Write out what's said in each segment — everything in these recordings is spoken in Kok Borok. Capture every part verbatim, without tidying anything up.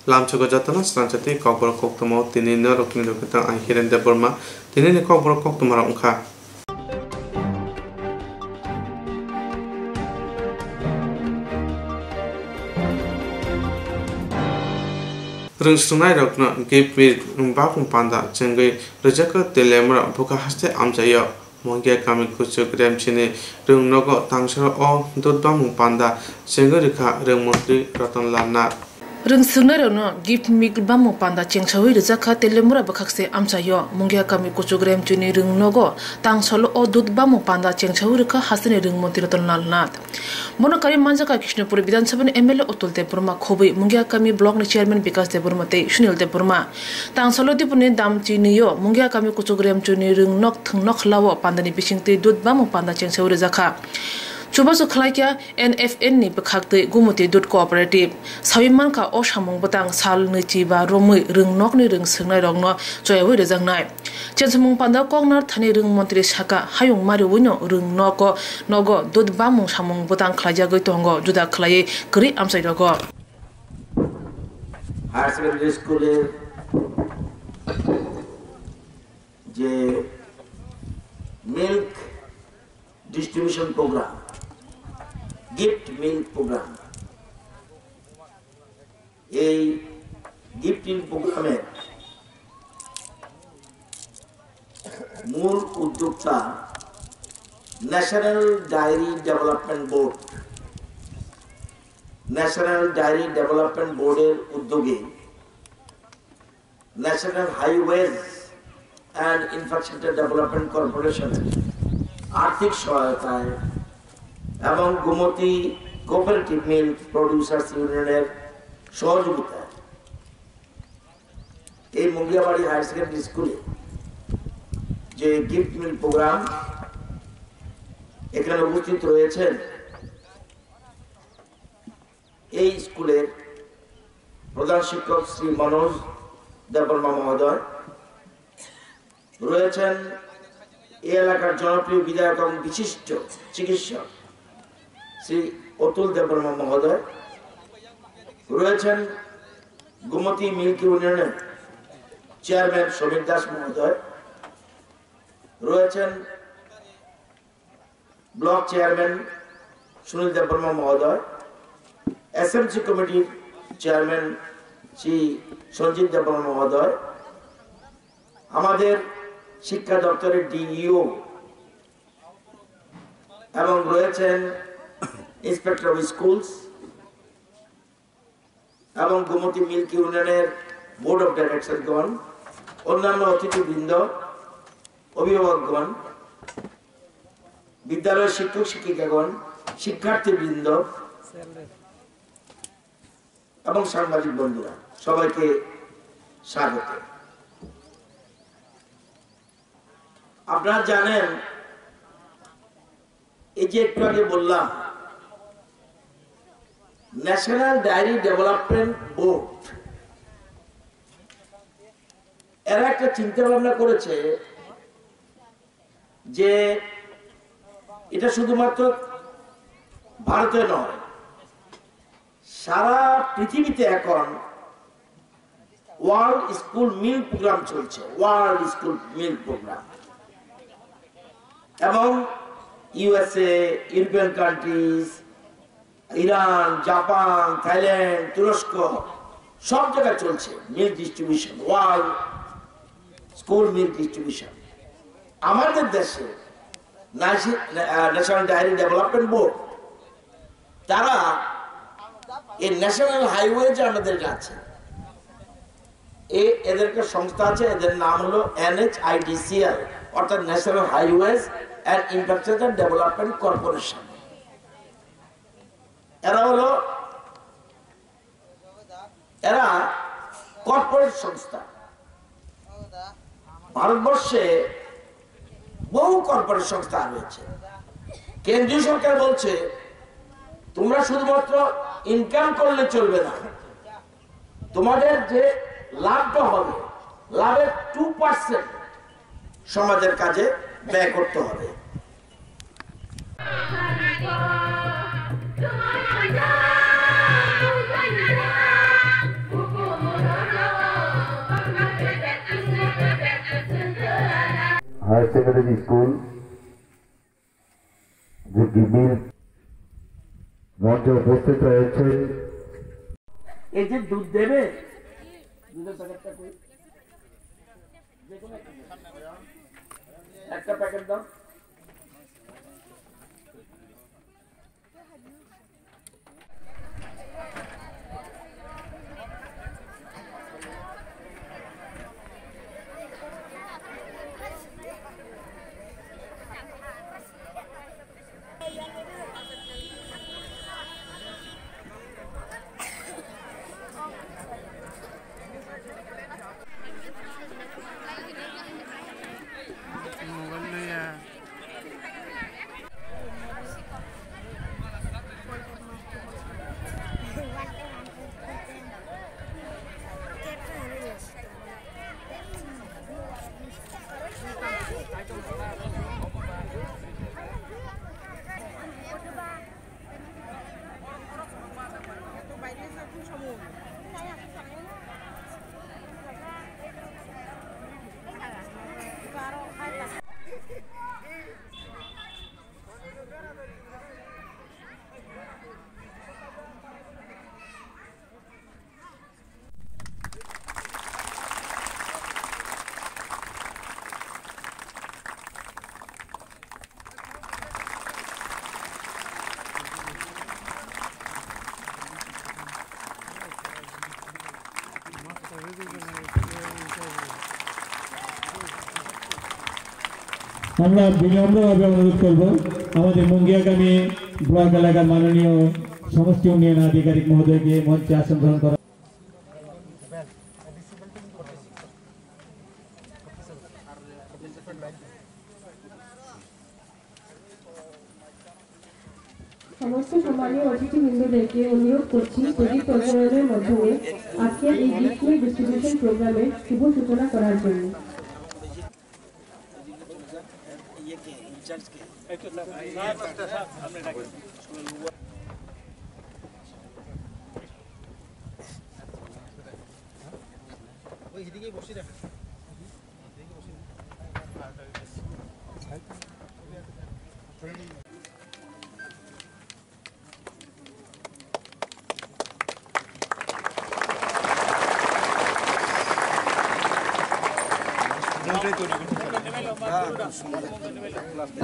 Lamsogo jotono swrangsa tei kokborok koktwma o tini norokni rwkhe tang ang Hiren Debbarma. Tinini kokborok koktwma rok wngkha. Rwng swrwngnairokno gift bapung panda chengwi rwjakha Teliamura bwkha haste amchaio. Mongia kami kuchuk Remchini rwng nogo tangsaro o dudbamung panda chengwi rwkha rwng montri Ratan Lal Nath. Rwng swrwngnairokno gift bapung panda chengsawi rwjakha Teliamura bwkhakse amchaio. Mongia kami kuchuk Remchini rwng nogo tangsalo o dudbamung panda chengsawi rwkha hasteni rwng montri Ratan Lal Nath. Bono karwi manjakha Krishnapur Bidhan Sabhani M L A Atul Debbarma khobwi Mungia Kami Block ni Chairman Bikash Debbarma tei Sunil Debbarma. Tangsalo Dipuni Damchini o Mungia Kami kuchuk Remchini rwng nok thwng nok khlao pandani bisingtwi dudbamung panda chengsawi rwjakha. Chubachu khlaikha N F N ni bwkhaktwi Gumoti Dud Cooperative. Sawi mankha o samung bwtang sal nwichi ba romwi rwng nokni rwng swrwngnairokno choyawi rwjaknai. Chensamung panda koknar thani rwng montri saka hayung mariwino rwng nogo, nogo dud bamung samung bwtang khlaijagwi tongo juda khlaiwi kwrwi amchai rogo. Higher secondary school-এর যে milk distribution program, gift milk program, এই gifting প্রোগ্রামের মূল উদ্যোক্তা national dairy development board. National dairy development বোর্ডের উদ্যোগে national highways and infrastructure development কর্পোরেশনের আর্থিক সহায়তায় এবং গোমতী কোঅপারেটিভ মিল্ক প্রডিউসার্স ইউনিয়নের সহযোগিতায় এই মুঙ্গিয়াবাড়ি হায়ার সেকেন্ডারি স্কুলে যে গিফট মিল প্রোগ্রাম, এখানে উপস্থিত রয়েছেন এই স্কুলের প্রধান শিক্ষক শ্রী মনোজ দেববর্মা মহোদয়, রয়েছেন এই এলাকার জনপ্রিয় বিধায়ক এবং বিশিষ্ট চিকিৎসক শ্রী অতুল দেববর্মা মহোদয়, রয়েছেন গোমতী মিল্ক ইউনিয়নের চেয়ারম্যান সমীর দাস মহোদয়, রয়েছেন ব্লক চেয়ারম্যান সুনীল দেববর্মা মহোদয়, এসএমসি কমিটির চেয়ারম্যান শ্রী সঞ্জিত দেববর্মা মহোদয়, আমাদের শিক্ষা দপ্তরের ডিইও এবং রয়েছেন ইন্সপেক্টর অফ স্কুলস এবং গোমতী মিল্ক ইউনিয়নের বোর্ড অফ ডাইরেক্টরগণ, অন্যান্য অতিথিবৃন্দ, অভিভাবকগণ, বিদ্যালয়ের শিক্ষক শিক্ষিকাগণ, শিক্ষার্থীবৃন্দ এবং সাংবাদিক বন্ধুরা, সবাইকে স্বাগত। আপনারা জানেন, এই যে একটু আগে বললাম, ন্যাশনাল ডায়েরি ডেভেলপমেন্ট বোর্ড এরা একটা চিন্তা ভাবনা করেছে যে এটা শুধুমাত্র ভারতে নয়, সারা পৃথিবীতে এখন ওয়ার্ল্ড স্কুল মিল প্রোগ্রাম চলছে, ওয়ার্ল্ড স্কুল মিল প্রোগ্রাম। এবং USA, European countries, Iran, Japan, Thailand, তুরস্ক, সব জায়গায় চলছে মিল ডিস্ট্রিবিউশন, ওয়ার্ল্ড স্কুল মিল ডিস্ট্রিবিউশন। আমাদের দেশে ন্যাশনাল ডায়েরি ডেভেলপমেন্ট বোর্ড, তারা এই ন্যাশনাল হাইওয়ে যে আমাদের আছে, এ এদের একটা সংস্থা আছে, এদের নাম হলো এনএইচআইডিসিএল, অর্থাৎ national highways and infrastructure development corporation. এরা হলো এরা কর্পোরেট সংস্থা। ভারতবর্ষে বহু কর্পোরেট সংস্থা রয়েছে। কেন্দ্রীয় সরকার বলছে, তোমরা শুধুমাত্র ইনকাম করলে চলবে না, তোমাদের যে লাভটা হবে, লাভের টু পার্সেন্ট সমাজের কাজে ব্যয় করতে হবে। হায়ার সেকেন্ডারি স্কুল যে গিমিল মঞ্চে উপস্থিত রয়েছেন। এই যে দুধ দেবে, দুধের প্যাকেটটা কই? যে কোনো একটা, একটা প্যাকেট দাও। আমরা বিনম্রভাবে অনুরোধ করব আমাদের মুঙ্গিয়াকামী ব্লক এলাকার মাননীয় সমষ্টি উন্নয়ন আধিকারিক মহোদয়কে মঞ্চে আসন গ্রহণ করা। সমস্ত সম্মানীয় অতিথিবৃন্দদেরকে অনুরোধ করছি প্রদীপ প্রজ্বলনের মাধ্যমে আজকের এই গিফট ডিস্ট্রিবিউশন প্রোগ্রামের শুভ সূচনা করার জন্য।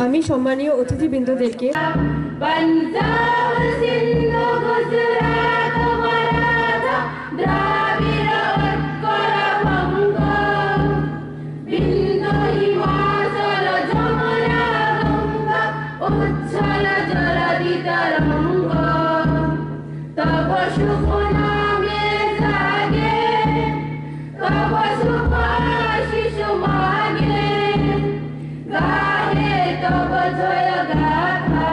আমি সম্মানীয় অতিথিবৃন্দদেরকে পাঞ্জাব, সিন্ধু, গুজরাট, মারাঠা, দ্রাবিড়, উৎকল, বঙ্গ, বিন্দু, হিমাচল, যমুনা, গঙ্গা, উচ্ছল, জলদি তরঙ্গ। তব শুভ নামে জাগে, তব শুভ আশিস মাগে, গাহে তব জয় গাথা।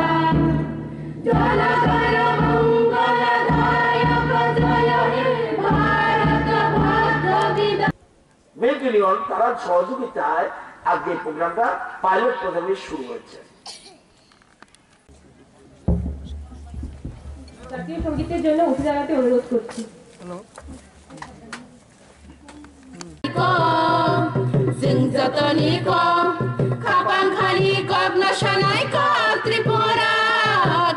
জনগণ মঙ্গল দায়ক জয় হে ভারত ভাগ্য বিধাতা। মেক ইউনিয়ন তারার সহযোগিতায় আজকে এই প্রোগ্রামটা পাইলট পর্যায়ে শুরু হয়েছে। জাতীয় সঙ্গীতের জন্য উঠে দাঁড়াতে অনুরোধ করছি। Sing jotoni kok, khapang khani kok no sanai kok Tripura,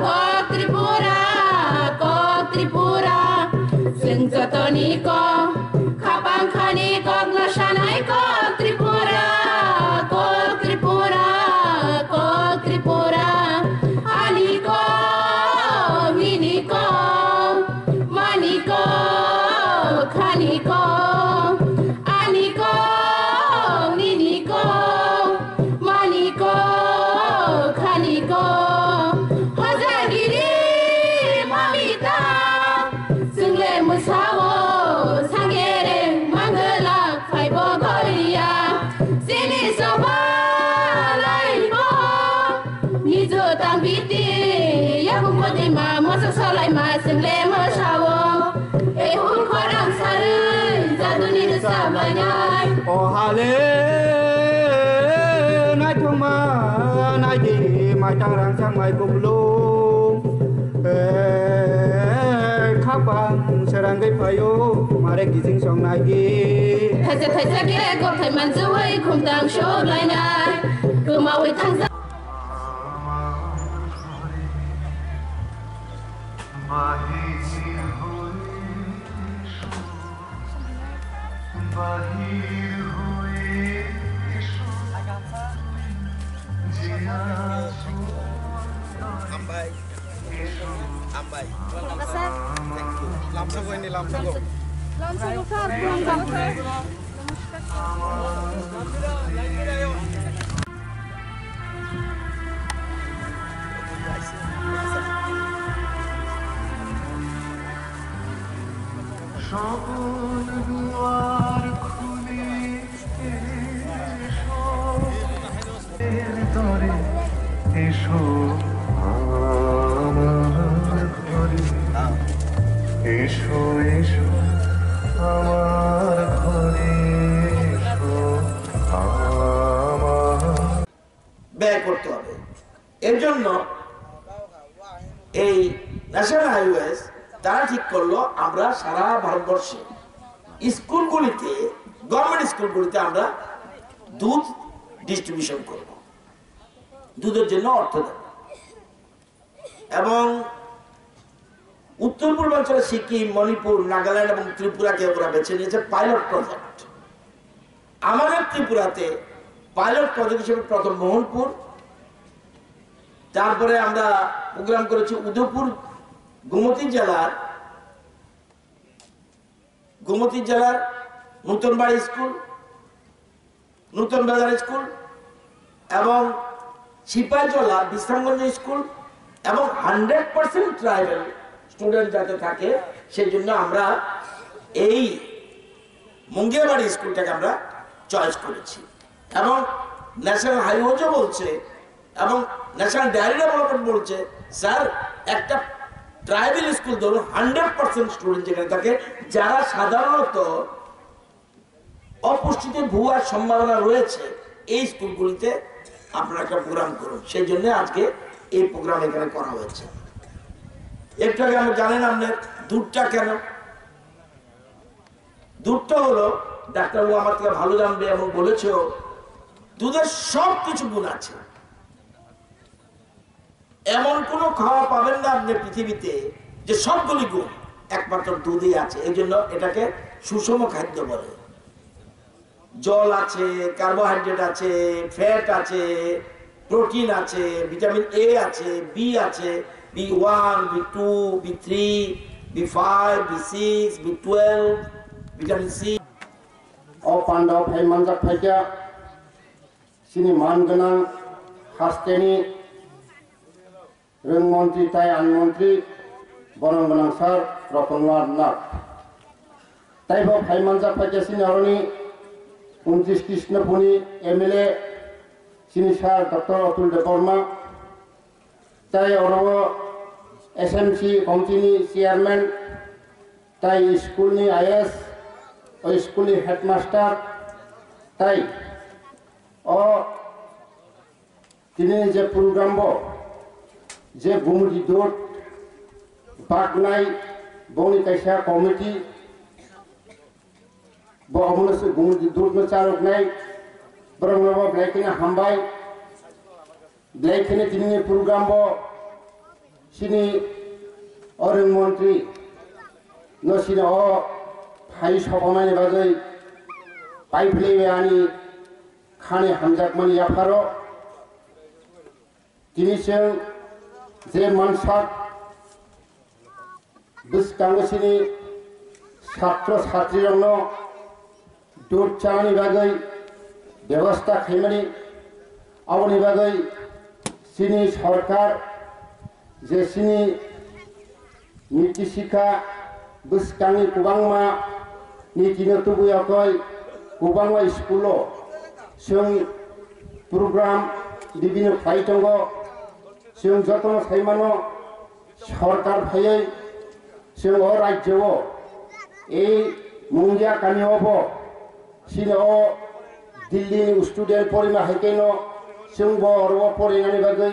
kok Tripura, kok Tripura. Sing jotoni kok, khapang khani kok no sanai kok Tripura, kok Tripura, kok Tripura. Ani kok, nini kok, mani kok, khani kok, ani kok, nini kok, mani kok, khani kok. Hojagiri mamita, chwngle mwsao, sangere manglak phaibo goria. Chini soba laibo, nijo tang biti, yakung bodima, moso solaima, chwngle mwsao. Ehur khorang sarwi, jaduni rwchapmani. O hale, naithokma, naidi, maitang rangchak mai kubulung. Eh, khapang sera. Tangwi phaio, mare kijing song nai di. Thaisa thaisa khe gor thai manjawi khumtang sok lainai. Kwmawi thangsa. Hambai. Hambai. Thank you. Lamsogo ini, lamsogo. Lamsogo, sir. সকল দুয়ার খুলে এসো, এর তরে এসো আমার ঘরে। এসো, এসো আমার ঘরে, এসো আমার ব্যয় করতে হবে। এর জন্য এই ন্যাশনাল হাইওয়েজ তারা ঠিক করলো, আমরা সারা ভারতবর্ষে স্কুলগুলিতে, গভর্নমেন্ট স্কুলগুলিতে আমরা দুধ ডিস্ট্রিবিউশন করব, দুধের জন্য অর্থ দেব। এবং উত্তর পূর্বাঞ্চলে সিকিম, মণিপুর, নাগাল্যান্ড এবং ত্রিপুরাকে ওরা বেছে নিয়েছে পাইলট প্রজেক্ট। আমাদের ত্রিপুরাতে পাইলট প্রজেক্ট হিসেবে প্রথম মোহনপুর, তারপরে আমরা প্রোগ্রাম করেছি উদয়পুর, গোমতী জেলার, গোমতী জেলার নূতনবাড়ি স্কুল, নূতন বাজার স্কুল এবং সিপাহীজলা বিশ্রামগঞ্জ স্কুল এবং হান্ড্রেড পার্সেন্ট ট্রাইবাল স্টুডেন্ট যাতে থাকে, সেই জন্য আমরা এই মুঙ্গিয়াবাড়ি স্কুলটাকে আমরা চয়েস করেছি। এবং ন্যাশনাল হাইওয়েজও বলছে এবং ন্যাশনাল ডেয়ারি ডেভেলপমেন্ট বলছে, স্যার, একটা ট্রাইবাল স্কুল ধরুন, হান্ড্রেড পার্সেন্ট স্টুডেন্ট যেখানে থাকে, যারা সাধারণত অপুষ্টিতে ভুগার সম্ভাবনা রয়েছে, এই স্কুলগুলিতে আপনারা একটা প্রোগ্রাম করুন। সেই জন্য আজকে এই প্রোগ্রাম এখানে করা হয়েছে। একটু আগে আমরা জানেন আপনার দুধটা কেন, দুধটা হলো, ডাক্তারবাবু আমার থেকে ভালো জানবে এবং বলেছেও, দুধের সব কিছু গুণ আছে। এমন কোনো খাওয়া পাবেন না আপনি পৃথিবীতে যে সবগুলি গুণ একমাত্র দুধেই আছে। এই জন্য এটাকে সুষম খাদ্য বলে। জল আছে, কার্বোহাইড্রেট আছে, ফ্যাট আছে, প্রোটিন আছে, ভিটামিন এ আছে, বি আছে, B one, B two, B three, B five, B six, B twelve, vitamin C. O pandao phai manjak phaikha chini man gwnang hasteni rwng montri tai an montri borom gwnang sir Ratan Lal Nath. Taibo phai manjak phaikha chini oroni untish Krishnapuni M L A chini sir Doctor Atul Debbarma. Tai oro S M C committee ni chairman, tai school ni I S, o school ni headmaster, tai o tini je program bo je Gumudi Dut baknai boni kaisa committee bo omono se Gumudi Dut no charoknai borok no bo belai kheno hambai. Belai kheno tini ni program bo chini orwng montri no chini o phai sokomani bagwi pai philwi ani khani hamjakmani yapharo tini chwng je mansak bwskango chini satro satrirokno dut chanani bagwi bebosta khaimani, aboni bagwi chini sorkar je chini niti sikha bwskangni kwbangma nitino tubuyokoi kwbangma school-o chwng program bibinno khlai tongo. Chwng jotono sai mano, sorkar phaiwi chwng o rajyo-o, ei Mungia kami-o bo chini o Delhi ni student porima hai khe no chwng bo oro o porinani bagwi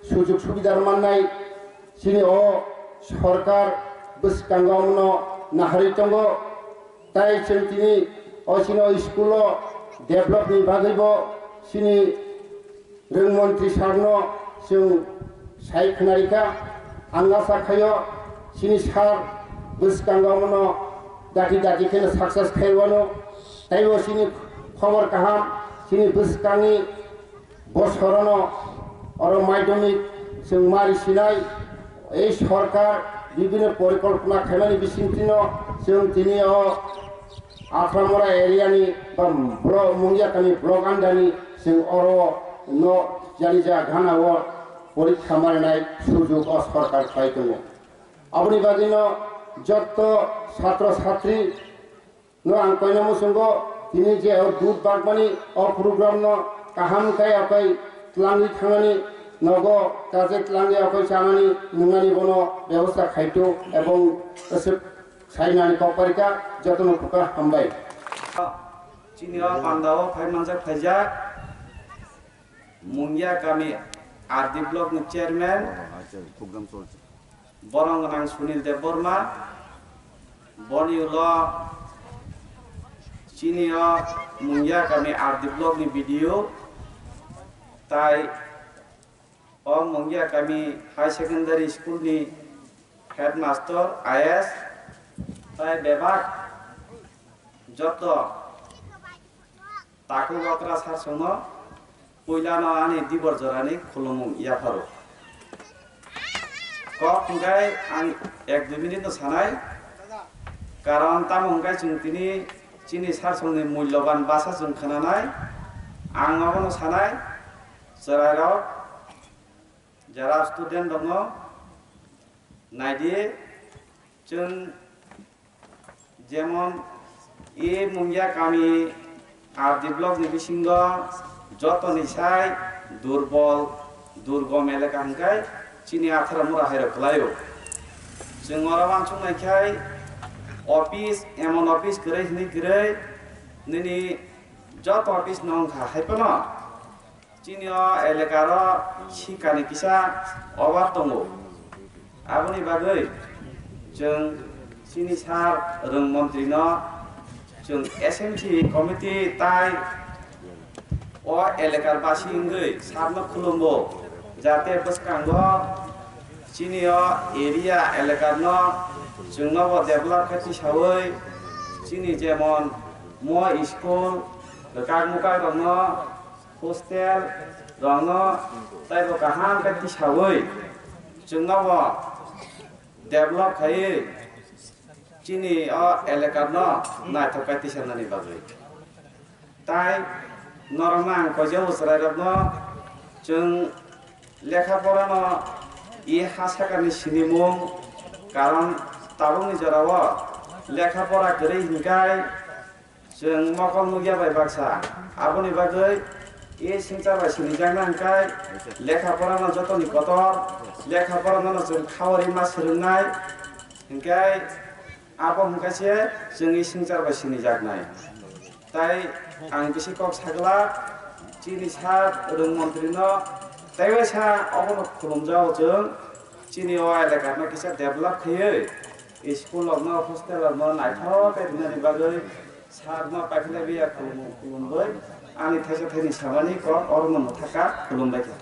sujug subida mannai. Chini o sorkar bwskango omono naharwi tongo, tai chwng tini o chini o school o develop ni bagwi bo chini Rwng montri sir no chwng sai khwnarikha, ang asa khaio chini sir bwskango omono dati dati kheno success khai wano, taibo chini khobor kaham, chini bwskangni bosorono oro madhyamik chwng mari sinai, ei sorkar bibhinno porikolpona khaimani bisingtwino chwng tini o Athramora area ni ba block, Mungia kami block under ni chwng oro no jani ja gana o porikha marinai sujug o sorkar khlai tongo. Aboni bagwi no jotto satro satri no ang koina muchungo tini je o dud bagmani o program no kaham khe apai tlangwi thangnani nogo kaje tlangwi apai chanani nungnani bono bebosta khaito ebong aswk Sainani kokparika jotono khuka hambai. Chini o pandao phai manjak phaijak Mungia kami R D block ni chairman borong gwnang Sunil Debbarma, boni ulo chini o Mungia kami R D block ni B D O tai O Mungia kami high secondary school ni headmaster I A S tai bebak joto takhuk okra sir songno puilano ani dibor jorani khulumung yapharo. Kok hwnkhe ang ek dui minute no sanai, karon tamo hwnkhe chwng tini chini sir songni mulloban basa chwng khwnanai, ang obono sanai, chwrairok, jara student rokno naidi, chwng jemon e Mungia kami R D block ni bisingo jotoni sai durbol, durgom eleka hwnkhe chini Athramura hairok kwlaio. Chwng oro uansuk naikhai office, emon office kwrwi hwnwi kwrwi nini joto office no wngkha, haiphano chini o elekaro sikani kisa obab tongo. Aboni bagwi chwng chini sir rwng montri no chwng S M C committee tai o elekar basi wngwi sir no khulumbo, jate bwskango chini o area elekar no chwngno bo develop khe tisawi chini jemon mo school kwkak mwkak rokno hostel rokno taibo kaham khe tisawi chwngno bo develop khaiwi chini o elekar no naithok khe tisanani bagwi. Tai norokno ang koijago chwrairokno chwng lekha porano e ha sakani sinimung, karon tabukni jorao lekha pora kwrwi hinkai Chwng mokol nukya bai baksa. Aboni bagwi e swngchar bai sinijakna hwnkhe lekha porano jotoni kotor, lekha porano chwng khaori ma swrwngnai, hwnkhe abo hwnkhe se chwng e swngchar bai sinijaknai. Tai ang bisi kok sagla, chini sir rwng montri no tei waisa obono khulumjago chwng, chini o elaka no kisa develop khaiwi school rok no, hostel rok no naithok khe rinani bagwi. Sakno paikhlai biya khulumung khulumbai, ani thaisa thaini samani kok orono mwthaka khulumbai kha.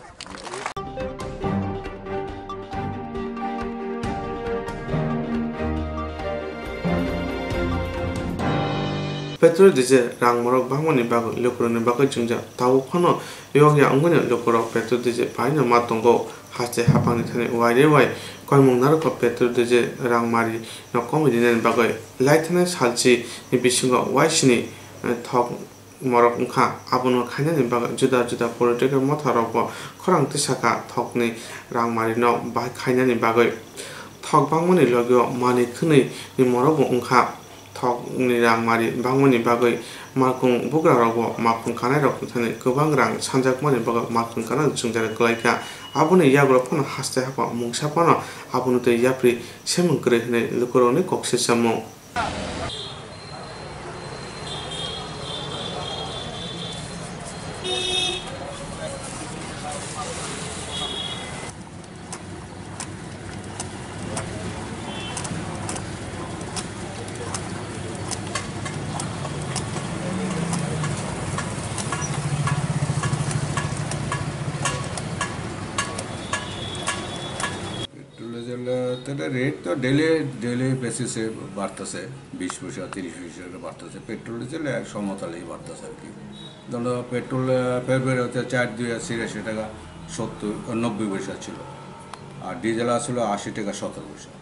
Petrol, diesel rang morok bangmani bagwi lukurokni bagwi jwngjal. Tabuk phano yokya wngmani lukurok petrol, diesel paino ma tongo. Haste haphangni thani uairwi uai koimung narwkha petrol, diesel rang mari no komwi rinani bagwi. Laithanai salchi ni bisingo uaisini, eh, thok morok wngkha. Abono khainani bagwi juda juda political motha rokbo khorang tisakha thokni rang mari no bahai khainani bagwi. Thok bangmani logio manwi khwnwi ni morokbo wngkha. Thokni rang mari bangmani bagwi malkhung bugrarokbo malkhung kanairok thani kwbang rang sanjakmani bagwi malkhung kana jwngjal kwlaikha. Aboni yagulo phano haste haphang mungsa phano abono twi yapri semung kwrwi hwnwi lukurokni kok sisamung. এটা রেট তো daily, daily বেসিসে বাড়তেছে, বিশ পয়সা, তিরিশ পয়সা করে বাড়তেছে। পেট্রোল, ডিজেল এক সমতলেই বাড়তেছে আর কি। ধরো, পেট্রোল, আহ, ফেব্রুয়ারি হতে চার দুই ছিয়াশি টাকা সত্তর, নব্বই পয়সা ছিল, আর ডিজেল আসলে আশি টাকা সতেরো পয়সা।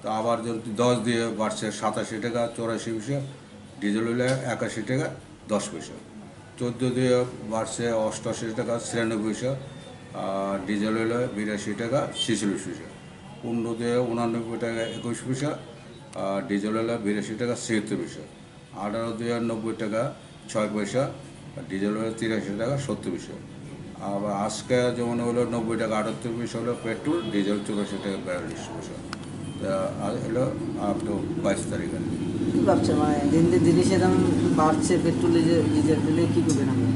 তো আবার যদি দশ দিয়ে বাড়ছে সাতাশি টাকা চৌরাশি পয়সা, ডিজেল হইলে একাশি টাকা দশ পয়সা। চোদ্দো দিয়ে বাড়ছে অষ্টাশি টাকা ছিয়ানব্বই পয়সা, আর ডিজেল হইলে বিরাশি টাকা ছেচল্লিশ পয়সা। পনেরো দিয়ে উনানব্বই টাকা একুশ পয়সা, আর ডিজেল হইলে বিরাশি টাকা ছিয়াত্তর পয়সা। আঠারো দিয়ে নব্বই টাকা ছয় পয়সা, আর ডিজেল হইলে তিরাশি টাকা সত্তর পয়সা। আবার আজকে যেমন হলো নব্বই টাকা আটাত্তর পয়সা হলো পেট্রোল, ডিজেল চুরাশি টাকা বিয়াল্লিশ পয়সা। তা আর হলো আপ টু বাইশ তারিখ আর কি। কি ভাবছে, মানে, দিন দিন জিনিসের দাম বাড়ছে, পেট্রোল, ডিজেল, ডিজেল, দিলে কি করবেন আপনি?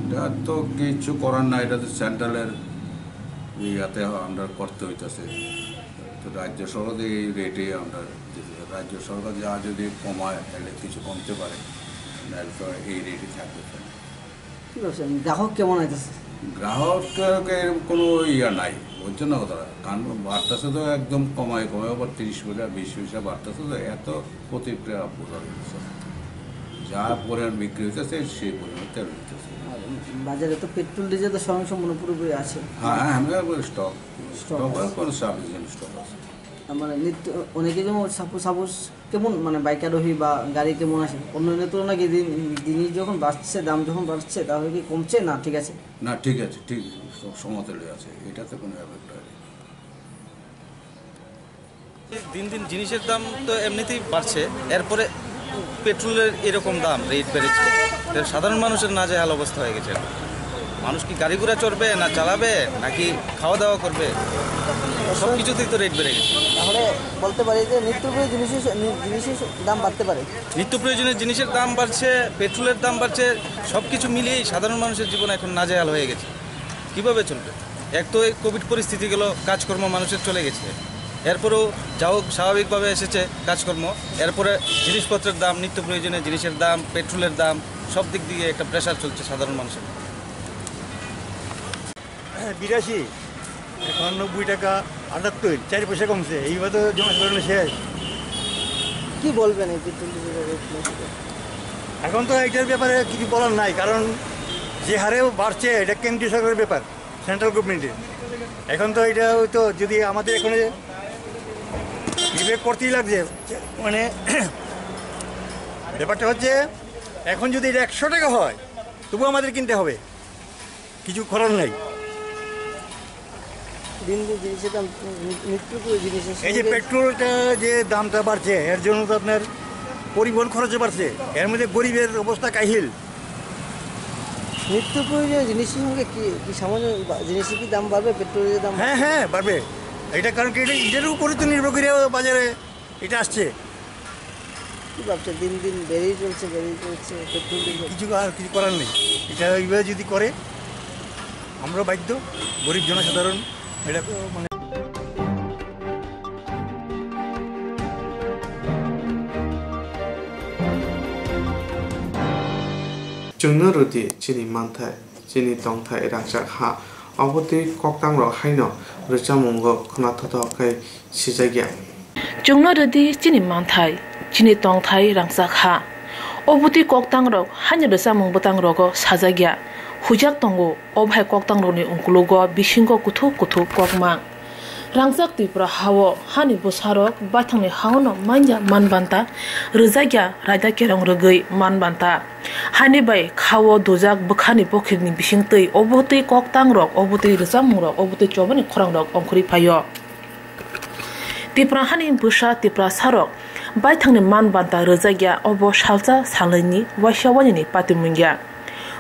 এটা তো কিছু করার নাই, এটা তো সেন্ট্রালের ইয়াতে আমরা করতে হইতাছে। তো রাজ্য সরকার এই রেটে আমরা দিতে হবে। রাজ্য সরকার যা যদি কমায়, তাহলে কিছু কমতে পারে, নাহলে তো এই রেটই থাকবে। কি ভাবছেন, গ্রাহক কেমন আইতেছে? গ্রাহকের কোনো ইয়া নাই, বুঝছেন না কথাটা? কারণ বাড়তেছে তো একদম কমায় কমায়, আবার তিরিশ পয়সা, বিশ পয়সা বাড়তেছে, তো এত প্রতিক্রিয়া বোঝা যাচ্ছে। যা পরিমাণ বিক্রি হইতেছে, সেই পরিমাণ তেল হইতেছে। আর বাজারে তো পেট্রোল, ডিজেল তো সব সময় পুরোপুরি আছে। হ্যাঁ, হ্যাঁ, আমরা স্টক, স্টক স্টক আছে। কোনো সাফিসিয়েন্ট স্টক আছে। তার মানে নিত্য, অনেকে যেমন সাপোজ, সাপোজ কেমন, মানে, বাইক আরোহী বা গাড়ি কেমন আছে, অন্যান্য তুলনায় কি দিন, জিনিস যখন বাড়ছে, দাম যখন বাড়ছে, তাহলে কি কমছে না ঠিক আছে? না, ঠিক আছে, ঠিক স-, সমতলে আছে, এটাতে কোনো এফেক্ট হয়নি। দিন দিন জিনিসের দাম তো এমনিতেই বাড়ছে, এরপরে পেট্রোলের এরকম দাম, রেট বেড়েছে, তো সাধারণ মানুষের নাজেহাল অবস্থা হয়ে গেছে। মানুষ কি গাড়ি ঘোড়া চড়বে, না চালাবে, নাকি খাওয়া দাওয়া করবে? সব কিছুতেই তো রেট বেড়ে গেছে। তাহলে বলতে পারি যে নিত্য প্রয়োজনীয় জিনিসের, নি-, জিনিসের দাম বাড়তে পারে। নিত্য প্রয়োজনীয় জিনিসের দাম বাড়ছে, পেট্রোলের দাম বাড়ছে, সব কিছু মিলিয়েই সাধারণ মানুষের জীবন এখন নাজেহাল হয়ে গেছে। কিভাবে চলবে? এক তো এই কোভিড পরিস্থিতি গেল, কাজকর্ম মানুষের চলে গেছে, এরপরেও যা হোক স্বাভাবিকভাবে এসেছে কাজকর্ম, এরপরে জিনিসপত্রের দাম, নিত্য প্রয়োজনীয় জিনিসের দাম, পেট্রোলের দাম, সব দিক দিয়ে একটা প্রেশার চলছে সাধারণ মানুষের। বিরাশি, এখন নব্বই টাকা আটাত্তর, চার পয়সা কমছে, এইভাবে তো জনসাধারণ শেষ। কি বলবেন এই পেট্রোল ডিজেলের রেট নিয়ে? এখন তো এটার ব্যাপারে কিছু বলার নাই, কারণ যে হারে বাড়ছে, এটা কেন্দ্রীয় সরকারের ব্যাপার, সেন্ট্রাল গভর্নমেন্টের। এখন তো এটা হয়তো যদি আমাদের এখানে বিবেক করতেই লাগছে, মানে, ব্যাপারটা হচ্ছে, এখন যদি এটা একশো টাকা হয়, তবু আমাদের কিনতে হবে, কিছু করার নাই। দিন দিন জিনিসের দাম, নিত্য প্রয়োজনীয় জিনিসের এই যে সঙ্গে পেট্রোলটা যে দামটা বাড়ছে, এর জন্য তো আপনার পরিবহন খরচও বাড়ছে, এর মধ্যে গরিবের অবস্থা কাহিল। নিত্য প্রয়োজনীয় জিনিসের সঙ্গে কি, কি সামান্য বা-, জিনিসের কি দাম বাড়বে? পেট্রোলের দাম হ্যাঁ, হ্যাঁ, বাড়বে। এটা কারণ কি, এটা, এটার উপরে তো নির্ভর করে বাজারে এটা আসছে। কি ভাবছে, দিন দিন বেড়েই চলছে, বেড়েই চলছে পেট্রোল, ডিজেল। কিছু আর কিছু করার নেই। এটা এইভাবে যদি করে, আমরা বাধ্য, গরিব জনসাধারণ, এটা তো মানে Chwngno rwdi chini manthai, chini tongthai rangchak ha. Obo twi koktangrok haino rwchapmungo khwnathothok khe sijakya. Chwngno rwdi chini manthai, chini tongthai rangchak ha. Obo twi koktangrok haino rwchapmung bwtangrogo sajakya. Huijak tongo, o bahai koktangrokni ungkulugo bisingo kuthuk kuthuk kokma. Rangchak Tripura hao hani bwsarok baithangni haono manya manbanta, rwjakya raida kerong rwgwi manbanta. Hani bai khao dujak bwkhani bokhirni bisingtwi obo twi koktangrok, obo twi rwchapmungrok, obo twi chobani khorangrok ongkhorwi phaio. Tripura hani bwsa Tiprasarok baithangni manbanta rwjakya obo salsa salaini waisa wainini patimungya.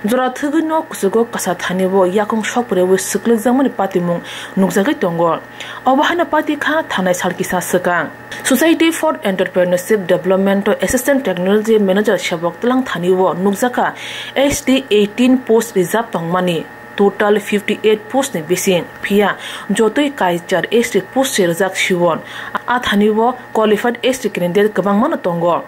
Jora thwgwino kuchugo kasa thani o yakung sokpre wi swklikjakmani patimung nukjagwi tongo. Obo haino pati kha thanai sal kisa swkang. Society for Entrepreneurship Development o Assistant Technology Manager sebok tlang thani o nukjakha S T eighteen post reserve tongmani. Total fifty eight post ni bising phiya jotoi kaichar S T post se rwjak siwon. A thani o qualified S T candidate kwbangmano tongo.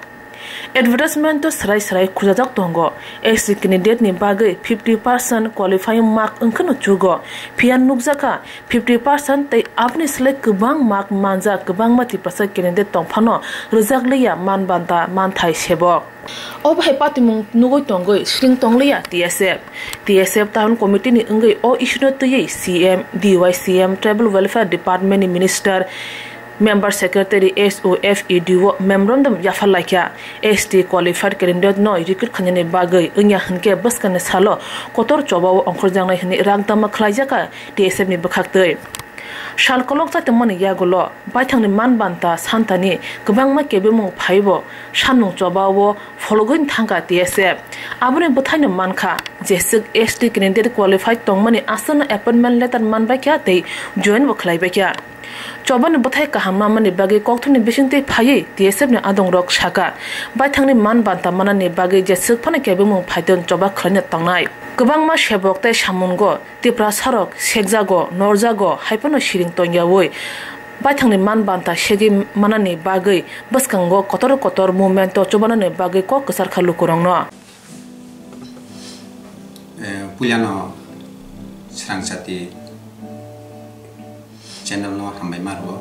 Advertisement-o srai srai khujajak tongo, S T candidate-ni bagwi fifty percent qualifying mark wngkheno chugo, phiya nukjakha fifty percent tei aboni slai kwbang mark manjak kwbangma Tiprasa candidate tongphano rwjakliya manbanta manthai sebok. Obo hai patimung nugwi tongwi sring tongliya T S F. T S F Town Committee-ni wngwi o issue-no twiwi C M, D Y C M, Tribal Welfare Department-ni Minister, Member Secretary S O F E D O memorandum yaphar laikha. S T qualified candidate no recruit khainani bagwi wngya hinkhe bwskangni salo kotor chobao ongkhorjaknai hwnwi rang tama khlaijakha T S F ni bwkhaktwi. Sal kolok chaitongmani yagulo baithangni manbanta santani kwbangma kebengmung phaibo sanmung chobao phologwi thangkha T S F. Aboni bwthaino mankha jeswk S T candidate qualified tongmani aswkno appointment letter manbaikha tei join bo khlaibaikha. Chobani bwthai kaham manmani bagwi kokthumni bisingtwi phaiwi T S F ni adongrok sakha, baithangni man banta manani bagwi jeswk phano kebengmung phaitong choba khwlaina tongnai. Kwbangma sebok tei samungo Tiprasarok sekjago, norjago, hai phano siring tongyawi baithangni man banta segwi manani bagwi bwskango kotor kotor movement-o chubanani bagwi kok kwcharkha lukurokno. Eh, puilano Srangchati channel no hambai ma rwo.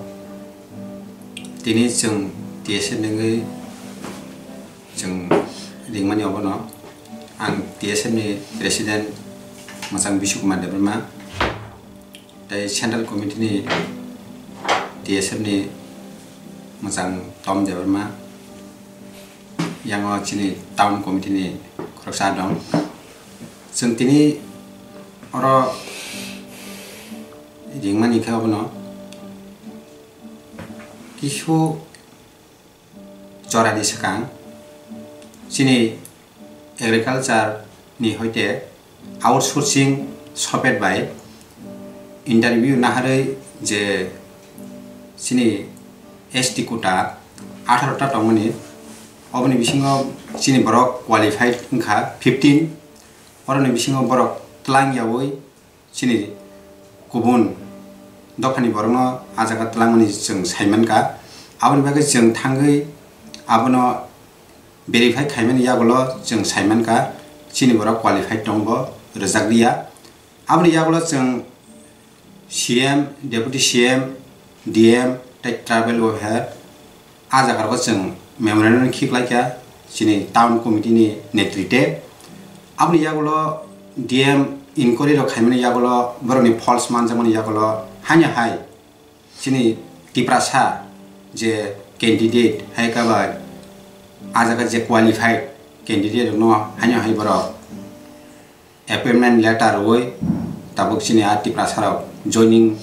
Tini chwng T S F ni wngwi chwng ringmani obono ang T S F ni president mwchang Bishu Kumar Debbarma tei central committee ni T S F ni mwchang Tom Debbarma, yango chini town committee ni khoroksa dong. Chwng tini oro ringmani khe obono kisu jorani swkang chini agriculture ni hoite outsourcing sopet bai interview naharwi je chini S T quota atharo ta tongmani, oboni bisingo chini borok qualified wngkha fifteen, oroni bisingo borok twlang yawi chini kubun dophani borokno ah jaga twlangmani chwng saimankha. Aboni bagwi chwng thangwi abono verify khaimani yagulo chwng saimankha chini borok qualified tongbo rwjakliya. Aboni yagulo chwng C M, Deputy C M, D M tei Tribal Welfare ah jaga o chwng memorandum khiklaikha chini town committee ni netrite. Aboni yagulo D M inquiry rok khaimani yagulo borokni false manjakmani yagulo haino hai chini Tiprasa je candidate hai kha bai ah jaga je qualified candidate rokno haino hai borok appointment letter rwwi tabuk chini a Tiprasa rok joining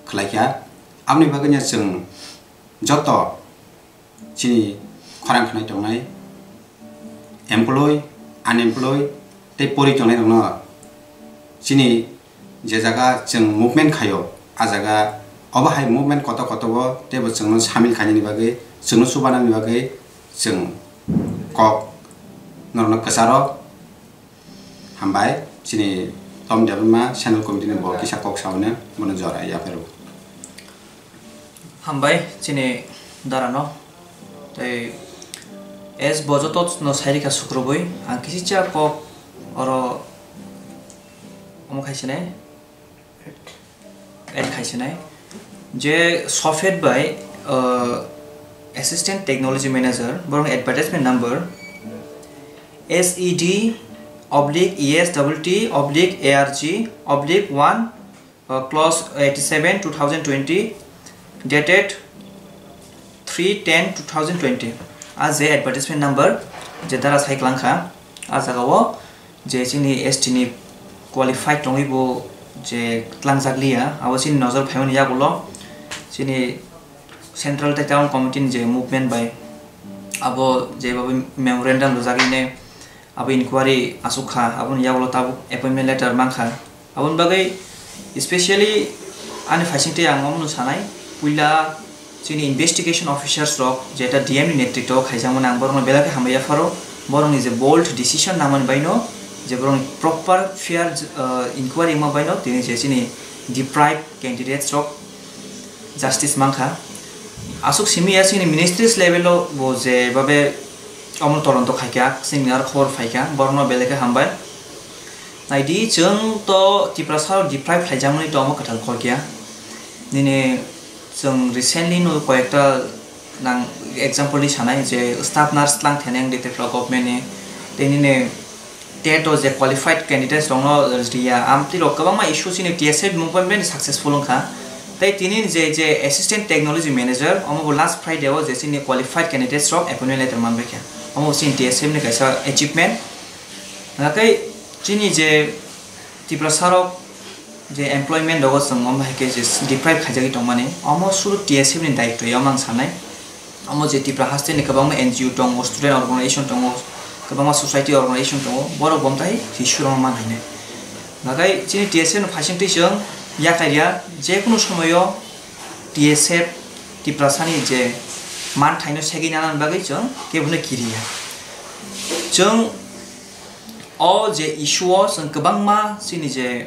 khlaikha. Aboni bagwino chwng joto chini khorang khnai tongnai employee, unemployed tei pori tongnai rokno chini je jaga chwng movement khaio, ah jaga obo hai movement kotor kotor o teibo chwngno samil khainani bagwi, chwngno chubanani bagwi chwng kok norokno kwcharo. Hambai, chini Tom Debbarma Central Committee ni bo kisa kok sawi no, bono jora ya phero. Hambai, chini dara no. Tei as bo joto no sai rikha sukrubui, ang kisicha kok oro omo khai sinai. Add khai sinai. Je Sofed bai, uh, Assistant Technology Manager, borok advertisement number S E D oblique E S double T oblique A R G oblique one, uh, clause eighty seven two thousand twenty, dated three ten two thousand twenty. A je advertisement number je dara sai klang kha, a jaga o je chini S T ni qualified tongwi bo je tlangjak liya, abo chini nojor phaimani yagulo chini Central tei Town Committee ni je movement bai abo je babo memorandum rwjak ine abo inquiry asuk kha, aboni yagulo tabuk appointment letter man kha. Aboni bagwi specially ani phaising tei ang omono sanai, puila chini investigation officers rok jeta D M ni netritwo khaijakmani ang borokno belai khe hambai yapharo, borokni je bold decision nangmani baino, je borokni proper fair, uh, inquiry wngma baino tini je chini deprived candidates rok justice mankha. Aswk simi ya chini ministries level o bo je babe Omo tolonto khaikha, chwngni aro khobor phaikha, borokno belai khe hambai. Naidi, chwng to Tiprasa rok deprive khlaijakmani to omo kwtal kok ya. Nini chwng recently no koyekta nang example ni sanai je staff nurse tlang thani ang de Tripura government ni, tei nini tet o je qualified candidates rokno riya, amtwi rok kwbangma issue chini T S F movement bai successful wngkha. Tei tini je, je assistant technology manager, omo bo last Friday o je chini qualified candidates rok appointment letter manbaikha. Omo bo chini T S F ni kaisa achievement. Hwnkhe chini je Tiprasa rok je employment rogo chwng omo hai khe je deprive khaijagwi tongmani, omo suru T S F ni daitw ya omo ang sanai. Omo je Tipra haste ni kwbangma N G O tongo, student organization tongo, kwbangma society organization tongo, borok bo omtai twi surungma man hinwi. Nakhai chini T S F no phaising twi chwng yakarya, je kunu somoyo T S F Tiprasa ni je manthaino segwi nana bagwi chwng kebono kiriya. Chwng o je issue o chwng kwbangma chini je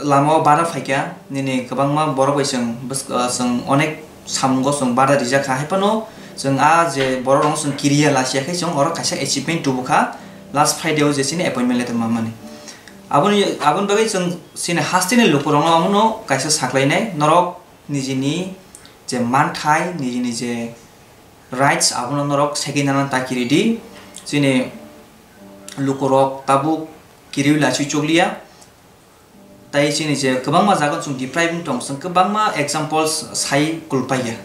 lama o bara phaikha, nini kwbangma borok bai chwng bwsk-, ah, chwng onek samungo chwng bara rijak kha, hai phano chwng a je borok rokno chwng kiriya lachiya khe chwng oro kaisa achievement tubukha, last Friday o je chini appointment letter manmani. Aboni, aboni bagwi chwng chini hasteni lukurokno abono kaisa saklainai, norok nijini je manthai, nijini je rights abono norok segwi nana ta kiridi, chini lukurok tabuk kiriwi lachiwi chukliya. Tai chini je kwbangma jaga chwng deprive wng tong, chwng kwbangma examples sai kulpaiya.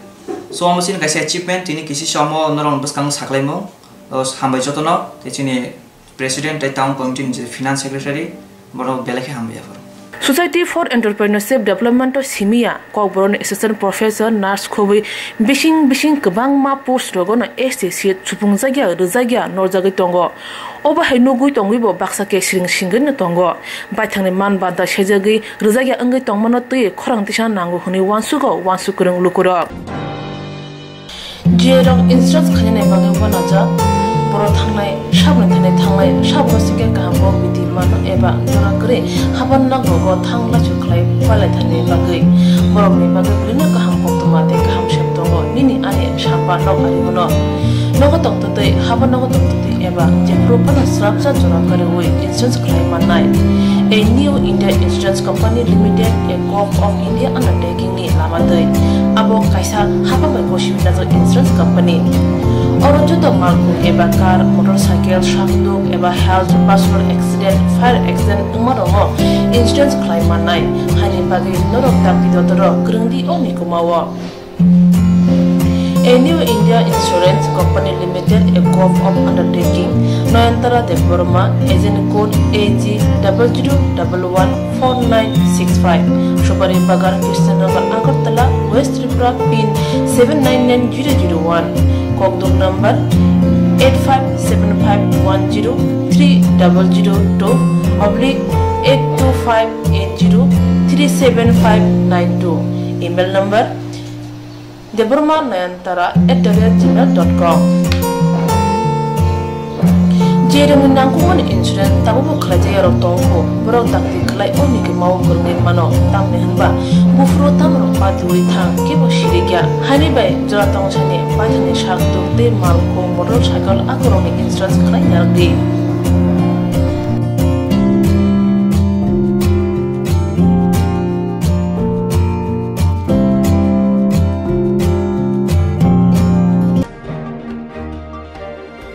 So, omo chini kaisa achievement, tini kisi se omo norok bwskango saklaimung. O, hambai jotono, tei chini president tei town committee ni je finance secretary, borok belai khe hambai aphuru. Society for Entrepreneurship Development o simiya Kokborok ni assistant professor nurse khobwi bising bising kwbangma post rogo no S T seat supungjakya rwjakya norjagwi tongo. Obo hai nugwi tongwi bo baksa khe siring singwi no tongo. Baithangni man banta sejagwi rwjakya wngwi tongmano twi khorang tisa nango hwnwi uansugo uansuk kwrwng lukurok. J rok insurance khainani bagwi uanajak. Borok thangnai sabni thani thangnai sabno sikhe kaham kok biti mano eba jora kwrwi haban nok rogo thang lachu khlai palaithani bagwi. Borokni bagwi bwrwino kaham koktwma tei kaham sep tongo nini ani samba nok ari uno. Nogo tongtwtwi, habo nogo tongtwtwi eba jephuru phano srapsa jora kwrwi insurance khlai mannai. A New India Insurance Company Limited, a Gov of India undertaking ni lama twi. Abo kaisa hapang bai gosiwi najak insurance company. Oro joto malkhung eba car, motorcycle, sakduk eba health, personal accident, fire accident wngma rokno insurance khlai mannai. Haini bagwi norok dakti dotoro kwrwngdi o mikuma o. A New India Insurance Company Limited, a Gov of undertaking, Nayantara Debbarma, agent code A G double zero double one four nine six five, Supari Bagan, Krishnanagar, Agartala, West Tripura, pin seven nine nine zero zero one, Kokduk number eight five seven five one zero three double zero two oblique eight two five eight zero three seven five nine two, email number Debbarma Nayantara at the rate gmail dot com. Jeremni nangkukmani insurance tabukbo khlaijak yarok tongkho, borok dakti khlai o mikima o kwrwngwi mano, tamni hwnba buphuru tamrok patiwi thang kebo sirikya. Haini bai jora tongsani paithakni sak tuk tei malkhung motorcycle akorokni insurance khlai narwkdi.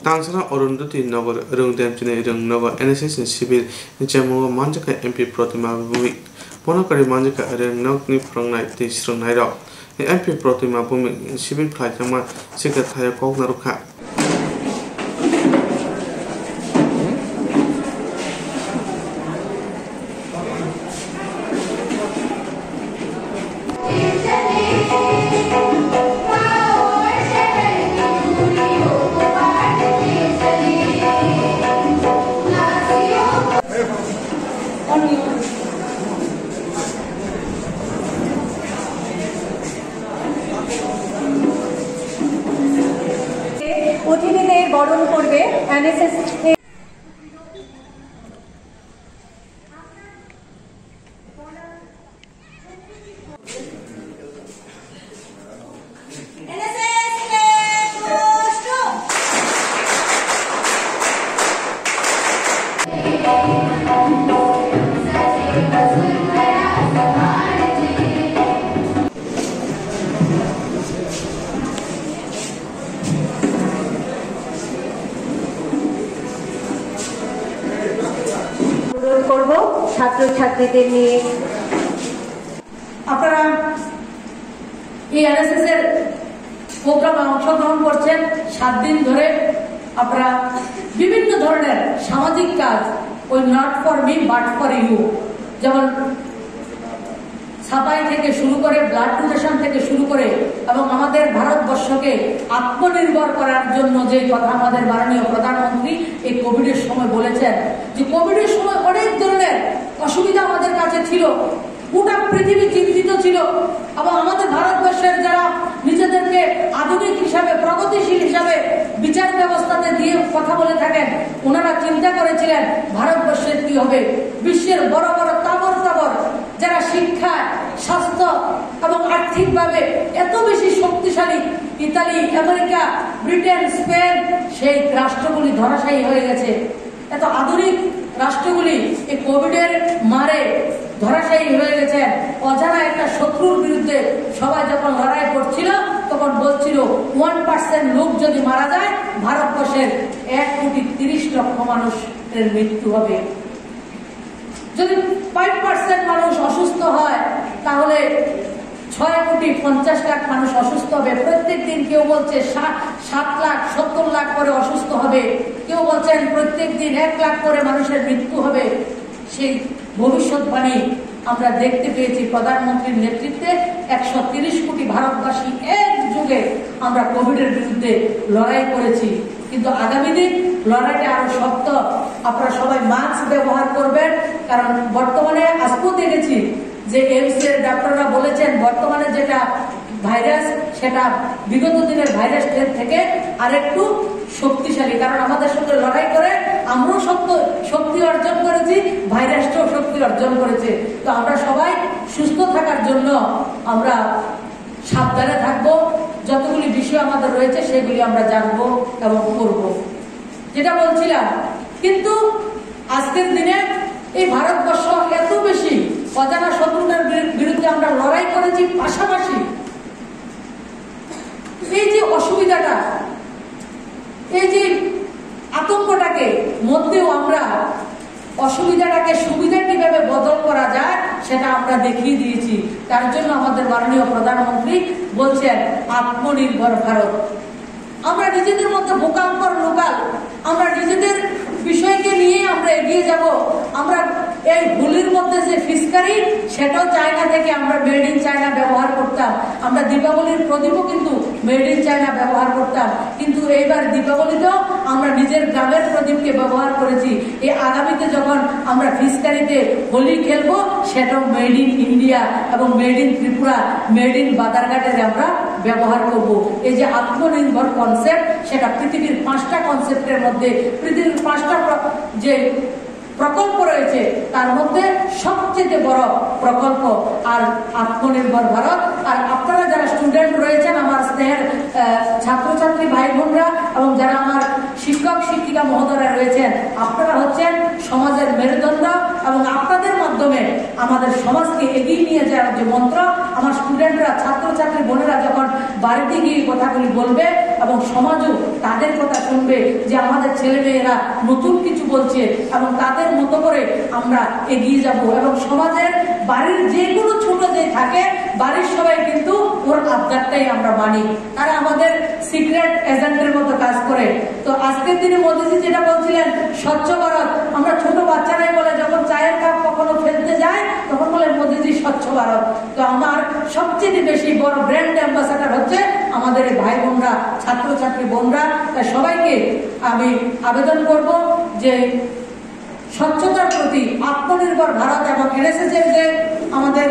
Tangsana Arundhati Nagar Rwngdemchini Rwngnogo N S S ni sibir ni chemungo manjakha M P Protima Bhowmik. Bono kwrwi manjakha rwngnokni phwrwngnai tei swrwngnairok. M P Protima Bhowmik sibir khlaijama sikha thaio kok narwkha. অতিথিদের বরণ করবে এনএসএস। ছাত্রছাত্রীদের নিয়ে আপনারা এই এনএসএস এর প্রোগ্রামে অংশগ্রহণ করছেন। সাত দিন ধরে আপনারা বিভিন্ন ধরনের সামাজিক কাজ, ওই not for me but for you, যেমন সাফাই থেকে শুরু করে, ব্লাড ডোনেশন থেকে শুরু করে, এবং আমাদের ভারতবর্ষকে আত্মনির্ভর করার জন্য যে কথা আমাদের মাননীয় প্রধানমন্ত্রী এই কোভিডের সময় বলেছেন, যে কোভিডের সময় অনেক ধরনের অসুবিধা আমাদের কাছে ছিল, গোটা পৃথিবী চিন্তিত ছিল, এবং আমাদের ভারতবর্ষের যারা নিজেদেরকে আধুনিক হিসাবে, প্রগতিশীল হিসাবে বিচার ব্যবস্থাতে দিয়ে কথা বলে থাকেন, ওনারা চিন্তা করেছিলেন ভারতবর্ষের কি হবে। বিশ্বের বড় বড় তাবর তাবর যারা শিক্ষা, স্বাস্থ্য এবং আর্থিকভাবে এত বেশি শক্তিশালী, ইতালি, আমেরিকা, ব্রিটেন, স্পেন, সেই রাষ্ট্রগুলি ধরাশায়ী হয়ে গেছে। এত আধুনিক রাষ্ট্রগুলি এই কোভিডের মারে ধরাশায়ী হয়ে গেছে। অজানা একটা শত্রুর বিরুদ্ধে সবাই যখন লড়াই করছিল, তখন বলছিল, ওয়ান পার্সেন্ট লোক যদি মারা যায়, ভারতবর্ষের এক কোটি তিরিশ লক্ষ মানুষের মৃত্যু হবে। যদি ফাইভ পার্সেন্ট মানুষ অসুস্থ হয়, তাহলে ছয় কোটি পঞ্চাশ লাখ মানুষ অসুস্থ হবে। প্রত্যেক দিন কেউ বলছে সা-, সাত লাখ, সত্তর লাখ করে অসুস্থ হবে, কেউ বলছেন প্রত্যেক দিন এক লাখ করে মানুষের মৃত্যু হবে। সেই ভবিষ্যৎবাণী আমরা দেখতে পেয়েছি প্রধানমন্ত্রীর নেতৃত্বে। একশো তিরিশ কোটি ভারতবাসী একযোগে আমরা কোভিডের বিরুদ্ধে লড়াই করেছি। কিন্তু আগামী দিন লড়াইটা আরো শক্ত। আপনারা সবাই মাস্ক ব্যবহার করবেন, কারণ বর্তমানে আজকেও দেখেছি যে এইমস এর ডাক্তাররা বলেছেন, বর্তমানে যেটা ভাইরাস, সেটা বিগত দিনের ভাইরাস থেকে আরেকটু শক্তিশালী, কারণ আমাদের সঙ্গে লড়াই করে আমরাও শক্ত, শক্তি অর্জন করেছি, ভাইরাসটাও শক্তি অর্জন করেছে। তো আমরা সবাই সুস্থ থাকার জন্য আমরা সাবধানে থাকবো, যতগুলি বিষয় আমাদের রয়েছে সেগুলি আমরা জানবো এবং করব, যেটা বলছিলাম। কিন্তু আজকের দিনে এই ভারতবর্ষ এত বেশি অজানা শত্রুদের বিরু-, বিরুদ্ধে আমরা লড়াই করেছি, পাশাপাশি এই যে অসুবিধাটা, এই যে আতঙ্কটাকে মধ্যেও আমরা অসুবিধাটাকে সুবিধা কিভাবে বদল করা যায়, সেটা আমরা দেখিয়ে দিয়েছি। তার জন্য আমাদের মাননীয় প্রধানমন্ত্রী বলছেন আত্মনির্ভর ভারত। আমরা নিজেদের মধ্যে ভোকাল ফর লোকাল, আমরা নিজেদের বিষয়কে নিয়ে আমরা এগিয়ে যাব। আমরা এই হোলির মধ্যে যে ফিশ কারি, সেটাও চায়না থেকে আমরা মেড ইন চায়না ব্যবহার করতাম। আমরা দীপাবলির প্রদীপও কিন্তু মেড ইন চায়না ব্যবহার করতাম, কিন্তু এইবার দীপাবলিতেও আমরা নিজের গ্রামের প্রদীপকে ব্যবহার করেছি। এই আগামীতে যখন আমরা ফিশ কারিতে হোলি খেলবো, সেটাও মেড ইন ইন্ডিয়া এবং made in Tripura, made in বাদারঘাটের আমরা ব্যবহার করব। এই যে আত্মনির্ভর কনসেপ্ট, সেটা পৃথিবীর পাঁচটা কনসেপ্টের মধ্যে, পৃথিবীর পাঁচটা প্র-, যে প্রকল্প রয়েছে, তার মধ্যে সবচেয়ে বড় প্রকল্প আর আত্মনির্ভর ভারত। আর আপনারা যারা স্টুডেন্ট রয়েছেন, আমার স্নেহের, আহ, ছাত্রছাত্রী ভাই বোনরা এবং যারা আমার শিক্ষক শিক্ষিকা মহোদয়রা রয়েছেন, আপনারা হচ্ছেন সমাজের মেরুদণ্ড এবং আপনাদের মাধ্যমে আমাদের সমাজকে এগিয়ে নিয়ে যাওয়ার যে মন্ত্র, আমার স্টুডেন্টরা, ছাত্রছাত্রী বোনেরা যখন বাড়িতে গিয়ে এই কথাগুলি বলবে এবং সমাজও তাদের কথা শুনবে যে আমাদের ছেলে মেয়েরা নতুন কিছু বলছে এবং তাদের মতো করে আমরা এগিয়ে যাব। এবং সমাজের বাড়ির যে কোনো ছোট যে থাকে, বাড়ির সবাই কিন্তু ওর আবদারটাই আমরা মানি। তারা আমাদের সিক্রেট এজেন্টের মতো কাজ করে। তো আজকের দিনে মোদিজি যেটা বলছিলেন, স্বচ্ছ ভারত, আমরা ছোট বাচ্চারাই বলে যখন চায়ের কাপ কখনো ফেলতে যায়, তখন বলে মোদিজি স্বচ্ছ ভারত। তো আমার সবচেয়ে বেশি বড় ব্র্যান্ড অ্যাম্বাসেডর হচ্ছে আমাদের এই ভাই বোনরা, ছাত্রছাত্রী বোনরা। তাই সবাইকে আমি আবেদন করব যে স্বচ্ছতার প্রতি, আত্মনির্ভর ভারত এবং এনএসএস এর যে আমাদের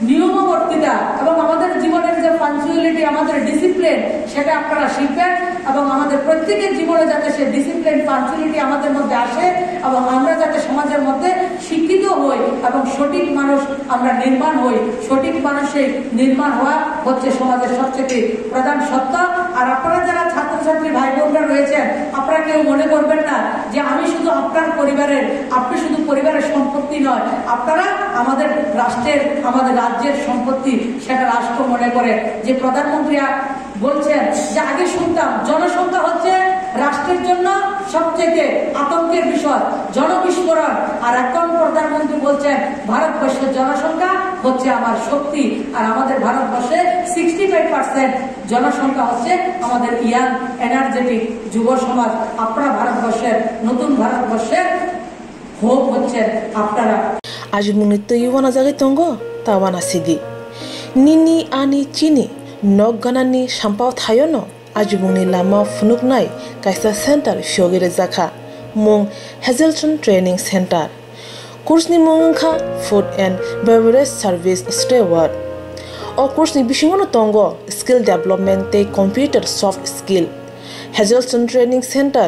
নিয়মাবর্তিতা এবং আমাদের জীবনের যে পাঞ্চুয়ালিটি, আমাদের ডিসিপ্লিন, সেটা আপনারা শিখবেন এবং আমাদের প্রত্যেকের জীবনে যাতে সে ডিসিপ্লিন, পাঞ্চুয়ালিটি আমাদের মধ্যে আসে এবং আমরা যাতে সমাজের মধ্যে শিক্ষিত হই এবং সঠিক মানুষ আমরা নির্মাণ হই। সঠিক মানুষের নির্মাণ হওয়া হচ্ছে সমাজের সবচেয়ে প্রধান সত্তা। আর আপনারা যারা ছাত্রছাত্রী ভাই বোনরা রয়েছেন, আপনারা কেউ মনে করবেন না যে আমি শুধু আপনার পরিবারের, আপনি শুধু পরিবারের সম্পত্তি নয়, আপনারা আমাদের রাষ্ট্রের, আমাদের রাজ্যের সম্পত্তি, সেটা রাষ্ট্র মনে করে। যে প্রধানমন্ত্রী আ-, বলছেন যে আগে শুনতাম জনসংখ্যা হচ্ছে রাষ্ট্রের জন্য সবচেয়ে আতঙ্কের বিষয় জনবিস্ফোরণ। আর এখন প্রধানমন্ত্রী বলছেন, "ভারতবর্ষের জনসংখ্যা হচ্ছে আমার শক্তি।" আর আমাদের ভারতবর্ষে সিক্সটি ফাইভ পার্সেন্ট জনসংখ্যা হচ্ছে আমাদের ইয়াং, এনার্জেটিক যুব সমাজ। আপনারা ভারতবর্ষের, নতুন ভারতবর্ষের হোপ হচ্ছেন আপনারা। Ajimungni twi uanajagwi tongo, ta uanasidi. Nini, ani, chini nok ganani sampao thaiono ajimungni lama phunuknai kaisa center phiyogwi rwjakha, mung Hazelson Training Center. Course ni mung wngkha Food and Beverage Service Steward. O course ni bisingo no tongo skill development tei computer soft skill. Hazelson Training Center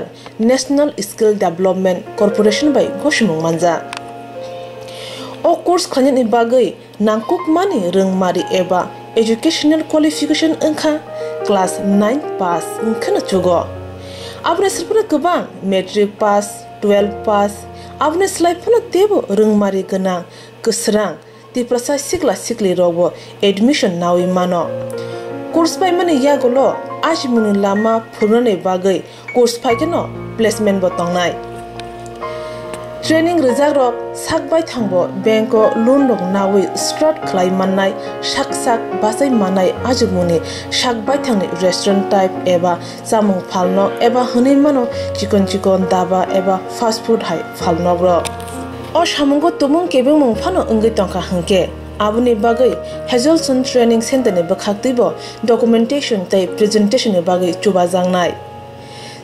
National Skill Development Corporation bai gosimung manjak. O course khlainani bagwi nangkukmani rwngmari eba educational qualification wngkha class nine pass wngkheno chugo. Aboni srwphano kwbang matric pass, twelve pass, aboni slai phano teibo rwngmari gwnang kwsrang Tiprasa sikla sikli rokbo admission nawi mano. Course paimani yagulo ajimungni lama phunuknani bagwi course phaikhe no placement bo tongnai. Training rwjak rok sak baithang bo bank o loan rok nawi start khlai mannai, sak sak bachai mannai ajimungni sak baithangni restaurant type eba chamung phalnok eba hwnwi mano chikon chikon daba eba fast food hai phalnok rok. O samungo tumung kebengmung phano wngwi tongkha hwnkhe, aboni bagwi Hazelson Training Center ni bwkhaktwibo documentation tei presentation ni bagwi chubajaknai.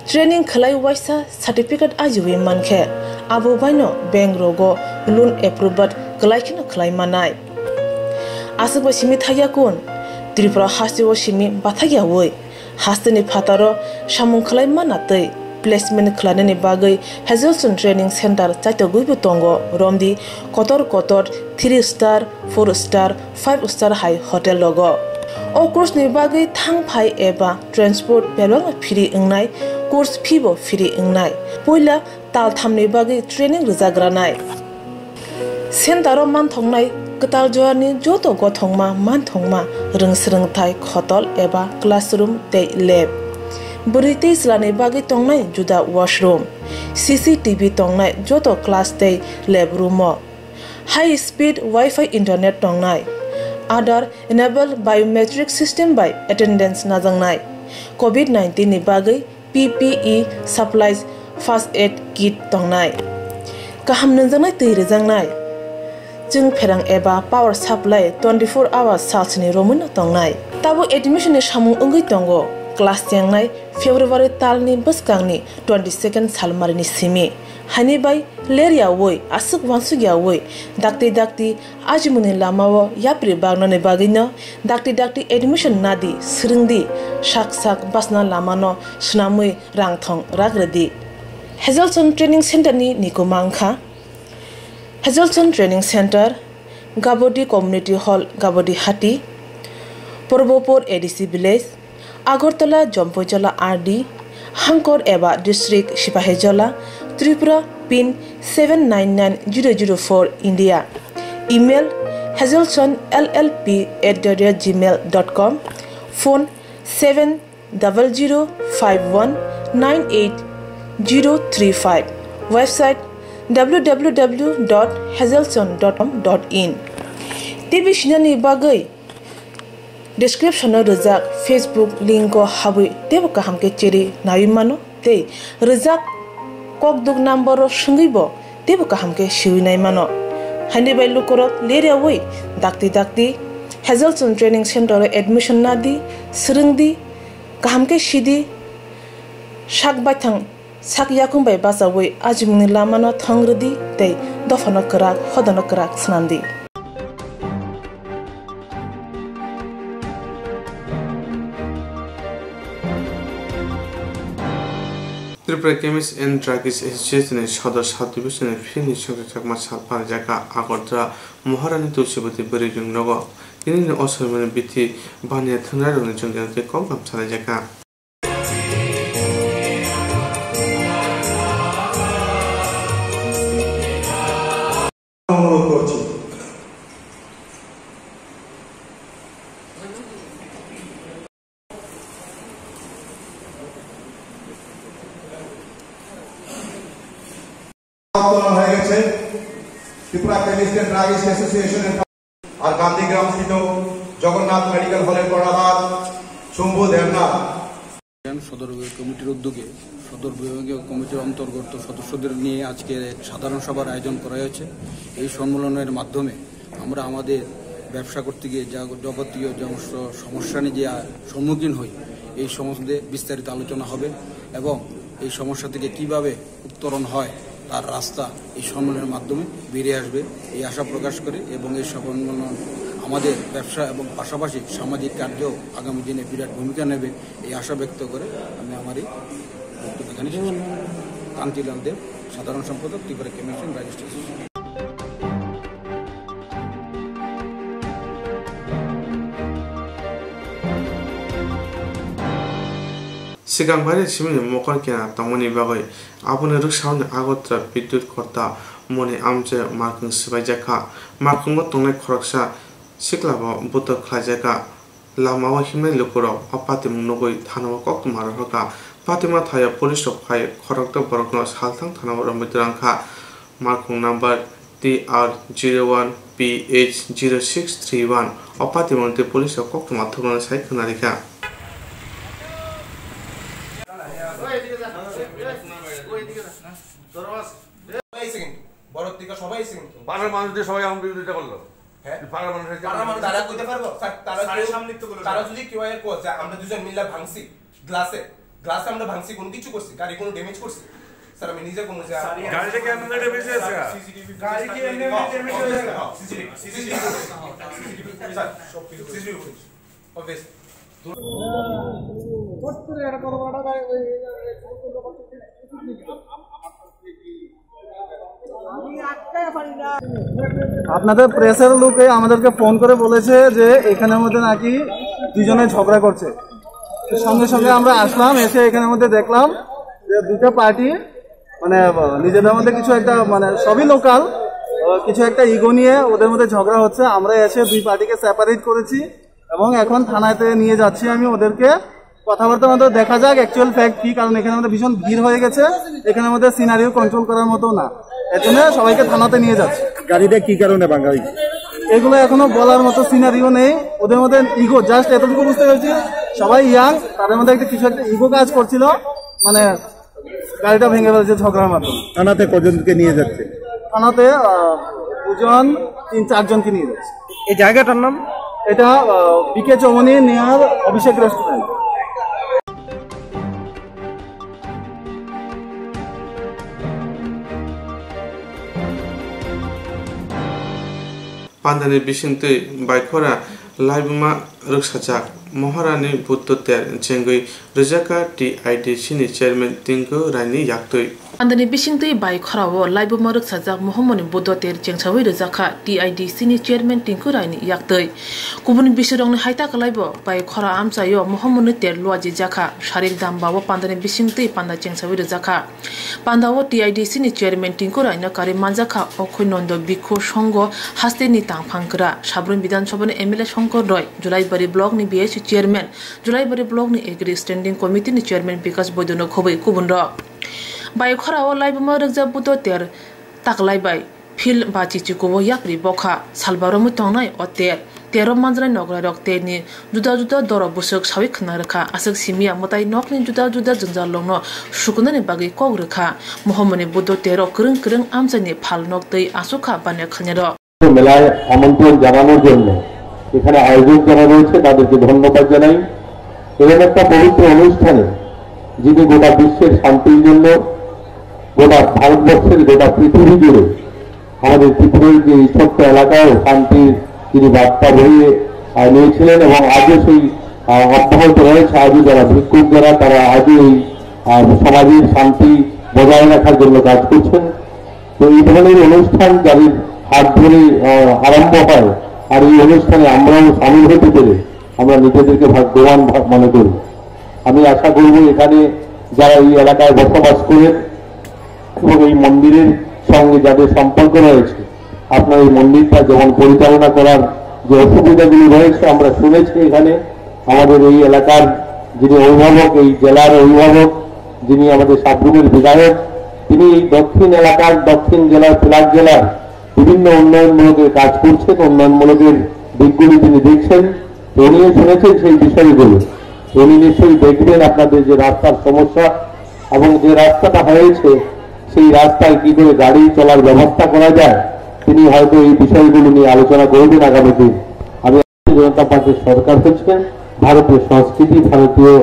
Training khlai waisa certificate ajiwi mankhe, abo baino bank rogo loan approval kwlai kheno khlai manai. Aswkbo simi thaiya kun, Tripura hasteo simi bathakyawi. Hasteni phataro samung khlai mana tei placement khlainani bagwi Hazelson Training Center chaitogwibo tongo, romdi kotor kotor three star, four star, five star hai hotel rogo. O course ni bagwi thang phai eba transport bebakno free wngnai, course fee bo free wngnai. Puila tal thamni bagwi training rwjagranai. Center o manthoknai kwtal jorani joto gothokma manthokma rwng swrwngthai khotol eba classroom tei lab. Bwrwi tei chwlani bagwi tongnai juda washroom, C C T V tongnai joto class tei lab room o. High speed Wi-Fi internet tongnai. Aadhaar enabled biometric system bai attendance najaknai. Covid nineteen ni bagwi P P E supplies, first aid kit tongnai. Kaham nungjaknai twi rwjaknai. Chwng pherang eba power supply twenty-four hours salsni romwino tongnai. Tabuk admission ni samung wngwi tongo. Class chengnai February talni bwskangni twenty-second salmarini simi. Haini bai leryawi, aswk wansukyawi, dakti dakti ajimungni lamao yapri bagnani bagwino dakti dakti admission nadi, swrwngdi, sak sak bachna lamano swnamwi rang thong rak rwdi. Hazelson Training Center ni nikuma wngkha Hazelson Training Center, Gabodi Community Hall, Gabodi Hati, Purbopur A D C Village, Agartala, Jompuijola R D, Hangkor eba District, Sipahijola, Tripura, pin seven nine nine zero zero four, India. Email, hazelson L L P at the rate gmail dot com. Phone, seven double zero five one nine eight zero three five. Website, W W W dot hazelson dot com dot in. T V sinani bagwi description o rwjak Facebook link o habwi teibo kaham khe chiri naiwi mano tei rwjak kokduk number o swngwi bo teibo kaham khe siwi nai mano. Haini bai lukurok leryawi dakti dakti Hazelson Training Center o admission nadi, swrwngdi, kaham khe sidi, sak baithang sak yakung bai bachawi ajimungni lamano thong rwdi tei dophano kwrak, hodano kwrak swnamdi. Tripura Chemist and Druggist Association ni Sodor Sub Division ni Philip ni songchakma sal phaljak kha Agartala Maharani Tulsibati bwrwi nwng nogo. Tinini o soimani bithi baniya thwngnairokni chongjak tei koklam salaijak kha. Association আর গান্ধীগ্রামস্থিত জগন্নাথ মেডিকেল হলের কর্ণধার শম্ভু দেবনাথ। সদর বিভাগীয় কমিটির উদ্যোগে সদর বিভাগীয় কমিটির অন্তর্গত সদস্যদের নিয়ে আজকে এক সাধারণ সভার আয়োজন করা হয়েছে। এই সম্মেলনের মাধ্যমে আমরা আমাদের ব্যবসা করতে গিয়ে যা যাবতীয় যে সমস্ত সমস্যা নিয়ে যে, আহ, সম্মুখীন হই, এই সম্বন্ধে বিস্তারিত আলোচনা হবে এবং এই সমস্যা থেকে কিভাবে উত্তরণ হয়, তার রাস্তা এই সম্মেলনের মাধ্যমে বেরিয়ে আসবে, এই আশা প্রকাশ করে। এবং এই সম্মেলন আমাদের ব্যবসা এবং পাশাপাশি সামাজিক কার্যেও আগামী দিনে বিরাট ভূমিকা নেবে, এই আশা ব্যক্ত করে আমি আমার এই বক্তব্য এখানে শেষ করছি। কান্তিলাল দেব, সাধারণ সম্পাদক, ত্রিপুরা কেমিস্ট্রি Rajesh. Swkang bai simi mokol kena tongmani bagwi aboni rwksaoni Agartala Bidyut Khorta moni amchai markhwng swbaijak kha. Markhwngo tongnai khoroksa siklabo butok khlaijakha. Lamao himnai lukurok o patimung nugwi thanao koktwma rohorkha. Patima thaio police rok phai khorokdok borokno salthang thanao romwi twlang kha. Markhung number T R zero one P H zero six three one o patimung twi police rok koktwma thwkmani sai khwnarikha. সবাই এসে কিন্তু, বড় দিকে সবাই এসে কিন্তু। পাড়ার মানুষ দিয়ে সবাই আমার বিরোধিতা করলো। হ্যাঁ? পাড়ার মানুষ এসে পাড়ার মানুষ তারা কইতে পারবো? স্যার, তারা স্যারের কেউ, সামনে তো বলে তারা না। যদি কেউ আগে কয় যে আমরা দুজন মিলে ভাঙছি, গ্লাসে, গ্লাসে আমরা ভাঙছি, কোনো কিছু করছি, গাড়ি কোনো ড্যামেজ করছি? স্যার, আমি নিজে কোনো যে স্যার, গাড়িটা কি এমনি ড্যামেজ হয়েছে? সিসিটিভি গাড়ি কি এমনি ড্যামেজ হয়েছে? CCTV, CCTV footage. Sir, CCTV footage. Obvious. আপনাদের প্রেসের লোকে আমাদেরকে ফোন করে বলেছে যে এখানের মধ্যে নাকি দুজনে ঝগড়া করছে। তো সঙ্গে সঙ্গে আমরা আসলাম, এসে এখানের মধ্যে দেখলাম যে দুইটা পার্টি মানে, আহ, নিজেদের মধ্যে কিছু একটা, মানে, সবই লোকাল, আহ, কিছু একটা ইগো নিয়ে ওদের মধ্যে ঝগড়া হচ্ছে। আমরা এসে দুই পার্টিকে সেপারেট করেছি এবং এখন থানাতে নিয়ে যাচ্ছি আমি ওদেরকে। কথাবার্তার মধ্যে দেখা যাক অ্যাকচুয়াল ফ্যাক্ট কি, কারণ এখানে আমাদের ভীষণ ভিড় হয়ে গেছে, এখানে আমাদের সিনারিও কন্ট্রোল করার মতো না, এর জন্য সবাইকে থানাতে নিয়ে যাচ্ছি। গাড়িটা কি কারণে ভাঙা হয়েছে? এগুলো এখনো বলার মতো সিনারিও নেই। ওদের মধ্যে ইগো, জাস্ট এতটুকু বুঝতে পেরেছি, সবাই ইয়াং, তাদের মধ্যে একটা কিছু একটা ইগো কাজ করছিল, মানে, গাড়িটা ভেঙে ফেলেছে ঝগড়ার মাধ্যমে। থানাতে কজনকে নিয়ে যাচ্ছে? থানাতে, আহ, দুজন, তিন চারজনকে নিয়ে যাচ্ছে। এই জায়গাটার নাম? এটা, আহ, বি কে চৌমুহনী নিয়ার অভিষেক restaurant. Pandani bisingtwi Baikhora laibuma rwksajak Maharani Buddho ter chengwi rwjakha T I D C ni chairman Tinku Raini yaktwi. Pandani bisingtwi Baikhorao laibuma rwksajak Mohamoni Buddho ter chengsawi rwjakha T I D C ni chairman Tinku Raini yaktwi. Kubun bisirokni hai takalaibo Baikhora amchaio Mohamoni ter luajijakha, sarik dambao pandani bisingtwi panda chengsawi rwjakha. Pandao T I D C ni chairman Tinku Raino karwi manjakha, Okhoi Nondo Bhikkhu Songho hasteni tangphang kwra, Sabroom Bidhan Sabha ni M L A Shankar Roy, Julaibari block ni B S C chairman, Julaibari block ni Agri Standing Committee ni chairman Bikash Boido no khobwi kubunrok. Baikhorao laibuma rwkjak Buddho ter taklai bai. Phil ba chichikuo yapri bokha salba romwi tongnai o ter. Tero manjanai nokrairok terni juda juda doro bwswk sawi khna rwkha. Aswk simiya mwtai nokni juda juda jwngjallokno sukunani bagwi kok rwkha. Mohamoni Buddho tero kwrwng kwrwng amchaini phal nok twi achukha baniya khainairok. মেলায় আমন্ত্রণ জানানোর জন্য এখানে আয়োজক যারা রয়েছে তাদেরকে ধন্যবাদ জানাই। এরকম একটা পবিত্র অনুষ্ঠানে যিনি গোটা বিশ্বের শান্তির জন্য, গোটা ভারতবর্ষের, গোটা পৃথিবী জুড়ে আমাদের ত্রিপুরার যে এই ছোট্ট এলাকায় শান্তির যিনি বার্তা বয়ে, আহ, নিয়েছিলেন এবং আজও সেই, আহ, অব্যাহত রয়েছে। আজও যারা ভিক্ষুক যারা, তারা আজও এই, আহ, সমাজের শান্তি বজায় রাখার জন্য কাজ করছেন। তো এই ধরনের অনুষ্ঠান যাদের হাত ধরে, আহ, আরম্ভ হয় আর এই অনুষ্ঠানে আমরাও সামিল হতে পেরে আমরা নিজেদেরকে ভাগ্যবান ভা-, মনে করি। আমি আশা করব এখানে যারা এই এলাকায় বসবাস করেন এবং এই মন্দিরের সঙ্গে যাদের সম্পর্ক রয়েছে, আপনার এই মন্দিরটা যেমন পরিচালনা করার যে অসুবিধাগুলি রয়েছে, আমরা শুনেছি এখানে আমাদের এই এলাকার যিনি অভিভাবক, এই জেলার অভিভাবক, যিনি আমাদের সাবরুমের বিধায়ক, তিনি এই দক্ষিণ এলাকার, দক্ষিণ জেলার, ফ্ল্যাট জেলার বিভিন্ন উন্নয়নমূলকের কাজ করছেন, উন্নয়নমূলকের দিকগুলি তিনি দেখছেন, তো উনিও শুনেছেন সেই বিষয়গুলো। উনি নিশ্চয়ই দেখবেন আপনাদের যে রাস্তার সমস্যা এবং যে রাস্তাটা হয়েছে, সেই রাস্তায় কি করে গাড়ি চলার ব্যবস্থা করা যায়, তিনি হয়তো এই বিষয়গুলো নিয়ে আলোচনা করবেন আগামী দিন। আমি জনতা পার্টির সরকার হচ্ছে ভারতীয় সংস্কৃতি, ভারতীয়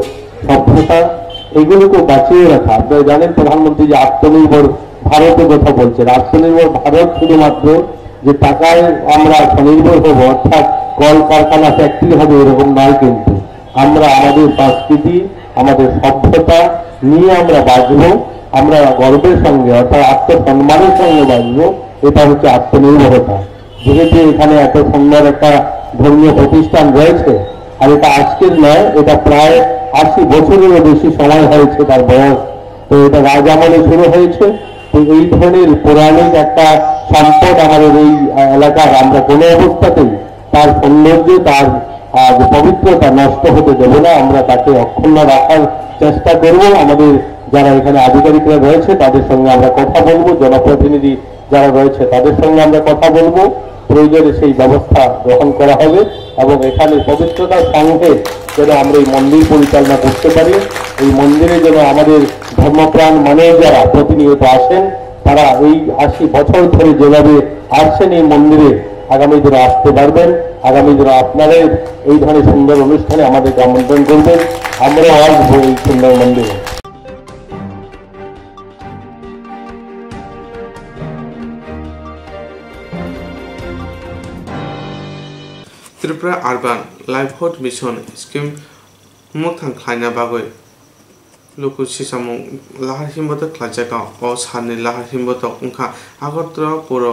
সভ্যতা, এগুলোকে বাঁচিয়ে রাখা। আপনারা জানেন, প্রধানমন্ত্রী যে আত্মনির্ভর ভারতের কথা বলছেন, আত্মনির্ভর ভারত শুধুমাত্র যে টাকায় আমরা স্বনির্ভর হব, অর্থাৎ কলকারখানা, ফ্যাক্টরি হবে, এরকম নয়। কিন্তু আমরা আমাদের সংস্কৃতি, আমাদের সভ্যতা নিয়ে আমরা বাঁচবো, আমরা গর্বের সঙ্গে অর্থাৎ আত্মসম্মানের সঙ্গে বাঁচবো। এটা হচ্ছে আত্মনির্ভরতা। যেহেতু এখানে এত সুন্দর একটা ধর্মীয় প্রতিষ্ঠান রয়েছে, আর এটা আজকের নয়, এটা প্রায় আশি বছরেরও বেশি সময় হয়েছে তার বয়স। তো এটা রাজ আমলে শুরু হয়েছে। তো এই ধরনের পৌরাণিক একটা সম্পদ আমাদের এই, আহ, এলাকার, আমরা কোনো অবস্থাতেই তার সৌন্দর্য, তার, আহ, যে পবিত্রতা নষ্ট হতে দেব না। আমরা তাকে অক্ষুণ্ণ রাখার চেষ্টা করব। আমাদের যারা এখানে আধিকারিকরা রয়েছে, তাদের সঙ্গে আমরা কথা বলবো, জনপ্রতিনিধি যারা রয়েছে, তাদের সঙ্গে আমরা কথা বলবো। প্রয়োজনে সেই ব্যবস্থা গ্রহণ করা হবে এবং এখানে পবিত্রতার সঙ্গে যেন আমরা এই মন্দির পরিচালনা করতে পারি। এই মন্দিরে যেন আমাদের ধর্মপ্রাণ মানুষ যারা প্রতিনিয়ত আসেন, তারা এই আশি বছর ধরে যেভাবে আসছেন এই মন্দিরে, আগামী দিনে আসতে পারবেন। আগামী দিনে আপনারা এই ধরনের সুন্দর অনুষ্ঠানে আমাদেরকে আমন্ত্রণ করবেন, আমরাও আসবো এই সুন্দর মন্দিরে। Tripura Urban Livelihood Mission Scheme mwthang khlaina bagwi luku sisamung lahar himbotok khlaijak. O salni lahar himbotok wngkha Agartala Puro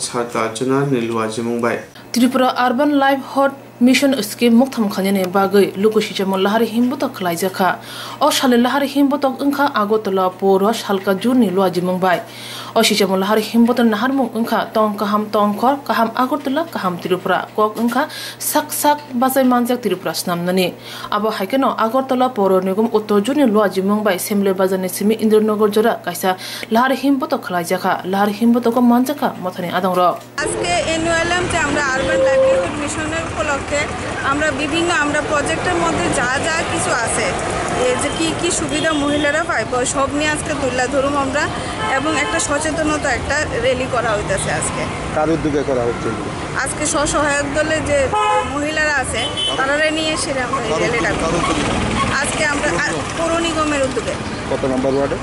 Sarkar Zonal ni luajimung bai. Tripura Urban Livelihood Mission Scheme mwthang khlainani bagwi luku sisamung lahar himbotok khlaijakha. O salni lahar himbotok wngkha Agartala Puro Sarkar Zonal ni luajimung bai. O sisamung lahar himbotok naharmung wngkha tong kaham, tong khor kaham, Agartala kaham Tripura. Kok wngkha sak sak bachai manjak Tripura swnamnani. Abo hai kheno Agartala Puro Nigam Uttor Zonal ni luajimung bai Semle Bazar ni simi Indranagar jora kaisa lahar himbotok khlaijakha. Lahar himbotogo manjakha mothani adongrok. আজকে এনওএলএম যে আমরা urban livelihood মিশনের উপলক্ষে আমরা বিভিন্ন, আমরা প্রজেক্টের মধ্যে যা যা কিছু আছে, এই যে কি কি সুবিধা মহিলারা পাইব, সব নিয়ে আজকে তুলে ধরুম আমরা এবং একটা সচেতনতা, একটা র্যালি করা হইতেছে আজকে। কার উদ্যোগে করা হচ্ছে এগুলো? আজকে স্বসহায়ক দলে যে মহিলারা আছে, তারারে নিয়ে সেটা আমরা এই র্যালিটা করব। আজকে আমরা আ, পৌর নিগমের উদ্যোগে। কত নম্বর ওয়ার্ডে?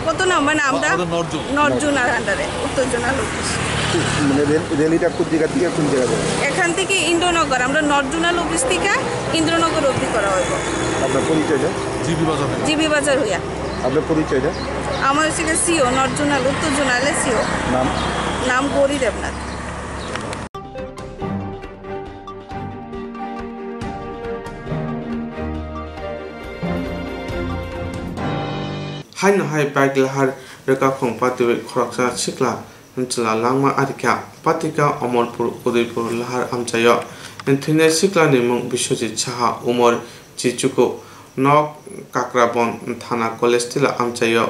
কত নম্বর না আমরা? আমাদের নর্থ জোন। নর্থ জোনাল আন্ডারে, উত্তর জোনাল অফিস। মানে র্যাল-, র্যালিটা কোন জায়গা থেকে কোন জায়গা যাবে? এখান থেকে ইন্দ্রনগর, আমরা নর্থ জোনাল অফিস থেকে ইন্দ্রনগর অবধি করা হইব। আপনার পরিচয়টা? জিবি বাজার হয়ে। জিবি বাজার হইয়া। আপনার পরিচয়টা? আমার হচ্ছে গিয়ে সিও, নর্থ জোনাল, উত্তর জোনালের সিও। নাম? নাম গৌরী Debnath. Haino hai bike lahar rwkakhung patiwi khoroksa sikla chwla langma arikha. Patika Omorpur Udaipur lahar amchaio. Thwinai siklani mung Biswajit Saha, umor chichuku, nok Kakrabon thana college tila amchaio.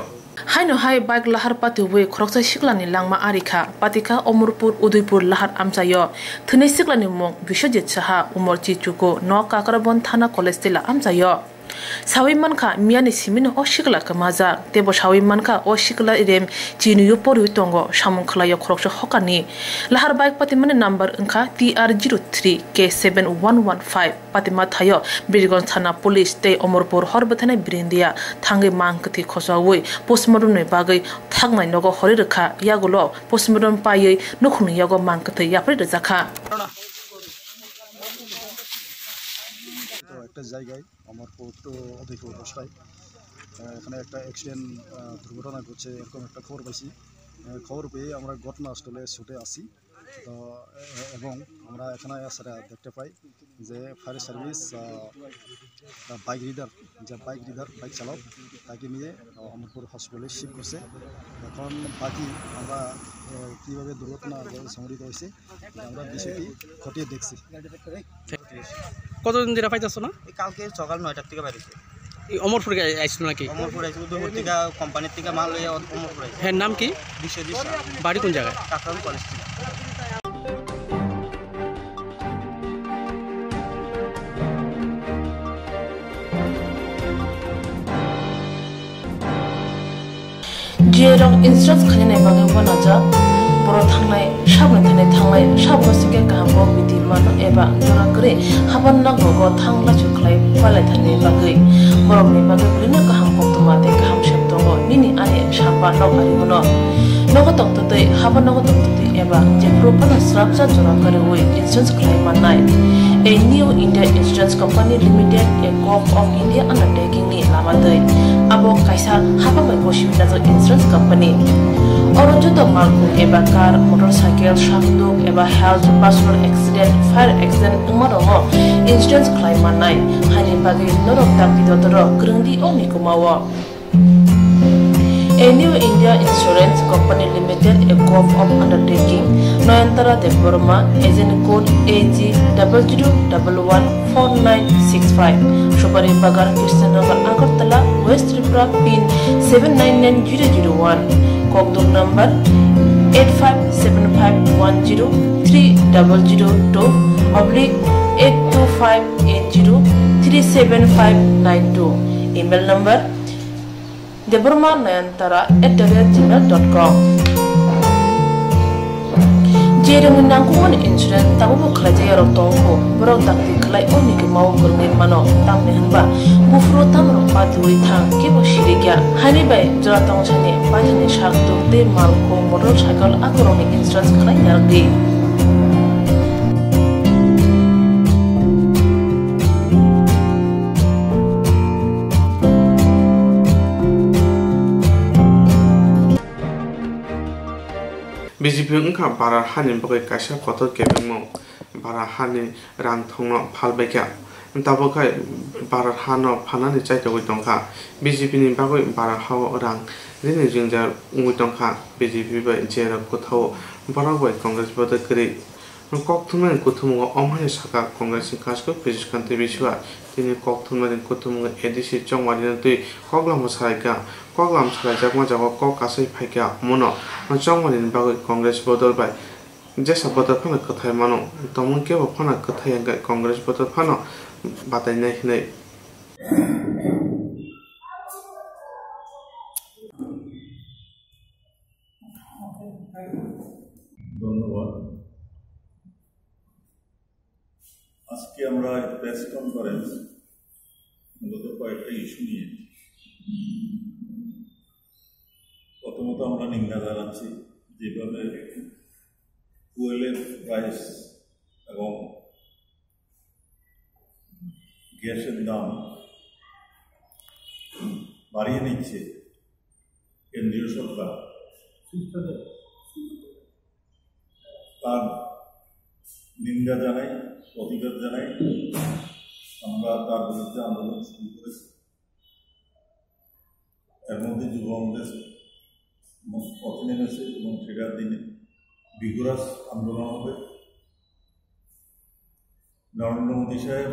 Haino hai bike lahar patiwi khoroksa siklani langma arikha. Patika Omorpur Udaipur lahar amchaio. Thwinai siklani mung Biswajit Saha, umor chichuku, nok Kakrabon thana college tila amchaio. Sawi mankha, miyani simino o sikla kwmajak, teibo sawi mankha, o sikla rem chinuyo porwi tongo, samung khlaio khoroksa hokani. Lahar bike patimani number wngkha T R zero three K seven one one five. Patima thaio Birgonj thana police tei Omorpur hor bwthainai birindia thangwi mang kwthwi khochaui postmortem ni bagwi thaknai nogo horwi rwkha, yagulo postmortem paiwi nukhungni yago mang kwthwi yapri rwjakha. তো একটা জায়গায়, অমরপুর টু উদয়পুর রাস্তায়, আহ, এখানে একটা অ্যাক্সিডেন্ট, আহ, দুর্ঘটনা ঘটছে, এরকম একটা খবর পাইছি। আহ, খবর পেয়ে আমরা ঘটনাস্থলে ছুটে আসি। তো, এ-, এবং আমরা এখানে এসে দেখতে পাই যে ফায়ার সার্ভিস, আহ, আহ, বাইক রাইডার, যে বাইক রাইডার, বাইক চালক, তাকে নিয়ে, আহ, অমরপুর হসপিটালে শিফট করছে। এখন বাকি আমরা, আহ, কীভাবে দুর্ঘটনা সংঘটিত হয়েছে, আমরা বিষয়টি খতিয়ে দেখছি। কতদিন ধরে পাইতেছো না? এই কালকে সকাল নয়টার থেকে বাইরেছে। এই অমরপুর গে আইছিল নাকি? অমরপুর আইছিল, উদয়পুর থেকে কোম্পানির থেকে মাল লইয়া অ-, অমরপুর আইছিল। হ্যাঁ, নাম কি? বিশ্বজিৎ সাহা। বাড়ি কোন জায়গায়? কাকরাম কলেজ থেকে। Borok insurance khainani bagwi uanajak, borok thangnai sabni thani thangnai sabno sikhe kaham kok bidi mano eba jora kwrwi haban nok rogo thang laisu khlai palaithani bagwi. Borokni bagwi bwrwino kaham koktwma tei kaham sep tongo nini ani samba nok ari uno. Nogo tongtwtwi, haban nogo tongtwtwi eba jephuru phano swrapsa jora kwrwi insurance khlai mannai. A New India Insurance Company Limited, a Gov of India undertaking ni lama twi. Abo kaisa hapang bai gosi winajak insurance company. Oro joto malkhung eba car, motorcycle, sakduk eba health, personal accident, fire accident wngma rokno insurance khlai mannai. Haini bagwi norok dakti dodoro kwrwngdi o mikumao. A New India Insurance Company Limited, a Gov of undertaking, Nayantara Debbarma, agent code A G double zero double one four nine six five, Supari Bagan, Krishnanagar, Agartala, West Tripura, pin seven nine nine zero zero one, kokduk number eight five seven five one zero three double zero two oblique eight two five eight zero three seven five nine two, email number debbarma nayantara at the rate gmail dot com. Jerwngni nangkukmani insurance tabukbo khlaijak yarok tongkho, borok dakti khlai o mikimao kwrwngwi mano, tamni hwnba buphuru tamrok patiwi thang kebo sirikya. Haini bai jora tongsani paithani sak tuk tei malkhung motorcycle akorokni insurance khlai narwkdi. B J P wngkha Bharat hani bagwi kaisa kotor kebengmung. Bharat hani rang thongno phalbaikha. Tabuk hai Bharat hano phanani chaitogwi tongkha. B J P ni bagwi Bharat hao rang rini jwngjal wngwi tongkha. B J P bai jerok kwthao borok bai Congress bodol kwrwi. Kokthumnani kuthumugo omhani saka Congress ni kasko Piyush Kanti Biswa tini kokthumnani kuthumugo A D C chongmani twi koklam salaikha. Koklam salaijakma jago kok kasai phaikha, omono chongmani bagwi Congress bodol bai jesa bodol phano kwthai mano, tongmung kebo phano kwthai hwnkhe Congress bodol phano batainai hwnwi. ধন্যবাদ। আজকে আমরা press conference মূলত কয়েকটা ইস্যু নিয়ে। প্রথমত আমরা নিন্দা জানাচ্ছি যেভাবে ফুয়েলের প্রাইস এবং গ্যাসের দাম বাড়িয়ে নিচ্ছে কেন্দ্রীয় সরকার, তার নিন্দা জানাই, প্রতিবাদ জানাই। আমরা তার বিরুদ্ধে আন্দোলন শুরু করেছি। এর মধ্যে যুব কংগ্রেস পথে নেমেছে এবং সেটার দিনে vigorous আন্দোলন হবে। নরেন্দ্র মোদী সাহেব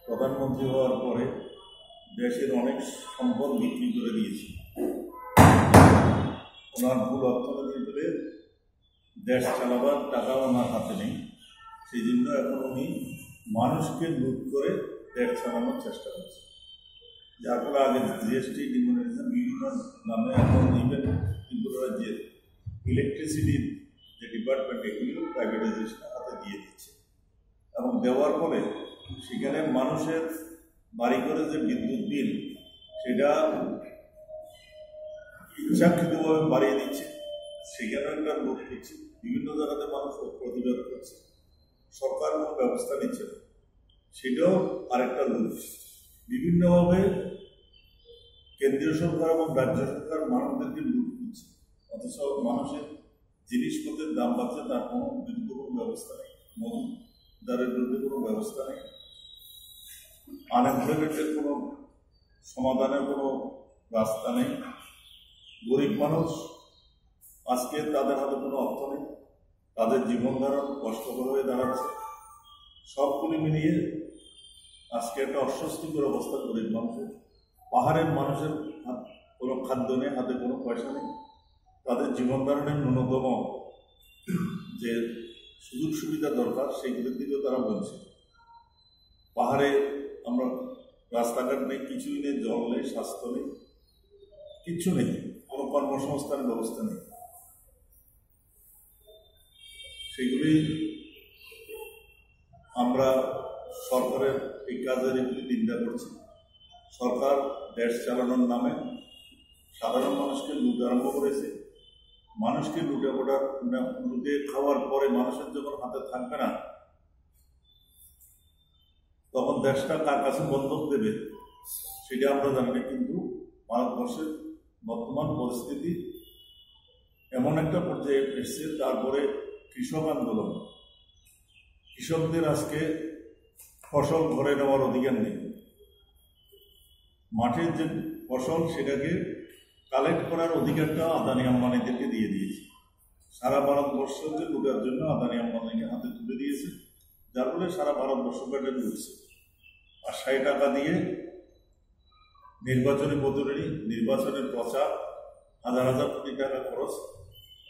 প্রধানমন্ত্রী হওয়ার পরে দেশের অনেক সম্পদ বিক্রি করে দিয়েছে। ওনার ভুল অর্থনীতির ফলে দেশ চালাবার টাকা ওনার হাতে নেই, সেই জন্য এখন উনি মানুষকে লুট করে দেশ চালানোর চেষ্টা করছেন। যার ফলে আগে জিএসটি ডিমোনিটাইজেশন বিভিন্ন নামে এখন ইভেন ত্রিপুরা রাজ্যের ইলেকট্রিসিটির যে ডিপার্টমেন্ট, এগুলিও প্রাইভেটাইজেশনের হাতে দিয়ে দিচ্ছে। এবং দেওয়ার পরে সেখানে মানুষের বাড়ি ঘরে যে বিদ্যুৎ বিল, সেটা ইচ্ছাকৃতভাবে বাড়িয়ে দিচ্ছে। সেখানেও একটা লোভ করছে, বিভিন্ন জায়গাতে মানুষ প্রতিবাদ করছে, সরকার কোনো ব্যবস্থা নিচ্ছে না, সেটাও আরেকটা লোভ। বিভিন্নভাবে কেন্দ্রীয় সরকার এবং রাজ্য সরকার মানুষদেরকে লুট করছে, অথচ মানুষের জিনিসপত্রের দাম বাড়ছে, তার কোনো বিরুদ্ধে কোনো ব্যবস্থা নেই, মজুতদারের বিরুদ্ধে কোনো ব্যবস্থা নেই, আনএমপ্লয়মেন্টের কোনো সমাধানের কোনো রাস্তা নেই। গরিব মানুষ, আজকে তাদের হাতে কোনো অর্থ নেই, তাদের জীবন ধারণ কষ্টকর হয়ে দাঁড়াচ্ছে। সবগুলি মিলিয়ে আজকে একটা অস্বস্তিকর অবস্থা গরিব মানুষের। পাহাড়ের মানুষের হাত-, কোনো খাদ্য নেই, হাতে কোনো পয়সা নেই, তাদের জীবন ধারণের ন্যূনতম যে সুযোগ সুবিধা দরকার, সেগুলির দিকেও তারা বঞ্চিত। পাহাড়ে আমরা রাস্তাঘাট নেই, কিছুই নেই, জল নেই, স্বাস্থ্য নেই, কিচ্ছু নেই, কোনো কর্মসংস্থানের ব্যবস্থা নেই। সেগুলি আমরা সরকারের এই কাজের একটি নিন্দা করছি। সরকার দেশ চালানোর নামে সাধারণ মানুষকে লুট আরম্ভ করেছে। মানুষকে লুটে পড়া, লুটে খাওয়ার পরে মানুষের যখন হাতে থাকবে না, তখন দেশটা কার কাছে বন্ধক দেবে সেটা আমরা জানি না। কিন্তু ভারতবর্ষের বর্তমান পরিস্থিতি এমন একটা পর্যায়ে এসছে, তারপরে কৃষক আন্দোলন, কৃষকদের আজকে ফসল ঘরে নেওয়ার অধিকার নেই। মাঠের যে ফসল, সেটাকে কালেক্ট করার অধিকারটা আদানি আম্বানিদেরকে দিয়ে দিয়েছে। সারা ভারতবর্ষকে লুটার জন্য আদানি আম্বানিকে হাতে তুলে দিয়েছে, যার ফলে সারা ভারতবর্ষ পেটে লুটছে। আর সেই টাকা দিয়ে নির্বাচনী প্রতিনিধি, নির্বাচনের প্রচার, হাজার হাজার কোটি টাকা খরচ,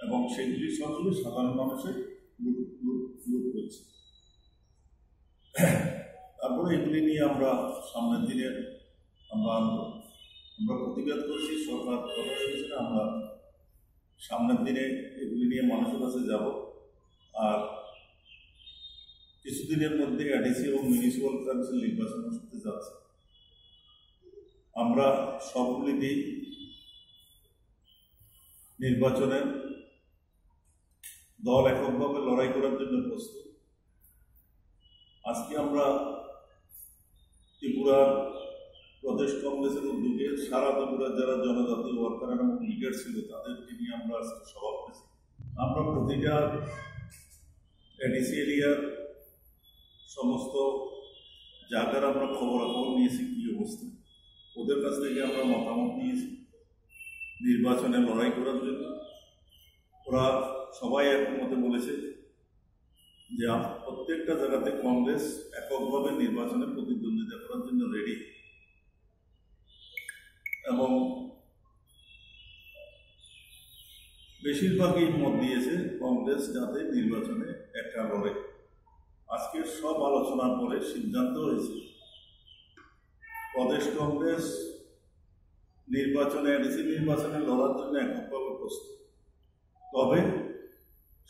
এবং সেগুলি সবগুলি সাধারণ মানুষের লুট, লুট, লুট করছে। তারপরে এগুলি নিয়ে আমরা সামনের দিনে আমরা আন্দোলন, আমরা প্রতিবাদ করছি। সরকার কথা শুনছে না। আমরা সামনের দিনে এগুলি নিয়ে মানুষের কাছে যাব। আর কিছুদিনের মধ্যে এডিসি এবং মিউনিসিপ্যাল কাউন্সিল নির্বাচন হতে যাচ্ছে। আমরা সবগুলিতেই নির্বাচনের দল এককভাবে লড়াই করার জন্য প্রস্তুত। আজকে আমরা ত্রিপুরার প্রদেশ কংগ্রেসের উদ্যোগে সারা ত্রিপুরার যারা জনজাতি ওয়ার্কার এবং লিডার ছিল, তাদেরকে নিয়ে আমরা আজকে সভা করেছি। আমরা প্রতিটা এডিসি এরিয়ার সমস্ত জায়গার আমরা খবরাখবর নিয়েছি, কী অবস্থা, ওদের কাছ থেকে আমরা মতামত নিয়েছি নির্বাচনে লড়াই করার জন্য। ওরা সবাই একমতে বলেছে যে আম-, প্রত্যেকটা জায়গাতে কংগ্রেস এককভাবে নির্বাচনে প্রতিদ্বন্দ্বিতা করার জন্য রেডি, এবং বেশিরভাগই মত দিয়েছে কংগ্রেস যাতে নির্বাচনে একা লড়ে। আজকে সব আলোচনার পরে সিদ্ধান্ত হয়েছে প্রদেশ কংগ্রেস নির্বাচনে, এডিসি নির্বাচনে লড়ার জন্য এককভাবে প্রস্তুত। তবে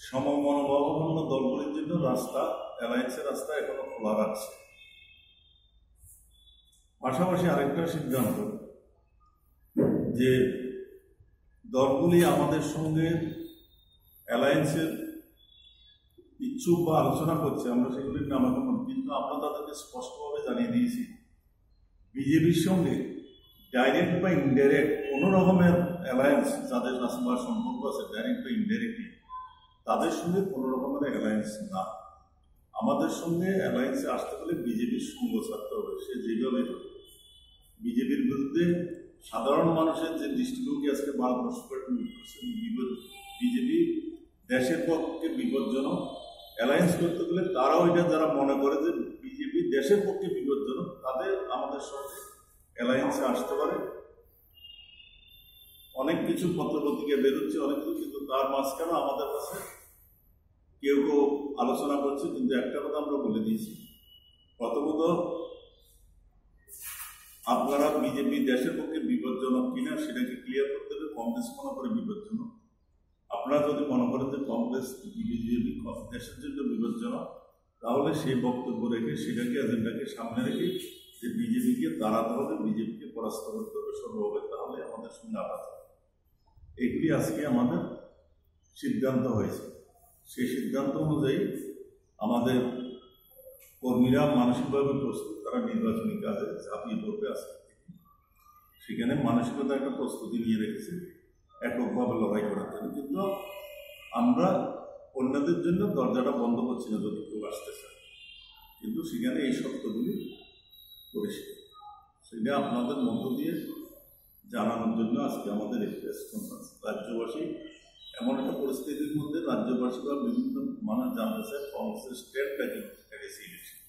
সমমনোভাবাপন্ন দলগুলির জন্য রাস্তা, অ্যালায়েন্সের রাস্তা এখনো খোলা রাখছে। পাশাপাশি আরেকটা সিদ্ধান্ত, যে দলগুলি আমাদের সঙ্গে অ্যালায়েন্সের ইচ্ছুক বা আলোচনা করছে, আমরা সেগুলির নাম এখন বলি, কিন্তু আমরা তাদেরকে স্পষ্টভাবে জানিয়ে দিয়েছি, বিজেপির সঙ্গে ডাইরেক্ট বা ইনডাইরেক্ট কোনো রকমের অ্যালায়েন্স, যাদের কাছে বা সম্পর্ক আছে ডাইরেক্ট বা ইনডাইরেক্টলি, তাদের সঙ্গে কোনো রকমের অ্যালায়েন্স না। আমাদের সঙ্গে অ্যালায়েন্সে আসতে হলে বিজেপির সঙ্গ ছাড়তে হবে, সে যেভাবে হোক। বিজেপির বিরুদ্ধে সাধারণ মানুষের যে দৃষ্টিভঙ্গি আজকে ভারতবর্ষ বিজেপি দেশের পক্ষে বিপজ্জনক, অ্যালায়েন্স করতে গেলে তারাও এটা, যারা মনে করে যে বিজেপি দেশের পক্ষে বিপজ্জনক, তাদের আমাদের সঙ্গে অ্যালায়েন্সে আসতে পারে। অনেক কিছু পত্র পত্রিকা বেরোচ্ছে, অনেক কিছু, কিন্তু তার মাঝখানে আমাদের কাছে কেউ কেউ আলোচনা করছে, কিন্তু একটা কথা আমরা বলে দিয়েছি, প্রথমত আপনারা বিজেপি দেশের পক্ষে বিপজ্জনক কিনা সেটাকে ক্লিয়ার করতে হবে। কংগ্রেস মনে করে বিপজ্জনক, আপনারা যদি মনে করেন যে কংগ্রেস বিজেপি দেশের জন্য বিপজ্জনক, তাহলে সেই বক্তব্য রেখে, সেটাকে, এজেন্ডাকে সামনে রেখে যে বিজেপিকে দাঁড়াতে হবে, বিজেপিকে পরাস্ত করতে হবে সর্বভাবে, তাহলে আমাদের সঙ্গে আপাতত এগুলি আজকে আমাদের সিদ্ধান্ত হয়েছে। সেই সিদ্ধান্ত অনুযায়ী আমাদের কর্মীরা মানসিকভাবে প্রস্তুত, তারা নির্বাচনী কাজে ঝাঁপিয়ে পড়বে আজকে থেকে। সেখানে মানসিকতা একটা প্রস্তুতি নিয়ে রেখেছে এককভাবে লড়াই করার জন্য। কিন্তু আমরা অন্যদের জন্য দরজাটা বন্ধ করছি না যদি কেউ আসতে চায়, কিন্তু সেখানে এই শর্তগুলি পরিষ্কার। সেটা আপনাদের মধ্য দিয়ে জানানোর জন্য আজকে আমাদের এই প্রেস কনফারেন্স। রাজ্যবাসী এমন একটা পরিস্থিতির মধ্যে, রাজ্যবাসী বা বিভিন্ন মানুষ জানতে চায় কংগ্রেসের স্ট্যান্ডটা কি এডিসি ইলেকশন।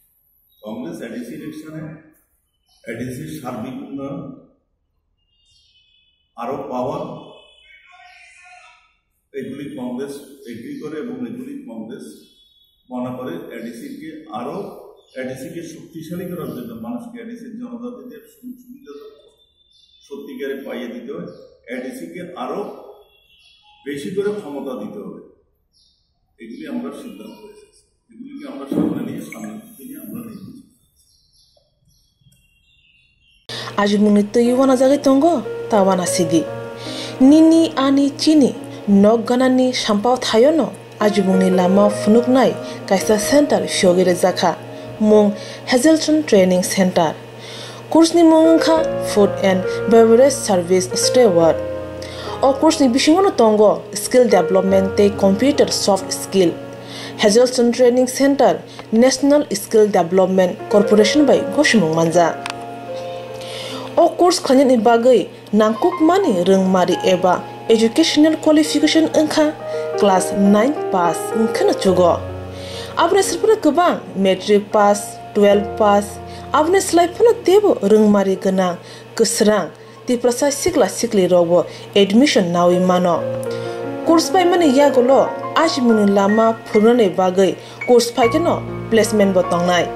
কংগ্রেস এডিসি ইলেকশনে, এডিসির সার্বিক উন্নয়ন, আরও পাওয়ার, এগুলি কংগ্রেস এগ্রি করে এবং এগুলি কংগ্রেস মনে করে এডিসিকে আরও, এডিসিকে শক্তিশালী করার জন্য, মানুষকে, এডিসির জনজাতিদের সুযোগ সুবিধা সত্যিকারে পাইয়ে দিতে হয়। এডিসি কে আরো বেশি করে ক্ষমতা দিতে হবে। এগুলি আমরা সিদ্ধান্ত এসেছি, এগুলিকে আমরা সামনে নিয়ে সামনের দিকে নিয়ে আমরা নির্বাচন। Ajimungni twi uanajagwi tongo ta uanasidi. Nini ani chini nok ganani sampao thaiono ajimungni lama phunuknai kaisa center phiyogwi rwjakha, mung Hazelton Training Center. Course ni mung wngkha Food and Beverage Service Steward. O course ni bisingo no tongo skill development tei computer soft skill. Hazelton Training Center National Skill Development Corporation bai gosimung manjak. O course khlainani bagwi nangkukmani rwngmari eba educational qualification wngkha class nine pass wngkheno chugo. Aboni srwphano kwbang matric pass, twelve pass, aboni slai phano teibo rwngmari gwnang kwsrang Tiprasa sikla sikli rokbo admission nawi mano. Course paimani yagulo ajimungni lama phunuknani bagwi course phaikheno placement bo tongnai.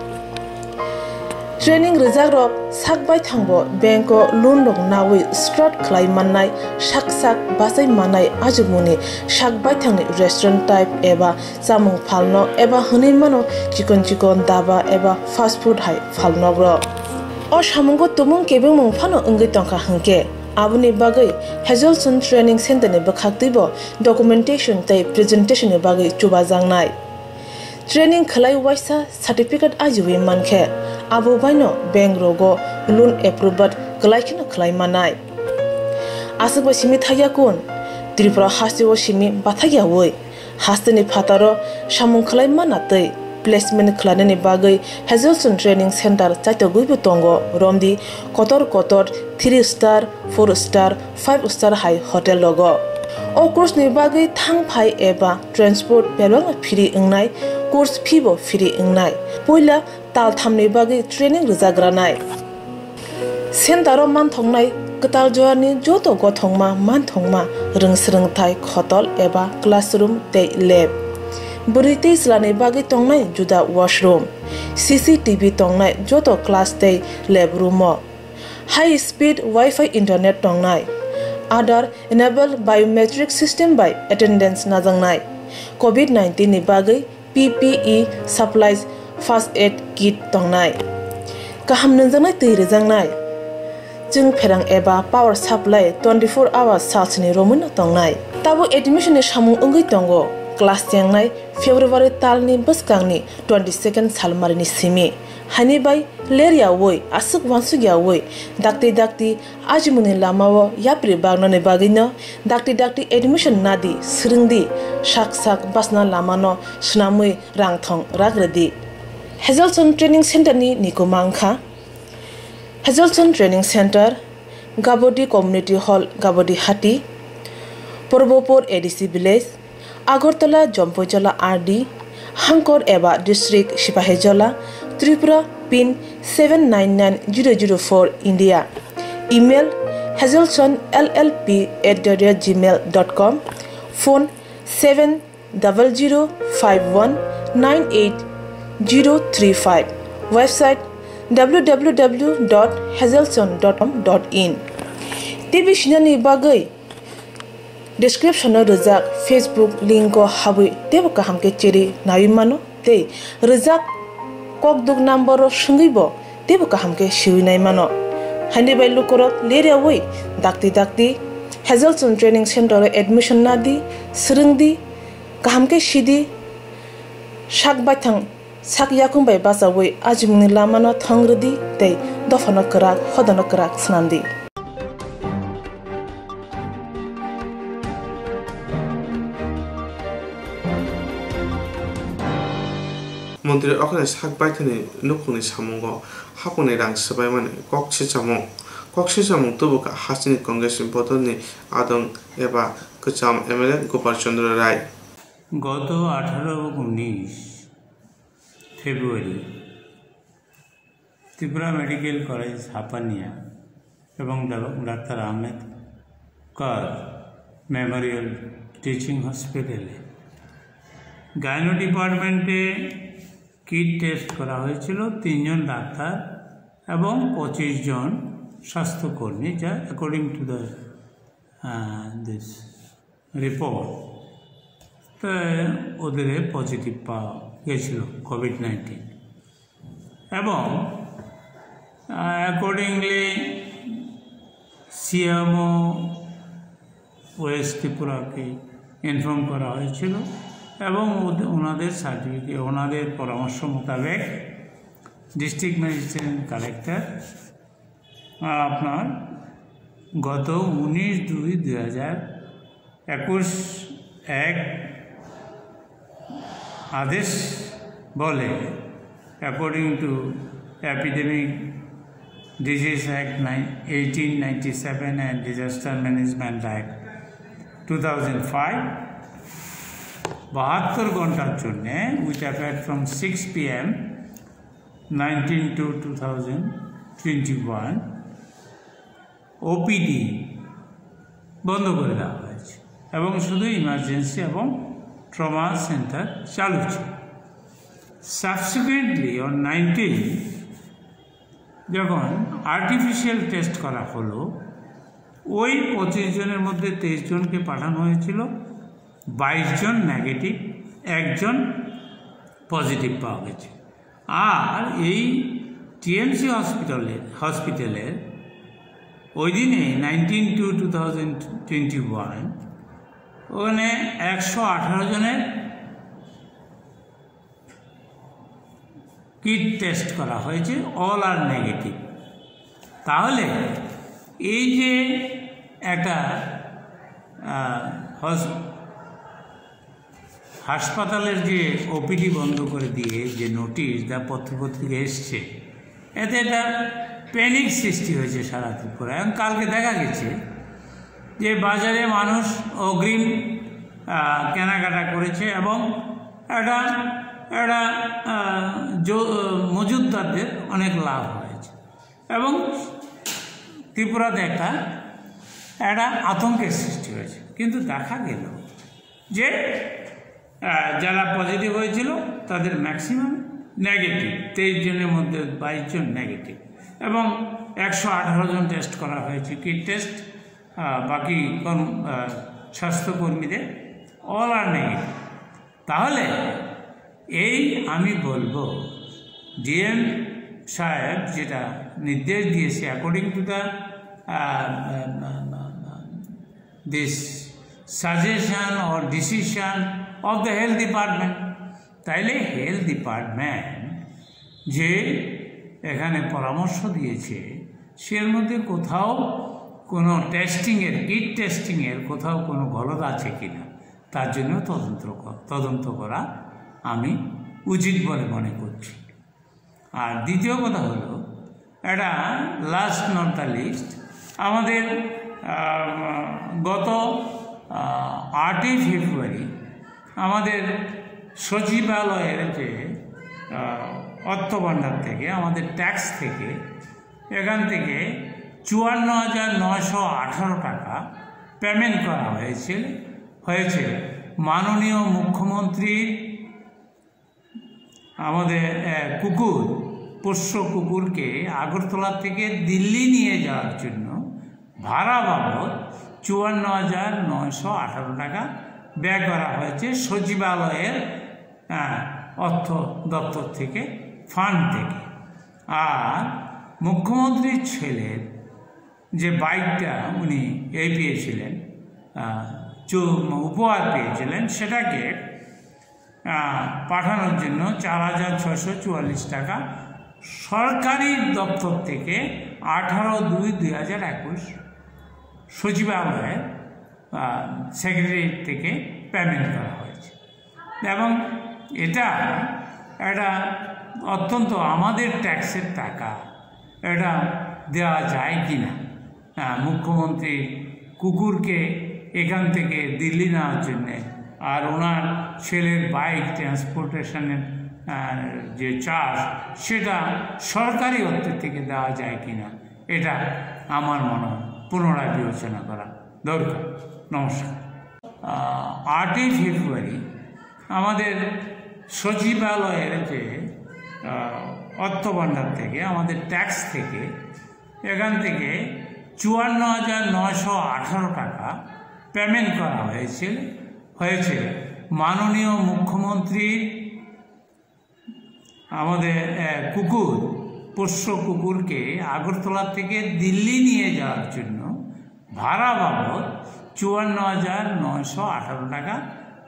Training rwjakrok sak baithangbo bank o loan rok nawi start khlai mannai, sak sak bachai mannai ajimungni sak baithangni restaurant type eba chamung phalnok eba hwnwi mano chikon chikon daba eba fast food hai phalnokrok. O samungo tumung kebengmung phano wngwi tongkha hwnkhe, aboni bagwi Hazelson Training Center ni bwkhaktwibo documentation tei presentation ni bagwi chubajaknai. Training khlai waisa certificate ajiwi mankhe, abo baino bank rogo loan approval kwlai kheno khlai manai. Aswk bai simi thaiya kun, Tripura hasteo simi bathakyawi, hasteni phataro samung khlai mana tei placement khlainani bagwi Hazelson Training Center chaitogwibo tongo, romdi kotor kotor three star, four star, five star hai hotel rogo. O course ni bagwi thang phai eba transport bebakno free wngnai, course fee bo free wngnai. Puila tal thamni bagwi training rwjagranai. Center o manthoknai kwtal jorani joto gothokma manthokma rwng swrwngthai khotol eba classroom tei lab. Bwrwi tei chwlani bagwi tongnai juda washroom, C C T V tongnai joto class tei lab room o. High speed Wi-Fi internet tongnai. Aadhaar enabled biometric system bai attendance najaknai. Covid nineteen ni bagwi P P E supplies, first aid kit tongnai. Kaham nungjaknai twi rwjaknai. Chwng pherang eba power supply twenty-four hours salsni romwino tongnai. Tabuk admission ni samung wngwi tongo. Class chengnai February talni bwskangni twenty-second salmarini simi. Haini bai leryawi, aswk wansukyawi, dakti dakti ajimungni lamao yapri baknani bagwino dakti dakti admission nadi, swrwngdi, sak sak bachna lamano swnamwi rang thong rak rwdi. Hazelson Training Center ni nikuma wngkha Hazelson Training Center, Gabodi Community Hall, Gabodi Hati, Purbopur A D C Village, Agartala, Jampuijala R D, Hangkor eba District, Sipahijola, Tripura, pin seven nine nine zero zero four, India. Email, hazelson L L P at the rate gmail dot com. Phone, seven double zero five one nine eight zero three five. Website, W W W dot hazelson dot com dot in. T V sinani bagwi description o rwjak Facebook link o habwi teibo kaham khe cheri naiwi mano tei rwjak kokduk number o swngwi bo teibo kaham khe siwi nai mano. Haini bai lukurok leryawi dakti dakti Hazelson Training Center o admission nadi, swrwngdi, kaham khe sidi, sak baithang sak yakung bai bachawi ajimungni lamano thong rwdi tei dophano kwrak, hodano kwrak swnamdi. Montri okhani sak baithani nukhungni samungo hapungni rang swbaimani kok sichamung. Kok sichamung tubuka hasteni Congress ni bodolni adong eba kwcham M L A Gopal Chandra Rai. গত আঠারো এবং উনিশ ফেব্রুয়ারি Tripura medical college Hapania এবং ডা-, ডাক্তার আহমেদকর Memorial teaching হসপিটালে গাইনো ডিপার্টমেন্টে kit test করা হয়েছিল তিনজন ডাক্তার এবং পঁচিশ জন স্বাস্থ্যকর্মী, যা according to the ah, this report, তো ওদের পজিটিভ পাওয়া গেছিল কোভিড নাইন্টিন। এবং অ্যাকর্ডিংলি সিএমও ওয়েস্ট ত্রিপুরাকে ইনফর্ম করা হয়েছিল এবং ওদে- ওনাদের সার্টিফিকেট, ওনাদের পরামর্শ মোতাবেক ডিস্ট্রিক্ট ম্যাজিস্ট্রেট অ্যান্ড কালেক্টর আপনার গত উনিশ দুই দুই হাজার একুশ এক আদেশ বলে, according to Epidemic Disease Act eighteen ninety seven and Disaster Management Act two thousand five, বাহাত্তর ঘন্টার জন্যে, with effect from six P M nineteen to two thousand twenty one, OPD বন্ধ করে দেওয়া হয়েছে এবং শুধু ইমার্জেন্সি এবং ট্রমা সেন্টার চালু ছিল। সাবসিকুয়েন্টলি অন নাইনটিন যখন আর্টিফিশিয়াল টেস্ট করা হলো, ওই পঁচিশ জনের মধ্যে তেইশ জনকে পাঠানো হয়েছিল, বাইশ জন নেগেটিভ, একজন পজিটিভ পাওয়া গেছে। আর এই টিএমসি হসপিটালে হসপিটালের ওই দিনে nineteen two two thousand twenty one ওখানে একশো আঠারো জনের কিট টেস্ট করা হয়েছে, অল আর নেগেটিভ। তাহলে এই যে একটা আহ, হস- হাসপাতালের যে ওপিডি বন্ধ করে দিয়ে যে নোটিশ দা পত্রপত্রিকা এসছে, এতে একটা প্যানিক সৃষ্টি হয়েছে সারা ত্রিপুরা। এবং কালকে দেখা গেছে যে বাজারে মানুষ অগ্রিম আহ, কেনাকাটা করেছে এবং এটা এটা আহ, জ- মজুতদারদের অনেক লাভ হয়েছে এবং ত্রিপুরাতে একটা একটা আতঙ্কের সৃষ্টি হয়েছে। কিন্তু দেখা গেল যে আহ, যারা পজিটিভ হয়েছিল তাদের ম্যাক্সিমাম নেগেটিভ, তেইশ জনের মধ্যে বাইশ জন নেগেটিভ এবং একশো আঠারো জন টেস্ট করা হয়েছে, কিট টেস্ট, বাকি কর্ম আহ, স্বাস্থ্যকর্মীদের অল আর নেগেটিভ। তাহলে এই আমি বলবো, ডিএম সাহেব যেটা নির্দেশ দিয়েছে, according to the this suggestion or decision of the health department, তাইলে হেলথ ডিপার্টমেন্ট যে এখানে পরামর্শ দিয়েছে, সের মধ্যে কোথাও কোনো টেস্টিংয়ের, কিট টেস্টিংয়ের কোথাও কোনো গলদ আছে কিনা, তার জন্য তদন্ত ক- তদন্ত করা আমি উচিত বলে মনে করছি। আর দ্বিতীয় কথা হলো, এটা লাস্ট নট দ্য লিস্ট, আমাদের আহ, গত আহ, আটই ফেব্রুয়ারি আমাদের সচিবালয়ের যে আহ, অর্থ ভাণ্ডার থেকে, আমাদের ট্যাক্স থেকে, এখান থেকে চুয়ান্ন হাজার নয়শো আঠারো টাকা পেমেন্ট করা হয়েছিল হয়েছে মাননীয় মুখ্যমন্ত্রীর আমাদের আহ, কুকুর, পোষ্য কুকুরকে আগরতলা থেকে দিল্লি নিয়ে যাওয়ার জন্য ভাড়া বাবদ চুয়ান্ন হাজার নয়শো আঠারো টাকা ব্যয় করা হয়েছে সচিবালয়ের আহ, অর্থ দপ্তর থেকে, ফান্ড থেকে। আর মুখ্যমন্ত্রীর ছেলের যে বাইকটা উনি এ পেয়েছিলেন, আহ, চু- উপহার পেয়েছিলেন, সেটাকে আহ, পাঠানোর জন্য চার হাজার ছয়শো চুয়াল্লিশ টাকা সরকারি দপ্তর থেকে আঠারো দুই দুই হাজার একুশ সচিবালয়ের সেক্রেটারি থেকে পেমেন্ট করা হয়েছে। এবং এটা একটা অত্যন্ত আমাদের ট্যাক্সের টাকা, এটা দেওয়া যায় কি না? আহ, মুখ্যমন্ত্রী কুকুরকে এখান থেকে দিল্লি নেওয়ার জন্যে, আর ওনার ছেলের বাইক ট্রান্সপোর্টেশনের আহ, যে চার্জ, সেটা সরকারি অর্থ থেকে দেওয়া যায় কিনা, এটা আমার মনে হয় পুনরায় বিবেচনা করা দরকার। নমস্কার। আহ, আটই ফেব্রুয়ারি আমাদের সচিবালয়ের যে আহ, অর্থ ভাণ্ডার থেকে, আমাদের ট্যাক্স থেকে, এখান থেকে চুয়ান্ন হাজার নয়শো আঠারো টাকা পেমেন্ট করা হয়েছিল হয়েছে মাননীয় মুখ্যমন্ত্রীর আমাদের আহ, কুকুর, পোষ্য কুকুরকে আগরতলা থেকে দিল্লি নিয়ে যাওয়ার জন্য ভাড়া বাবদ চুয়ান্ন হাজার নয়শো আঠারো টাকা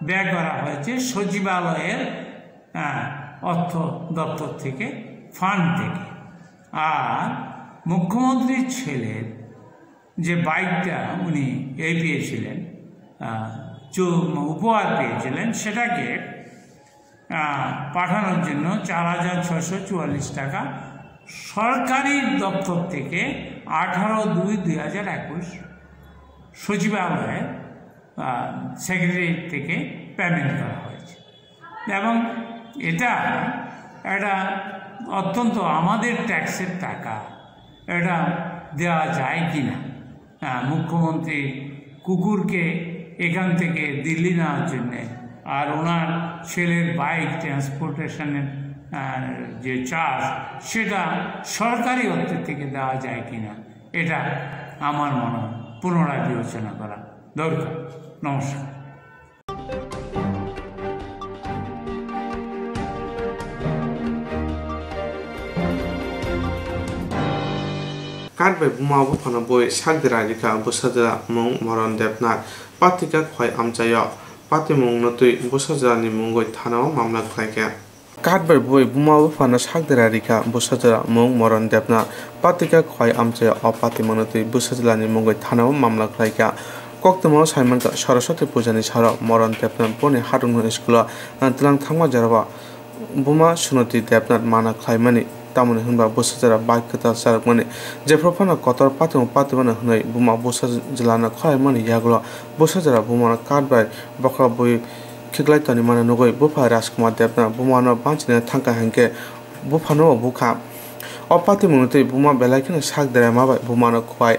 ব্যয় করা হয়েছে সচিবালয়ের আহ, অর্থ দপ্তর থেকে, ফান্ড থেকে। আর মুখ্যমন্ত্রীর ছেলের যে বাইকটা উনি এ পেয়েছিলেন, আহ, চৌ- উপহার পেয়েছিলেন, সেটাকে আহ, পাঠানোর জন্য চার হাজার ছয়শো চুয়াল্লিশ টাকা সরকারি দপ্তর থেকে আঠারো দুই দুই হাজার একুশ সচিবালয়ে সেক্রেটারি থেকে পেমেন্ট করা হয়েছে। এবং এটা একটা অত্যন্ত আমাদের ট্যাক্সের টাকা, এটা দেওয়া যায় কি না। আহ, মুখ্যমন্ত্রী কুকুরকে এখান থেকে দিল্লি নেওয়ার জন্যে আর ওনার ছেলের বাইক ট্রান্সপোর্টেশনের আহ, যে চার্জ, সেটা সরকারি অর্থ থেকে দেওয়া যায় কিনা, এটা আমার মনে হয় পুনরায় বিবেচনা করা দরকার। নমস্কার। Kar bai buma buphano bui sakdera rikha bwsajwla mung Moron Debnath, patika khwai amchaio patimungno twi bwsajwlani mungwi thanao mamla khlaikha. Kar bai bui buma buphano sakdera rikha bwsajwla mung Moron Debnath, patika khwai amchaio o patimungno twi bwsajwlani mungwi thanao mamla khlaikha. Koktwmao saimankha Saraswati pujani saro Moron Debnath boni hathungno school-o twlang thangma jorao buma Sunoti Debnath mana khlaimani, tamoni hwnba bwsajwla bai kwtal charwkmani. Jephru phano kotor patimung patimano hwnwi buma bwsajwlano khlaimani yagulo bwsajwla bumano kar bai bokhorok bui khiklai tonimano nugwi bupha Rajkumar Debnath bumano banchina thangkha hinkhe buphano bukha. O patimungni twi buma belai kheno sak derema bai bumano khwai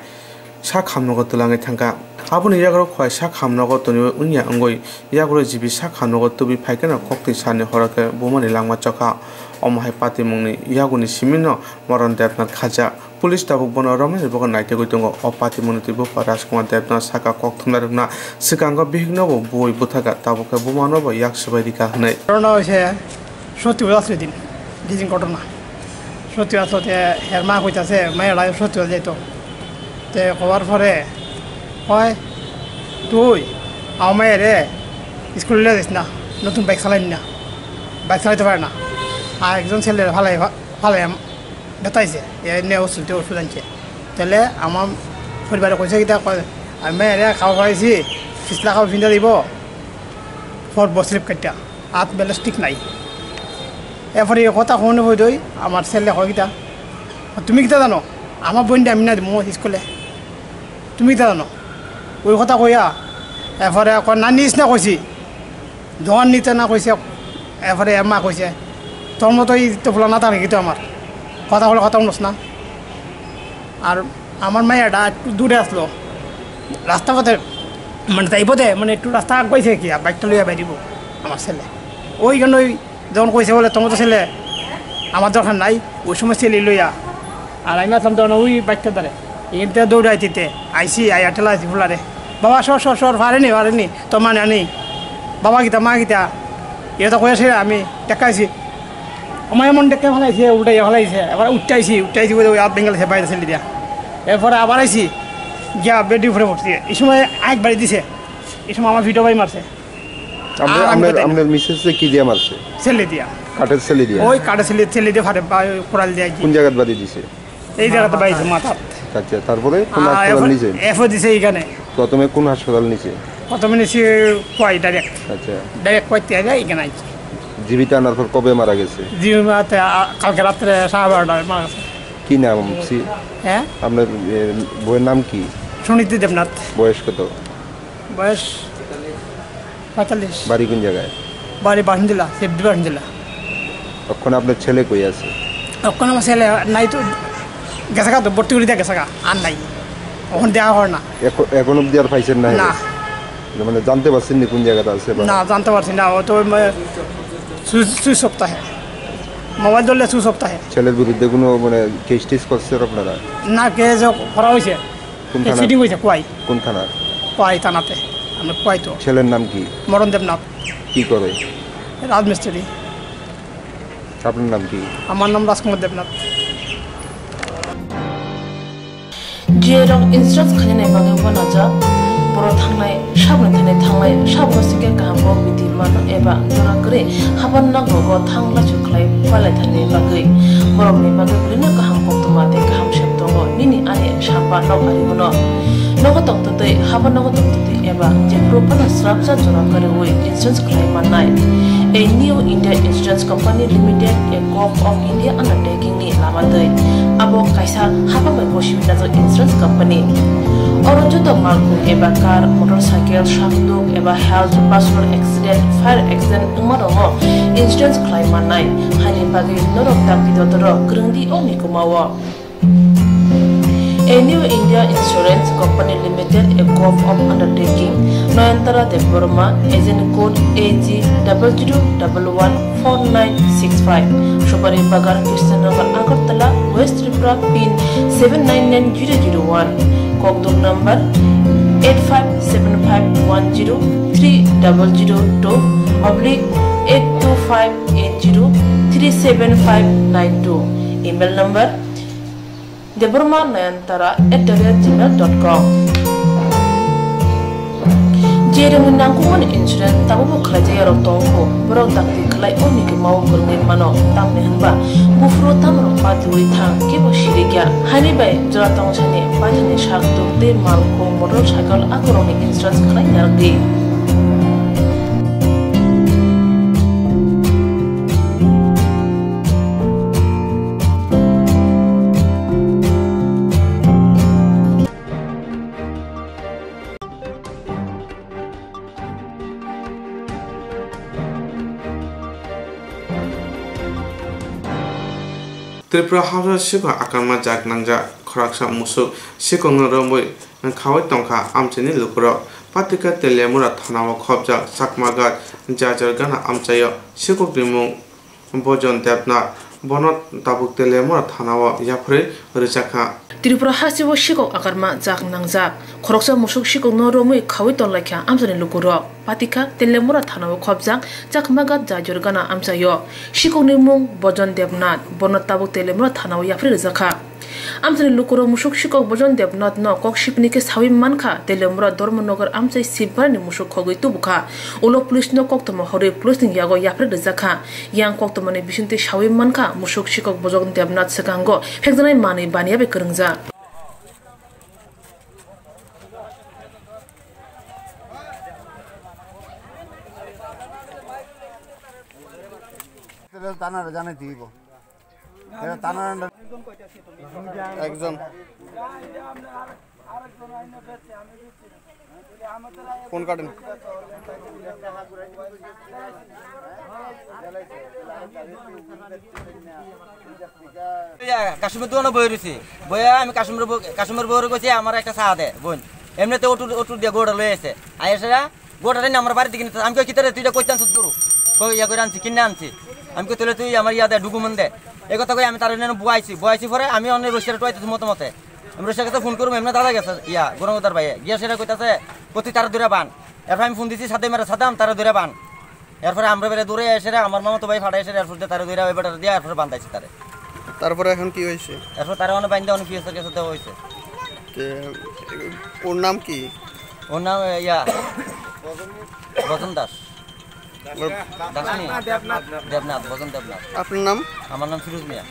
sak hamnogo twlangwi thangkha. Aboni yagulo khwai sak hamnogo toniwi wngya wngwi yagulo jibi sak hamnogo tubui phaikheno koktwi salni horo khe bumani langma chokha. Omo hai patimungni yaguni simino Moron Debnath khajak. Police tabuk bono romnani bagwi naitegwi tongo. O patimungni twi bupha Rajkumar Debnath saka kok thumnarokno swkango bihiknobo buwi butharkha, tabuk khe bumanobo yak swbai rikha hwnwi. Orono se Sottiwal asle din, dijin ঘটনা. Sottiwal asle te her ma koitase, maya lai Sottiwal jaito. Te kobar pore, koi, tui, ama mayare school le jais na, notun bike salai na, bike salai te pare na. Ar ekjon sele phalai, phalai, betaise, e ne osul te osul anche. Tele ama poribare koise kita koi, ami mayare khao phaisi, fisla khao phinda dibo, for bo slip katta. At bela stick nai. Efore e kotha hone hoi doi amar sele hoi kita. Tumi kita jano? Ama boin de ami na dimo iskole. Tumi kita jano? Oi kotha koya. Efore ko nani isna koisi. Dogan nite na koise. Efore emma koise. Tor moto i to pula na tang kita amar. Kotha hole kotha unos na. Ar amar maya da dure aslo. Rasta kote mane taibo de mane ektu rasta agbai se ki bike to loya baidibo amar sele. Oi gano যখন কইছে বলে তোমার তো ছেলে আমার দরকার নাই, ওই সময় ছেলে লইয়া আর আমি আসলাম তখন ওই বাইকটা ধরে এখান থেকে দৌড়াই দিতে আইসি আই আটেলা আইসি ফুলারে বাবা সর সর সর পারেনি পারেনি তো মানে আনি বাবা কিতা মা কিতা এটা তো কয়েছে আমি দেখাইছি আমার এমন দেখতে ভালাইছে উল্টাই ভালাইছে এবার উঠটাইছি উঠটাইছি বলে ওই আধ বেঙ্গল বাইরে ছেলে দিয়া এরপরে আবার আইসি গিয়া বেডি উপরে পড়ছি এই সময় আগ বাড়ি দিছে এই সময় আমার ভিডিও ভাই মারছে আপনার আপনার আপনার মিসেসে কি দিয়ে মারছে? ছেলে দিয়া। কাঠের ছেলে দিয়ে। ওই কাঠের ছেলে ছেলে দিয়ে ফাটে বা কোরাল দিয়ে কি। কোন জায়গাত বাড়ি দিছে? এই জায়গাতে বাড়িছে মাথাত। আচ্ছা তারপরে কোন আহ, হাসপাতাল এফো- নিছে? এফো দিছে এইখানে। প্রথমে কোন হাসপাতাল নিছে? প্রথমে নিছি কোয়াই ডাইরেক্ট। আচ্ছা। ডাইরেক্ট কোয়াই দিয়ে যায় এখানে আইছে। জীবিত আনার পর কবে মারা গেছে? জীবিত আ- কালকে রাত্রে সাড়ে বারোটায় মারা গেছে। কি নাম? সি- হ্যাঁ? আপনার এ, বউয়ের নাম কি? সুনীতি দেবনাথ। বয়স কত? বয়স পঁয়তাল্লিশ। বাড়ি কোন জায়গায়? বাড়ি বাসিন্দিলা, সেফটি বাসিন্দিলা। এখন আপনার ছেলে কই আছে? এখন আমার ছেলে নাই তো, গেছে গা তো, ভর্তি করে দিয়ে গেছে গা, আর নাই। এখন দেখা হয় না। এখন এখন অবধি আর পাইছেন না? না। মানে জানতে পারছেন নি কোন জায়গাতে আছে বা? না, জানতে পারছি না, ও তো মানে সুইচ সুইচ অফ থাকে, মোবাইল ধরলে সুইচ অফ থাকে। ছেলের বিরুদ্ধে কোনো মানে কেস টেস করছেন আপনারা? না, কেস করা হয়েছে। কোন এই থানার? ফিটিং হয়েছে কোয়াই। কোন থানার? কোয়াই থানাতে। আমরা কোয়াই তো। ছেলের নাম কি? মরণ দেবনাথ। কি করে? রাজমিস্ত্রি। আপনার নাম কি? আমার নাম রাজকুমার Debnath. Jerok insurance khainani bagwi uanajak, borok thangnai sabni thani thanglai, sabno sikhe kaham bo bidi mano eba jora kwrwi haban nok rogo thang lachu khlai phalai thani bagwi. Borokni bagwi belino kaham koktwma tei kaham sep tongo, nini ani samba nok ari bono. Nogo tongtwtwi, haban nogo tongtwtwi eba jephuru phano srapsa jora kwrwi insurance khlai mannai. A New India Insurance Company Limited, a Gov of India undertaking ni lama twi. Abo kaisa hapang bai gosi binajak insurance company. Oro joto malkhung eba car, motorcycle, sakduk eba health, personal accident, fire accident wngma rokno insurance khlai mannai. Haini bagwi norok dakti dotoro kwrwngdi o mikuma o. A New India Insurance Company Limited, a Gov of Undertaking, Noyantara Debbarma, agent code A G double zero double one four nine six five, Subari Bagan, Krishnanagar, Agartala, West Tripura, pin seven nine nine zero zero one, Kokduk number eight five seven five one zero three double zero two oblique eight two five eight zero three seven five nine two, email number Debbarma Nayantara at the rate gmail dot com. Jerokni nangkukmani insurance tabukbo khlaijak yarok tongkho, borok dakti khlai o mikuma o kwrwngwi mano, tamni hwnba buphuru tamrok patiwi thang kebo sirikya. Haini bai jora tongsani paithani sak tuk tei malkhung motorcycle akorokni insurance khlai narwkdi. Tripura hapsa sikok akanma jak nangjak khoroksa musuk sikokno romwi khaui tongkha amchaini lukurok. Patika Teliamura thanao khopjak Chakmagat Jajor gana amchaio sikokni mung Bojon Debnath, bono tabuk Teliamura thanao yapharwi rwjakha. Tripura hasteo sikok akanma jak nangjak khoroksa musuk sikokno romwi khaui tonglaikha amchaini lukurok. Patika Teliamura thanao khopjak Chakmagat Jajor gana amchaio. Sikokni mung Bojon Debnath, bono tabuk Teliamura thanao yapharwi rwjakha. Amchaini lukurok musuk sikok Bojon Debnath no kok sipni khe saui mankha, Teliamura Dharmanagar amchai Sibbarani musuk khogwi tubukha. Ulo police no koktwma horwi police ni yago yapharwi rwjakha. Yang koktwmani bisingtwi saui mankha, musuk sikok Bojon Debnath swkango phekjaknai manwi baniya bai kwrwngjak. এরা থানার under একজন। ফোন কাটেন। কাশিমের দোকানে বই রয়েছি, বইয়া আমি কাশিমের বউ, কাশিমের বউরে কইছি আমার একটা চা দে বোন, এমনিতে অটো, অটো দিয়ে গোটা লয়ে এসে আইসে। গোটা রে আমার বাড়িতে কিনে আমি কই, "কিতারে তুই এটা কইতে আনছিস গরু?" কই, "ইয়া করে আনছি, কিনে আনছি।" আমি কই, "তাহলে তুই আমার ইয়া দে, ডকুমেন্ট দে।" এই কথা কই আমি তার এনে বুয়াইছি, বুয়াইছি পরে আমি অনেক রশিয়ার টুয়াইতেছি মতো মতে। আমি রশিয়ার কাছে ফোন করবো, এমনি দাদা গেছে, ইয়া, গরমদার ভাই, গিয়া সেটা কইতাছে, "কতি তারা দূরে বান।" এরপর আমি ফোন দিছি, "সাদে মেরা সাদে, আমি তারা দূরে বান।" এরপরে আমরা বেড়ে দূরে এসে রে, আমার মামা তো ভাই ফাটা এসে রে, এরপর দিয়ে তারা দূরে ওই বেটার দিয়ে এরপরে বান্ধাইছি তারে। তারপরে এখন কি হয়েছে? এরপর তারা অনেক বাইন্দা অনেক পিএসের কাছে দেওয়া হয়েছে। তে, ওর নাম কি? ওর নাম, এ, ইয়া, বজন দাস। ওর দাস নি? দেবনাথ, বজন দেবনাথ। আপনার নাম? আমার নাম ফিরোজ মিয়া।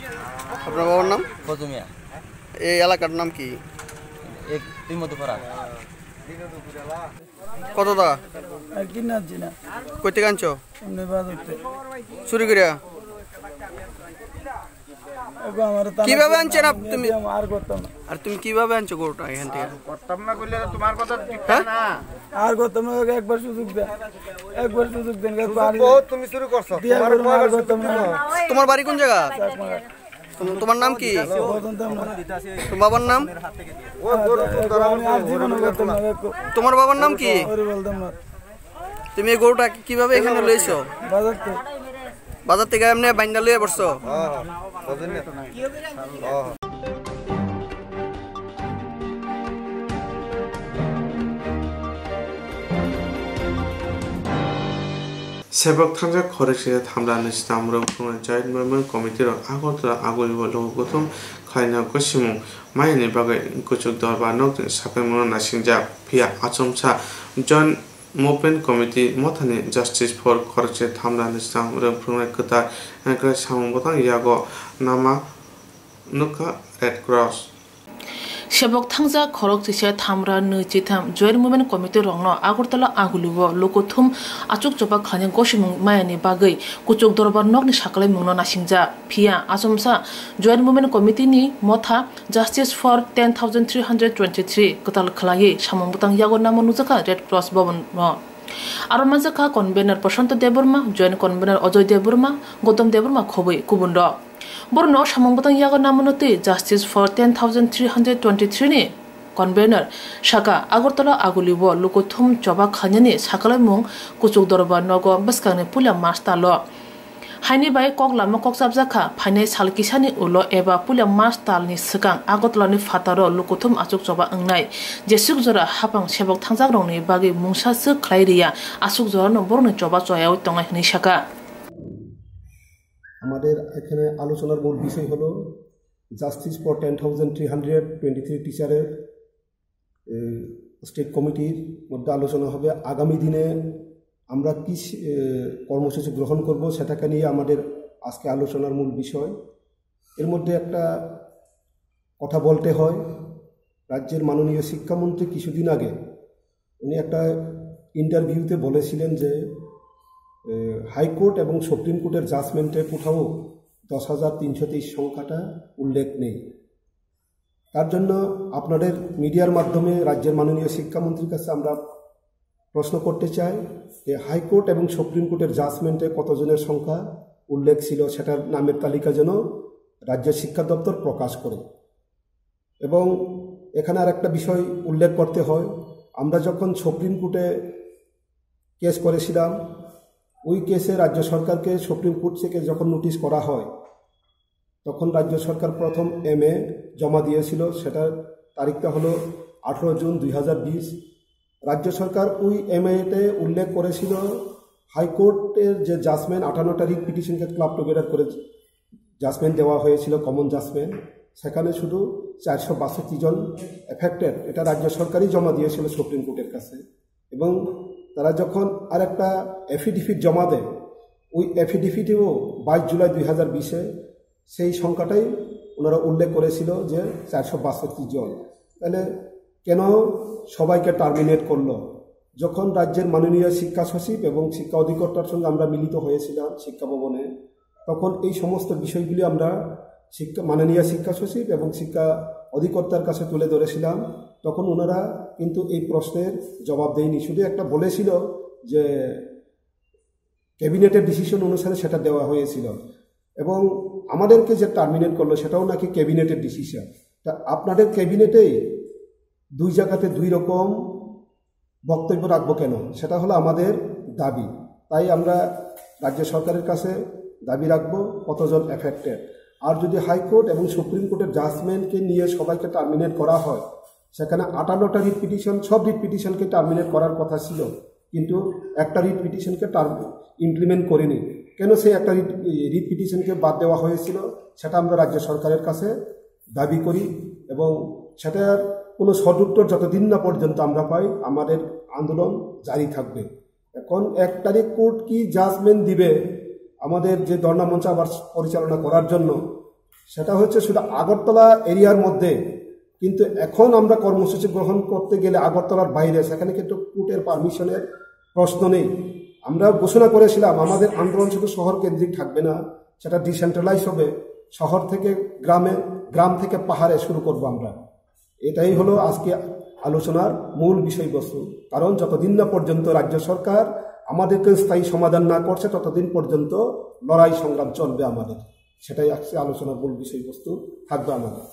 আপনার বাবার নাম? ফজু মিয়া। এই এলাকার নাম কি? এক, তুই মধ্যপাড়া। কত টাকা? আর কিনে আনছি না। কই থেকে আনছো? এমনি বাজার থেকে। চুরি করিয়া? ওগো, আমার তো কিভাবে আনছেন আপ-, তুমি? আমি আর করতাম না। আর তুমি কিভাবে আনছো গরুটা এখান থেকে? করতাম না বললে তো তোমার কথা ঠিক হ্যাঁ? না। আর করতাম না, ওকে একবার সুযোগ দেন। একবার সুযোগ দেন, একবার সুযোগ আর বহুত তুমি চুরি করছো। বিয়ার তোমার গরু আর করতাম না। তোমার বাড়ি কোন জায়গা? চাকমা। তোম-, তোমার নাম কি? বদন দেবনাথ। তোমার বাবার নাম? আমি আর জীবনে করতাম না। তোমার বাবার নাম কি? ওরে বলতাম না। তুমি এই গরুটা কিভাবে এখানে লইছো? বাজার থেকে। বাজার থেকে এমনি বাইন্দা লইয়া পড়ছো? হ্যাঁ, হ্যাঁ। বুঝলেন? হ্যাঁ, হ্যাঁ। Sebok thangjak khoroksa thamra nwichwtam rwng phunuknai Joint Movement Committee rok Agartala Agulio logo kuthum khlaina gosimung mayani bagwi kuchuk dorbar nokni saklaimungno nasingjak. Phiya achomsa Joint Movement Committee mothani Justice for khoroksa thamra nwichwtam rwng phunuknai kwtal wngkha samung bwtang yago nama nukha Red Cross. Sebok thangjak khorok chisa thamra nwi chitham Joint Movement Committee rokno Agartala Agulio lokothum achuk choba khlaina gosimung mayani bagwi kuchuk dorbar nokni saklaimungno nasingjak. Phiya achomsa Joint Movement Committee ni motha Justice for ten thousand three hundred twenty-three kwtal khlaiwi samung bwtang yago nama nukjakha Red Cross Bhavan no. Aro manjakha convener Prashanto Debbarma, joint convener Ajoy Debbarma, Gautam Debbarma khobwi kubun rok. Borokno samung bwtang yago namano twi Justice for ten thousand three hundred twenty-three ni convener saka Agartala Agulio lokothum choba khlainani saklaimung kuchuk dorbar nogo bwskangni puila March talo. Haini bai kok lama kok chapjakha, phainai sal kisani ulo eba puila March talni swkang Agartala ni phataro lokothum achuk choba wngnai jeswk jora hapang sebok thangjak rokni bagwi mungsa swk khlai riya, aswk jorano borokni choba choyawi tongnai hwnwi saka. আমাদের এখানে আলোচনার মূল বিষয় হলো justice for ten thousand three hundred twenty three টিচারের স্টেট কমিটির মধ্যে আলোচনা হবে। আগামী দিনে আমরা কি সি- এ, কর্মসূচি গ্রহণ করব, সেটাকে নিয়ে আমাদের আজকে আলোচনার মূল বিষয়। এর মধ্যে একটা কথা বলতে হয়, রাজ্যের মাননীয় শিক্ষামন্ত্রী কিছুদিন আগে উনি একটা ইন্টারভিউতে বলেছিলেন যে এ, হাইকোর্ট এবং সুপ্রিম কোর্টের জাজমেন্টে কোথাও দশ হাজার তিনশো তেইশ সংখ্যাটা উল্লেখ নেই। তার জন্য আপনাদের মিডিয়ার মাধ্যমে রাজ্যের মাননীয় শিক্ষামন্ত্রীর কাছে আমরা প্রশ্ন করতে চাই যে হাইকোর্ট এবং সুপ্রিম কোর্টের জাজমেন্টে কতজনের সংখ্যা উল্লেখ ছিল, সেটার নামের তালিকা যেন রাজ্য শিক্ষা দপ্তর প্রকাশ করে। এবং এখানে আর একটা বিষয় উল্লেখ করতে হয়, আমরা যখন সুপ্রিম কোর্টে কেস করেছিলাম, ওই কেসে রাজ্য সরকারকে সুপ্রিম কোর্ট থেকে যখন নোটিশ করা হয়, তখন রাজ্য সরকার প্রথম এমএ জমা দিয়েছিল। সেটার তারিখটা হলো আঠারো জুন দুই হাজার বিশ। রাজ্য সরকার ওই এমএতে উল্লেখ করেছিল, হাইকোর্টের যে জাজমেন্ট, আটান্নটা রিট পিটিশনকে ক্লাব টুগেদার করে জাজমেন্ট দেওয়া হয়েছিল, কমন জাজমেন্ট, সেখানে শুধু চারশো বাষট্টি জন এফেক্টেড, এটা রাজ্য সরকারই জমা দিয়েছিল সুপ্রিম কোর্টের কাছে। এবং তারা যখন আর একটা এফিডেভিট জমা দেয়, ওই এফিডেভিটেও বাইশ জুলাই দুই হাজার বিশে সেই সংখ্যাটাই ওনারা উল্লেখ করেছিল যে চারশো বাষট্টি জন। তাহলে কেন সবাইকে টার্মিনেট করলো? যখন রাজ্যের মাননীয় শিক্ষা সচিব এবং শিক্ষা অধিকর্তার সঙ্গে আমরা মিলিত হয়েছিলাম শিক্ষা ভবনে, তখন এই সমস্ত বিষয়গুলি আমরা শিক্ষা, মাননীয় শিক্ষা সচিব এবং শিক্ষা অধিকর্তার কাছে তুলে ধরেছিলাম। তখন ওনারা কিন্তু এই প্রশ্নের জবাব দেয়নি, শুধু একটা বলেছিল যে ক্যাবিনেটের ডিসিশন অনুসারে সেটা দেওয়া হয়েছিল। এবং আমাদেরকে যে টার্মিনেট করলো, সেটাও নাকি ক্যাবিনেটের ডিসিশন। তা আপনাদের ক্যাবিনেটেই দুই জায়গাতে দুই রকম বক্তব্য রাখবো কেন? সেটা হলো আমাদের দাবি। তাই আমরা রাজ্য সরকারের কাছে দাবি রাখবো, কতজন এফেক্টেড। আর যদি হাইকোর্ট এবং সুপ্রিম কোর্টের জাজমেন্টকে নিয়ে সবাইকে টার্মিনেট করা হয়, সেখানে আটান্নটা রিট পিটিশন, সব রিট পিটিশনকে টার্মিনেট করার কথা ছিল, কিন্তু একটা রিট পিটিশনকে টার্ম ইমপ্লিমেন্ট করেনি। কেন সেই একটা রিট, রিট পিটিশনকে বাদ দেওয়া হয়েছিল, সেটা আমরা রাজ্য সরকারের কাছে দাবি করি এবং সেটার কোনো সদুত্তর যতদিন না পর্যন্ত আমরা পাই, আমাদের আন্দোলন জারি থাকবে। এখন এক তারিখ কোর্ট কি জাজমেন্ট দিবে আমাদের যে ধর্ণা মঞ্চ আবার পরিচালনা করার জন্য, সেটা হচ্ছে শুধু আগরতলা এরিয়ার মধ্যে। কিন্তু এখন আমরা কর্মসূচি গ্রহণ করতে গেলে আগরতলার বাইরে, সেখানে কিন্তু কোর্টের পারমিশনের প্রশ্ন নেই। আমরা ঘোষণা করেছিলাম আমাদের আন্দোলন শুধু শহর কেন্দ্রিক থাকবে না, সেটা ডিসেন্ট্রালাইজ হবে, শহর থেকে গ্রামে, গ্রাম থেকে পাহাড়ে শুরু করব আমরা। এটাই হলো আজকে আলোচনার মূল বিষয়বস্তু। কারণ যতদিন না পর্যন্ত রাজ্য সরকার আমাদেরকে স্থায়ী সমাধান না করছে, ততদিন পর্যন্ত লড়াই সংগ্রাম চলবে আমাদের। সেটাই আজকে আলোচনার মূল বিষয়বস্তু থাকবে আমাদের।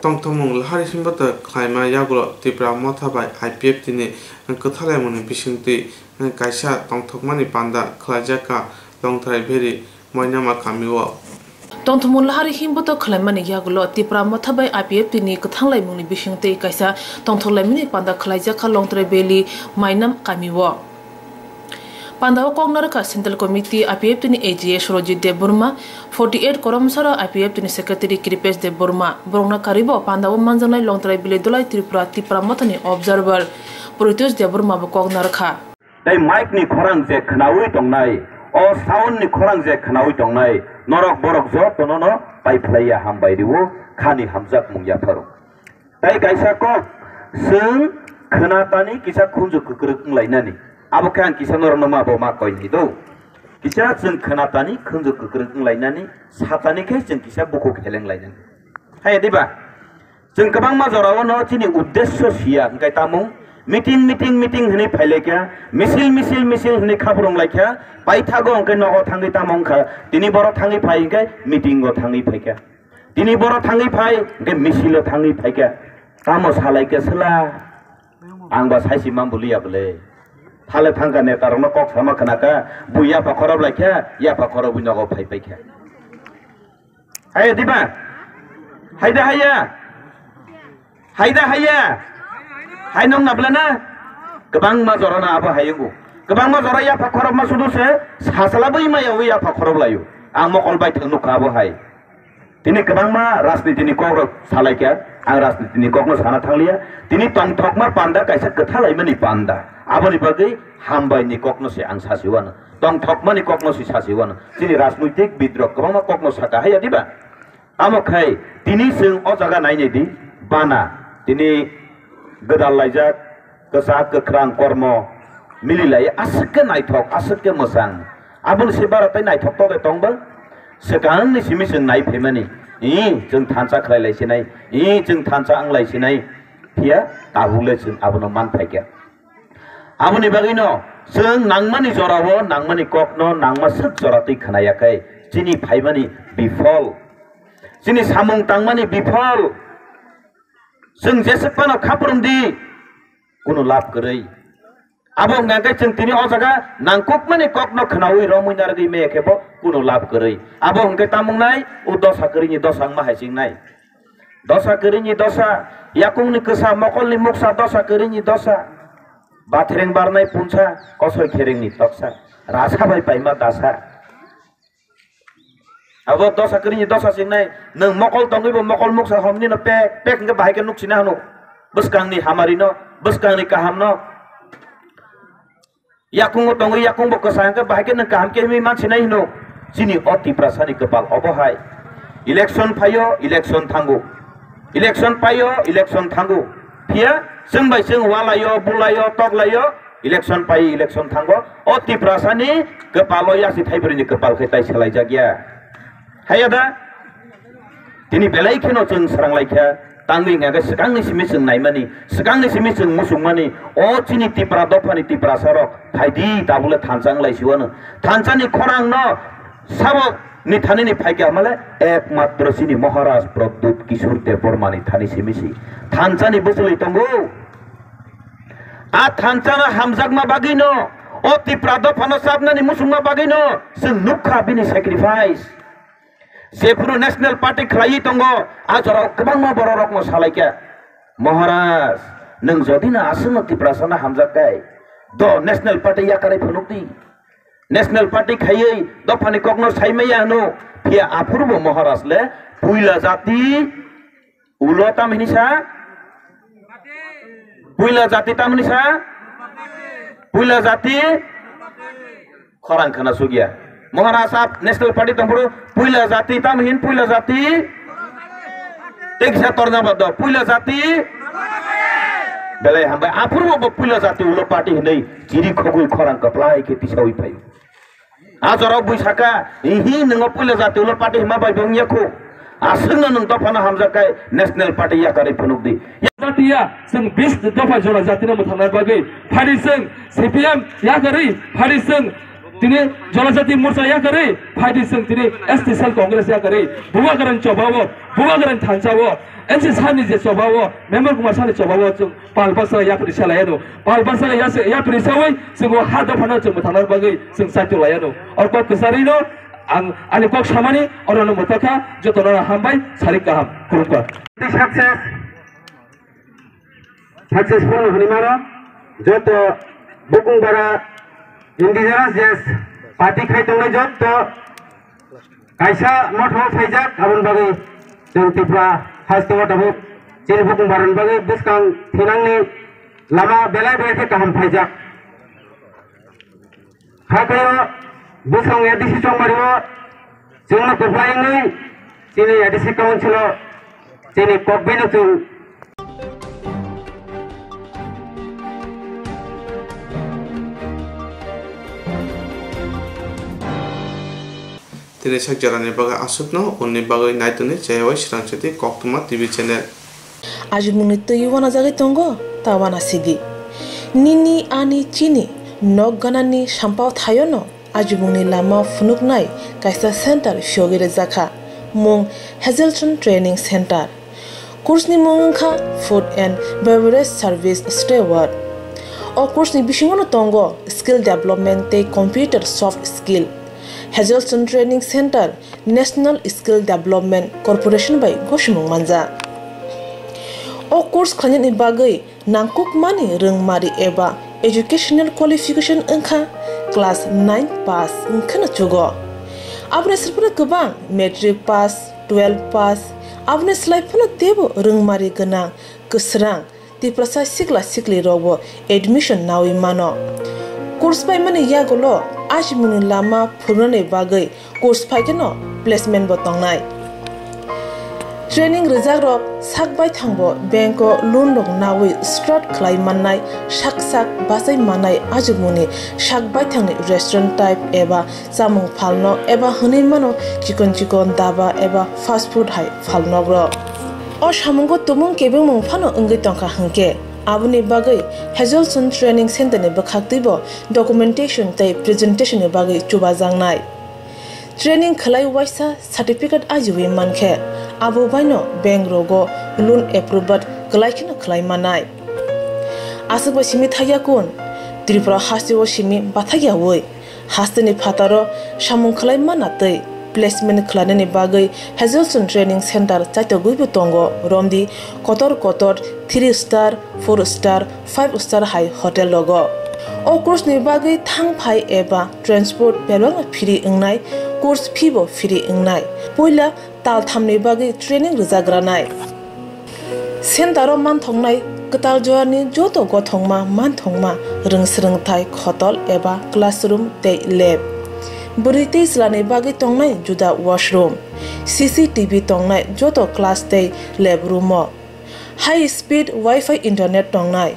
Tongthokmung lahari himbato khlaima yagulo Tipra Motha bai I P F T ni kwthalaimungni bisingtwi kaisa tongthokmani panda khlaijak kha Longtharai Bheri Moinama kamio. Tongthokmung lahari himboto khwlaimani yagulo Tipra Motha bai I P F T ni kwthang laimungni bisingtwi kaisa tongthok laimani panda khwlaijakha Longtrai Valley Mainam kamio. Pandao kok narwkha Central Committee I P F T ni A G S Rojit Debbarma, forty eight Koromsara I P F T ni Secretary Kripesh Debbarma. Borokno karibo pandao manjaknai Longtrai Valley Dolai Tripura Tipra Mothani Observer Pritosh Debbarma bo kok narwkha. Tei mic ni khorang je khwnaui tongnai, o sound ni khorang je khwnaui tongnai, norok borok jotono no pai phlaiya hambai rwo, khani hamjakmung yapharo. Tei kaisa kok, chwng khwnatani kisa khunju kwkrwk wnglainani. Abo khe ang kisa norokno ma bo ma koi nai do. Kisa chwng khwnatani khunju kwkrwk wnglainani, satani khe chwng kisa bukhuk helenglainani. Hai diba? Chwng kwbangma jorao no chini uddesyo siya, hwnkhe tamo meeting, meeting, meeting hwnwi phailaikha, misil, misil, misil hwnwi khaprung laikha, paithago hwnkhe nogo thangwi tamo wngkha, tini borok thangwi phai hwnkhe meeting o thangwi phaikha. Tini borok thangwi phai, hwnkhe misil o thangwi phaikha. Tamo salaikha sela? Ang ba saisi mambuliya bwle. Thale thangkha neta rokno kok sama khwnakha, bui yapha khorop laikha, yapha khorop bui nogo phai paikha. Hai diba? Haida haya? Haida haya? Hai nong nabla na? Kwbangma jora na abo hayungo. Kwbangma jora yapha khorop ma sudu se, sasala bui maya ui yapha khorop layu. Ang mokol bai thang nukha abo hai. Tini kwbangma rajniti ni kok rok salaikha, ang rajniti ni kok no sana thangliya. Tini tongthokma panda kaisa kwthalaimani panda. Aboni bagwi hambai ni kok no se ang sasi wano. Tongthokmani kok no se sasi wano. Chini rajnoitik bid rok kwbangma kok no saka haya diba? Tamo khai tini chwng o jaga nai nai di, bana tini gwdal laijak, kwchak kwkhrang kormo mili lai, aswk khe naithok, aswk khe mwchang. Aboni se bara tei naithok tongwi tongba, swkangni simi chwng nai phaimani, i chwng thansa khlai lai sinai, i chwng thansa wng lai sinai, phiya tabuk le chwng abono man phaikha. Aboni bagwino chwng nangmani jorao nangmani kokno nangma swk jora twi khwnaya khe chini phaimani bifol, chini samung tangmani bifol, chwng jeswk phano khaprwng di, kunu lab kwrwi. Abo wngkha khe chwng tini o jaga nangkukmani kokno khwnaui romwi narwgwi maya khe bo kunu lab kwrwi. Abo hwnkhe tamo wngnai, o dosa kwrwini dosa wngma hai se wngnai. Dosa kwrwini dosa, yakungni kwsa, mokolni muksa, dosa kwrwini dosa. Bathreng barnai punsa, kosoi kherengni toksa, rasa bai paima dasa. Abo dosa kwrwini dosa se wngnai, nwng mokol tongwi bo mokol muksa homni no pek pek hwnkhe bahai khe nuk sina hwno. Bwskangni hamari no, bwskangni kaham no. Yakungo tongwi yakung bo kwsa hwnkhe bahai khe nwng kaham khe himwi man sinai hwno. Chini o Tiprasani kwpal obo hai. Election phaio, election thango. Election paio, election thango. Phiya chwng bai chwng walaio, bulaio, toklaio, election pai, election thango. O Tiprasani kwpalo yasi thaibrwini kwpal khe tai selaijak ya. Haiya da? Tini belai kheno chwng srang lai kha, tangwi hwnka khe swkangni simi chwng naimani, swkangni simi chwng muchungmani, o chini Tipra dophani Tiprasa rok, phaidi tabukle thansa wng lai siwano. Thansani khorang no sabo ni thani ni phaikha hwnmale ekmatro chini Maharaj Pradyut Kishore Debbarma ni thani simi si thansani bwchwlwi tongo. A thansa no hamjakma bagwi no, o Tipra dophano chapnani muchungma bagwi no chwng nukha bini sacrifice. Jephuru National Party khlaiwi tongo, a jorao kwbangma bororokno salaikha, "Maharaj, nwng jodi no aswkno Tiprasano hamjak khe, do National Party yakarwi phunukdi." National Party khaiwi dophani kokno saimaya hwno, phiya aphuru bo Maharaj le puila jati ulo tam hini sa? Puila jati tam hini sa? Puila jati Khorang khna sugya. Maharaj ap National Party tongphuru puila jati tam hin puila jati. Teksa torna bado puila jati. Belai hambai aphuru bo puila jati ulo party hinwi chiri khogwi khorang kwplai khe tisawi phaio. A jorao bui saka, "Ihi, nwngo puila jati ulo party hima bai bong yakhu." Aswkno nwng dophano hamjak khe National Party yakarwi phunukdi. Jatiya, chwng bis dopha jora jatino mwthangna bagwi phadi chwng C P M yakarwi, phadi chwng tini Jonojati Morcha yakarwi, phadi chwng tini S T Cell Congress yakarwi, Bubagrani chobao, Bubagrani thansao, N C sani je chobao, Member Kumar sani chobao chwng pal basa yapri salaiano, pal basa yapri sawi chwng o ha dophano chwng mwthangna bagwi chwng saitu laiano. Orko kwcharino Ang ani kok samani orono mwthakha, jotono hambai, sarik kaham, khulumkha. Success, successful hwnwi mano, joto Bukung Bara Indigenous Jazz Party khai tongnai joto kaisa motho phaijak, aboni bagwi chwng Tripura haste o tabuk chini Bukung Barani bagwi bwskang thinangni lama belai belai khe kaham phaijak. Hakhe o bwskango A D C chongmari o chwngno kwplai wngwi chini A D C council o chini kokbeno chwng. Tini sak jorani bagwi aswkno, unni bagwi naitoni chayawai swrang chati Koktwma T V channel. Ajimungni twi uanajagwi tongo, ta uanasidi. Nini, ani, chini nok ganani sampao thaiono ajimungni lama phunuknai kaisa center phiyogwi rwjakha, mung Hazelson Training Center. Course ni mung wngkha Food and Beverage Service Steward. O course ni bisingo no tongo skill development tei computer soft skill. Hazelson Training Center National Skill Development Corporation bai gosimung manjak. O course khlainani bagwi nangkukmani rwngmari eba educational qualification wngkha class nine pass wngkheno chugo. Aboni srwphano kwbang matric pass, twelve pass, aboni slai phano teibo rwngmari gwnang kwsrang Tiprasa sikla sikli rokbo admission nawi mano. Course paimani yagulo ajimungni lama phunuknani bagwi course phaikeno placement bo tongnai. Training rwjakrok sak baithangbo bank o loan rok nawi start khlai mannai, sak sak bachai mannai ajimungni sak baithangni restaurant type eba chamung phalnok eba hwnwi mano chikon chikon daba eba fast food hai phalnokrok. O samungo tumung kebengmung phano wngwi tongkha hwnkhe, aboni bagwi Hazelson Training Center ni bwkhaktwibo documentation tei presentation ni bagwi chubajaknai. Training khlai waisa certificate ajiwi mankhe, abo baino bank rogo loan approval kwlai kheno khlai manai. Aswk bai simi thaiya kun, Tripura hasteo simi bathakyawi. Hasteni phataro samung khlai mana tei placement khlainani bagwi Hazelson Training Center chaitogwibo tongo, romdi kotor kotor three star, four star, five star hai hotel rogo. O course ni bagwi thang phai eba transport bebakno free wngnai, course fee bo free wngnai. Puila tal thamni bagwi training rwjagranai. Center o manthoknai kwtal jorani joto gothokma manthokma rwng swrwngthai khotol eba classroom tei lab. Bwrwi tei chwlani bagwi tongnai juda washroom, C C T V tongnai joto class tei lab room o. High speed Wi-Fi internet tongnai.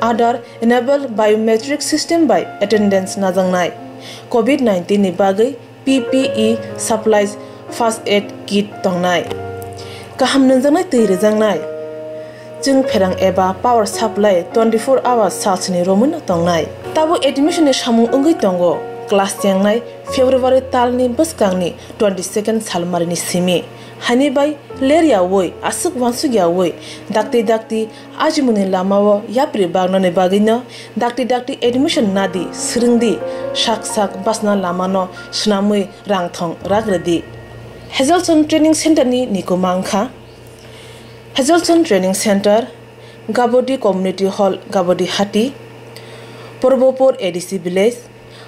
Aadhaar enabled biometric system bai attendance najaknai. Covid nineteen ni bagwi P P E supplies, first aid kit tongnai. Kaham nungjaknai twi rwjaknai. Chwng pherang eba power supply twenty-four hours salsni romwino tongnai. Tabuk admission ni samung wngwi tongo, class chengnai February talni bwskangni twenty-second salmarini simi. Haini bai ler yawi, aswk wansuk yawi, dakti dakti ajimungni lamao yapri bagnani bagwino dakti dakti admission nadi, swrwngdi, sak sak bachna lamano swnamwi rang thong rak rwdi. Hazelson Training Center ni nikuma wngkha Hazelson Training Center, Gabodi Community Hall, Gabodi Hati, Purbopur A D C Village,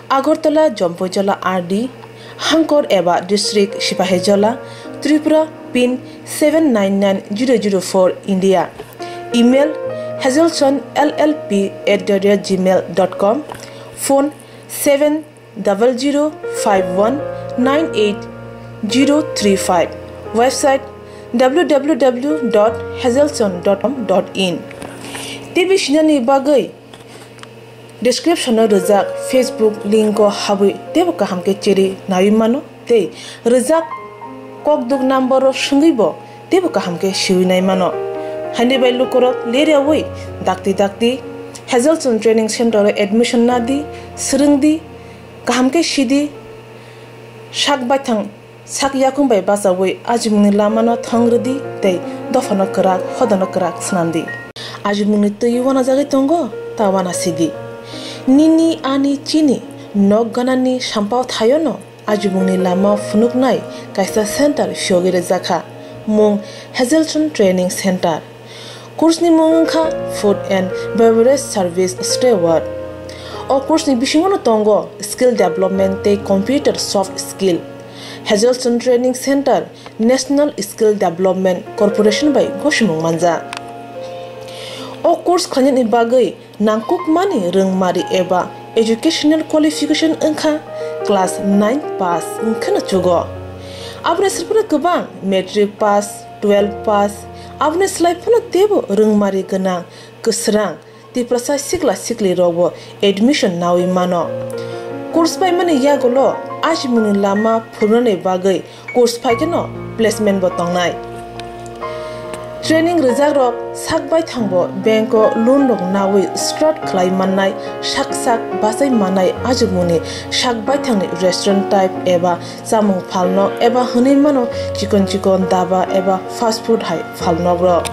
Agartala, Jompuijola R D, Hangkor eba District, Sipahijola, Tripura, pin seven nine nine zero zero four, India. Email, hazelson L L P at the rate gmail dot com. Phone, seven double zero five one nine eight zero three five. Website, W W W dot hazelson dot com dot in. T V sinani bagwi description o rwjak Facebook link o habwi teibo kaham khe chiri naiwi mano tei rwjak kokduk number o swngwi bo teibo kaham khe siwi nai mano. Haini bai lukurok ler yawi dakti dakti Hazelson Training Center o admission nadi, swrwngdi, kaham khe sidi, sak baithang sak yakung bai bachawi ajimungni lamano thong rwdi tei dophano kwrak, hodano kwrak swnamdi. Ajimungni twi uanajagwi tongo, ta uanasidi. Nini, ani, chini nok ganani sampao thaiono ajimungni lama phunuknai kaisa center phiyogwi rwjakha, mung Hazelson Training Center. Course ni mung wngkha Food and Beverage Service Steward. O course ni bisingo no tongo skill development tei computer soft skill. Hazelson Training Center National Skill Development Corporation bai gosimung manjak. O course khlainani bagwi nangkukmani rwngmari eba educational qualification wngkha class nine pass wngkheno chugo. Aboni srwphano kwbang matric pass, twelve pass, aboni slai phano teibo rwngmari gwnang kwsrang Tiprasa sikla sikli rokbo admission nawi mano. Course paimani yagulo ajimungni lama phunuknani bagwi course phaikeno placement bo tongnai. Training rwjakrok sak baithangbo bank o loan rok nawi start khlai mannai, sak sak bachai mannai ajimungni sak baithangni restaurant type eba chamung phalnok eba hwnwi mano chikon chikon daba eba fast food hai phalnokrok.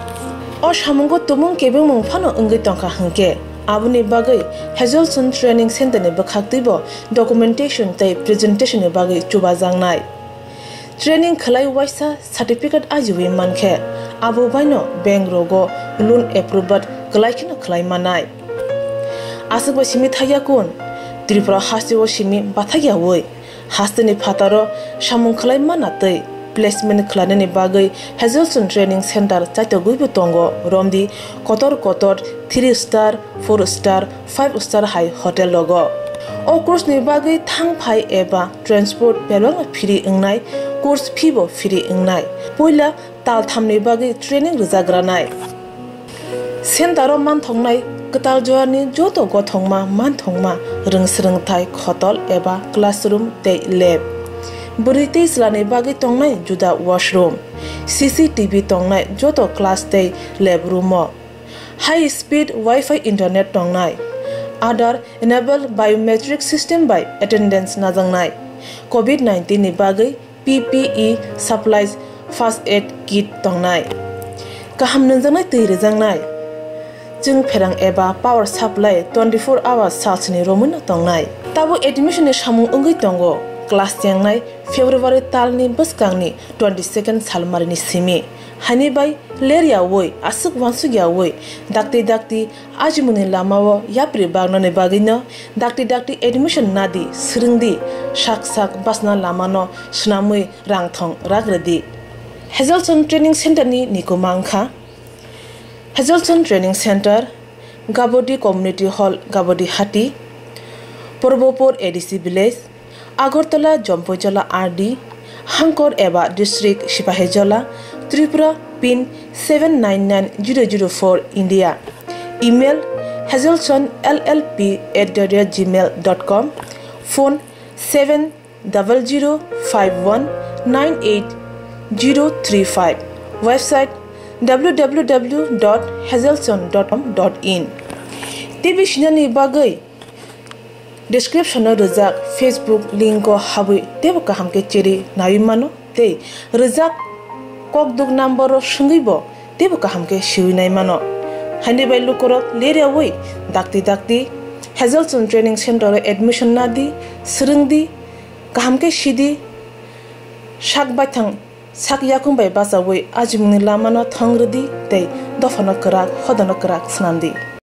O samungo tumung kebengmung phano wngwi tongkha hwnkhe, aboni bagwi Hazelson Training Center ni bwkhaktwibo documentation tei presentation ni bagwi chubajaknai. Training khlai waisa certificate ajiwi mankhe, abo baino bank rogo loan approval kwlai kheno khlai manai. Aswkbo simi thaiya kun, Tripura hasteo simi bathakyawi hasteni phataro samung khlai mana tei placement khlainani bagwi Hazelson Training Center chaitogwibo tongo, romdi kotor kotor three star, four star, five star hai hotel rogo. O course ni bagwi thang phai eba transport bebakno free wngnai, course fee bo free wngnai. Puila tal thamni bagwi training rwjagranai. Center o manthoknai kwtal jorani joto gothokma manthokma rwng swrwngthai khotol eba classroom tei lab. Bwrwi tei chwlani bagwi tongnai juda washroom, C C T V tongnai joto class tei lab room o. High speed Wi-Fi internet tongnai. Aadhaar enabled biometric system bai attendance najaknai. Covid nineteen ni bagwi P P E supplies, first aid kit tongnai. Kaham nungjaknai twi rwjaknai. Chwng pherang eba power supply twenty four hours salsni romwino tongnai. Tabuk admission ni samung wngwi tongo. Class chengnai February talni bwskangni twenty second salmarini simi. Haini bai leryawi, aswk wansukyawi, dakti dakti ajimungni lamao yapri baknani bagwino dakti dakti admission nadi, swrwngdi, sak sak bachna lamano swnamwi rang thong rak rwdi. Hazelson Training Center ni nikuma wngkha Hazelson Training Center, Gabodi Community Hall, Gabodi Hati, Purbopur A D C Village, Agartala, Jompuijala R D, Hangkor eba District, Sipahijola, Tripura, pin seven nine nine zero zero four, India. Email hazelson L L P at the rate gmail dot com. Phone seven double zero five one nine eight zero three five. Website W W W dot hazelson dot com dot in. T V sinani bagwi description o rwjak Facebook link o habwi teibo kaham khe chiri naiwi mano tei rwjak kokduk number o swngwi bo teibo kaham khe siwi nai mano. Haini bai lukurok leryawi dakti dakti Hazelson Training Center o admission nadi, swrwngdi, kaham khe sidi, sak baithang sak yakung bai bachawi ajimungni lamano thong rwdi tei dophano kwrak, hodano kwrak swnamdi.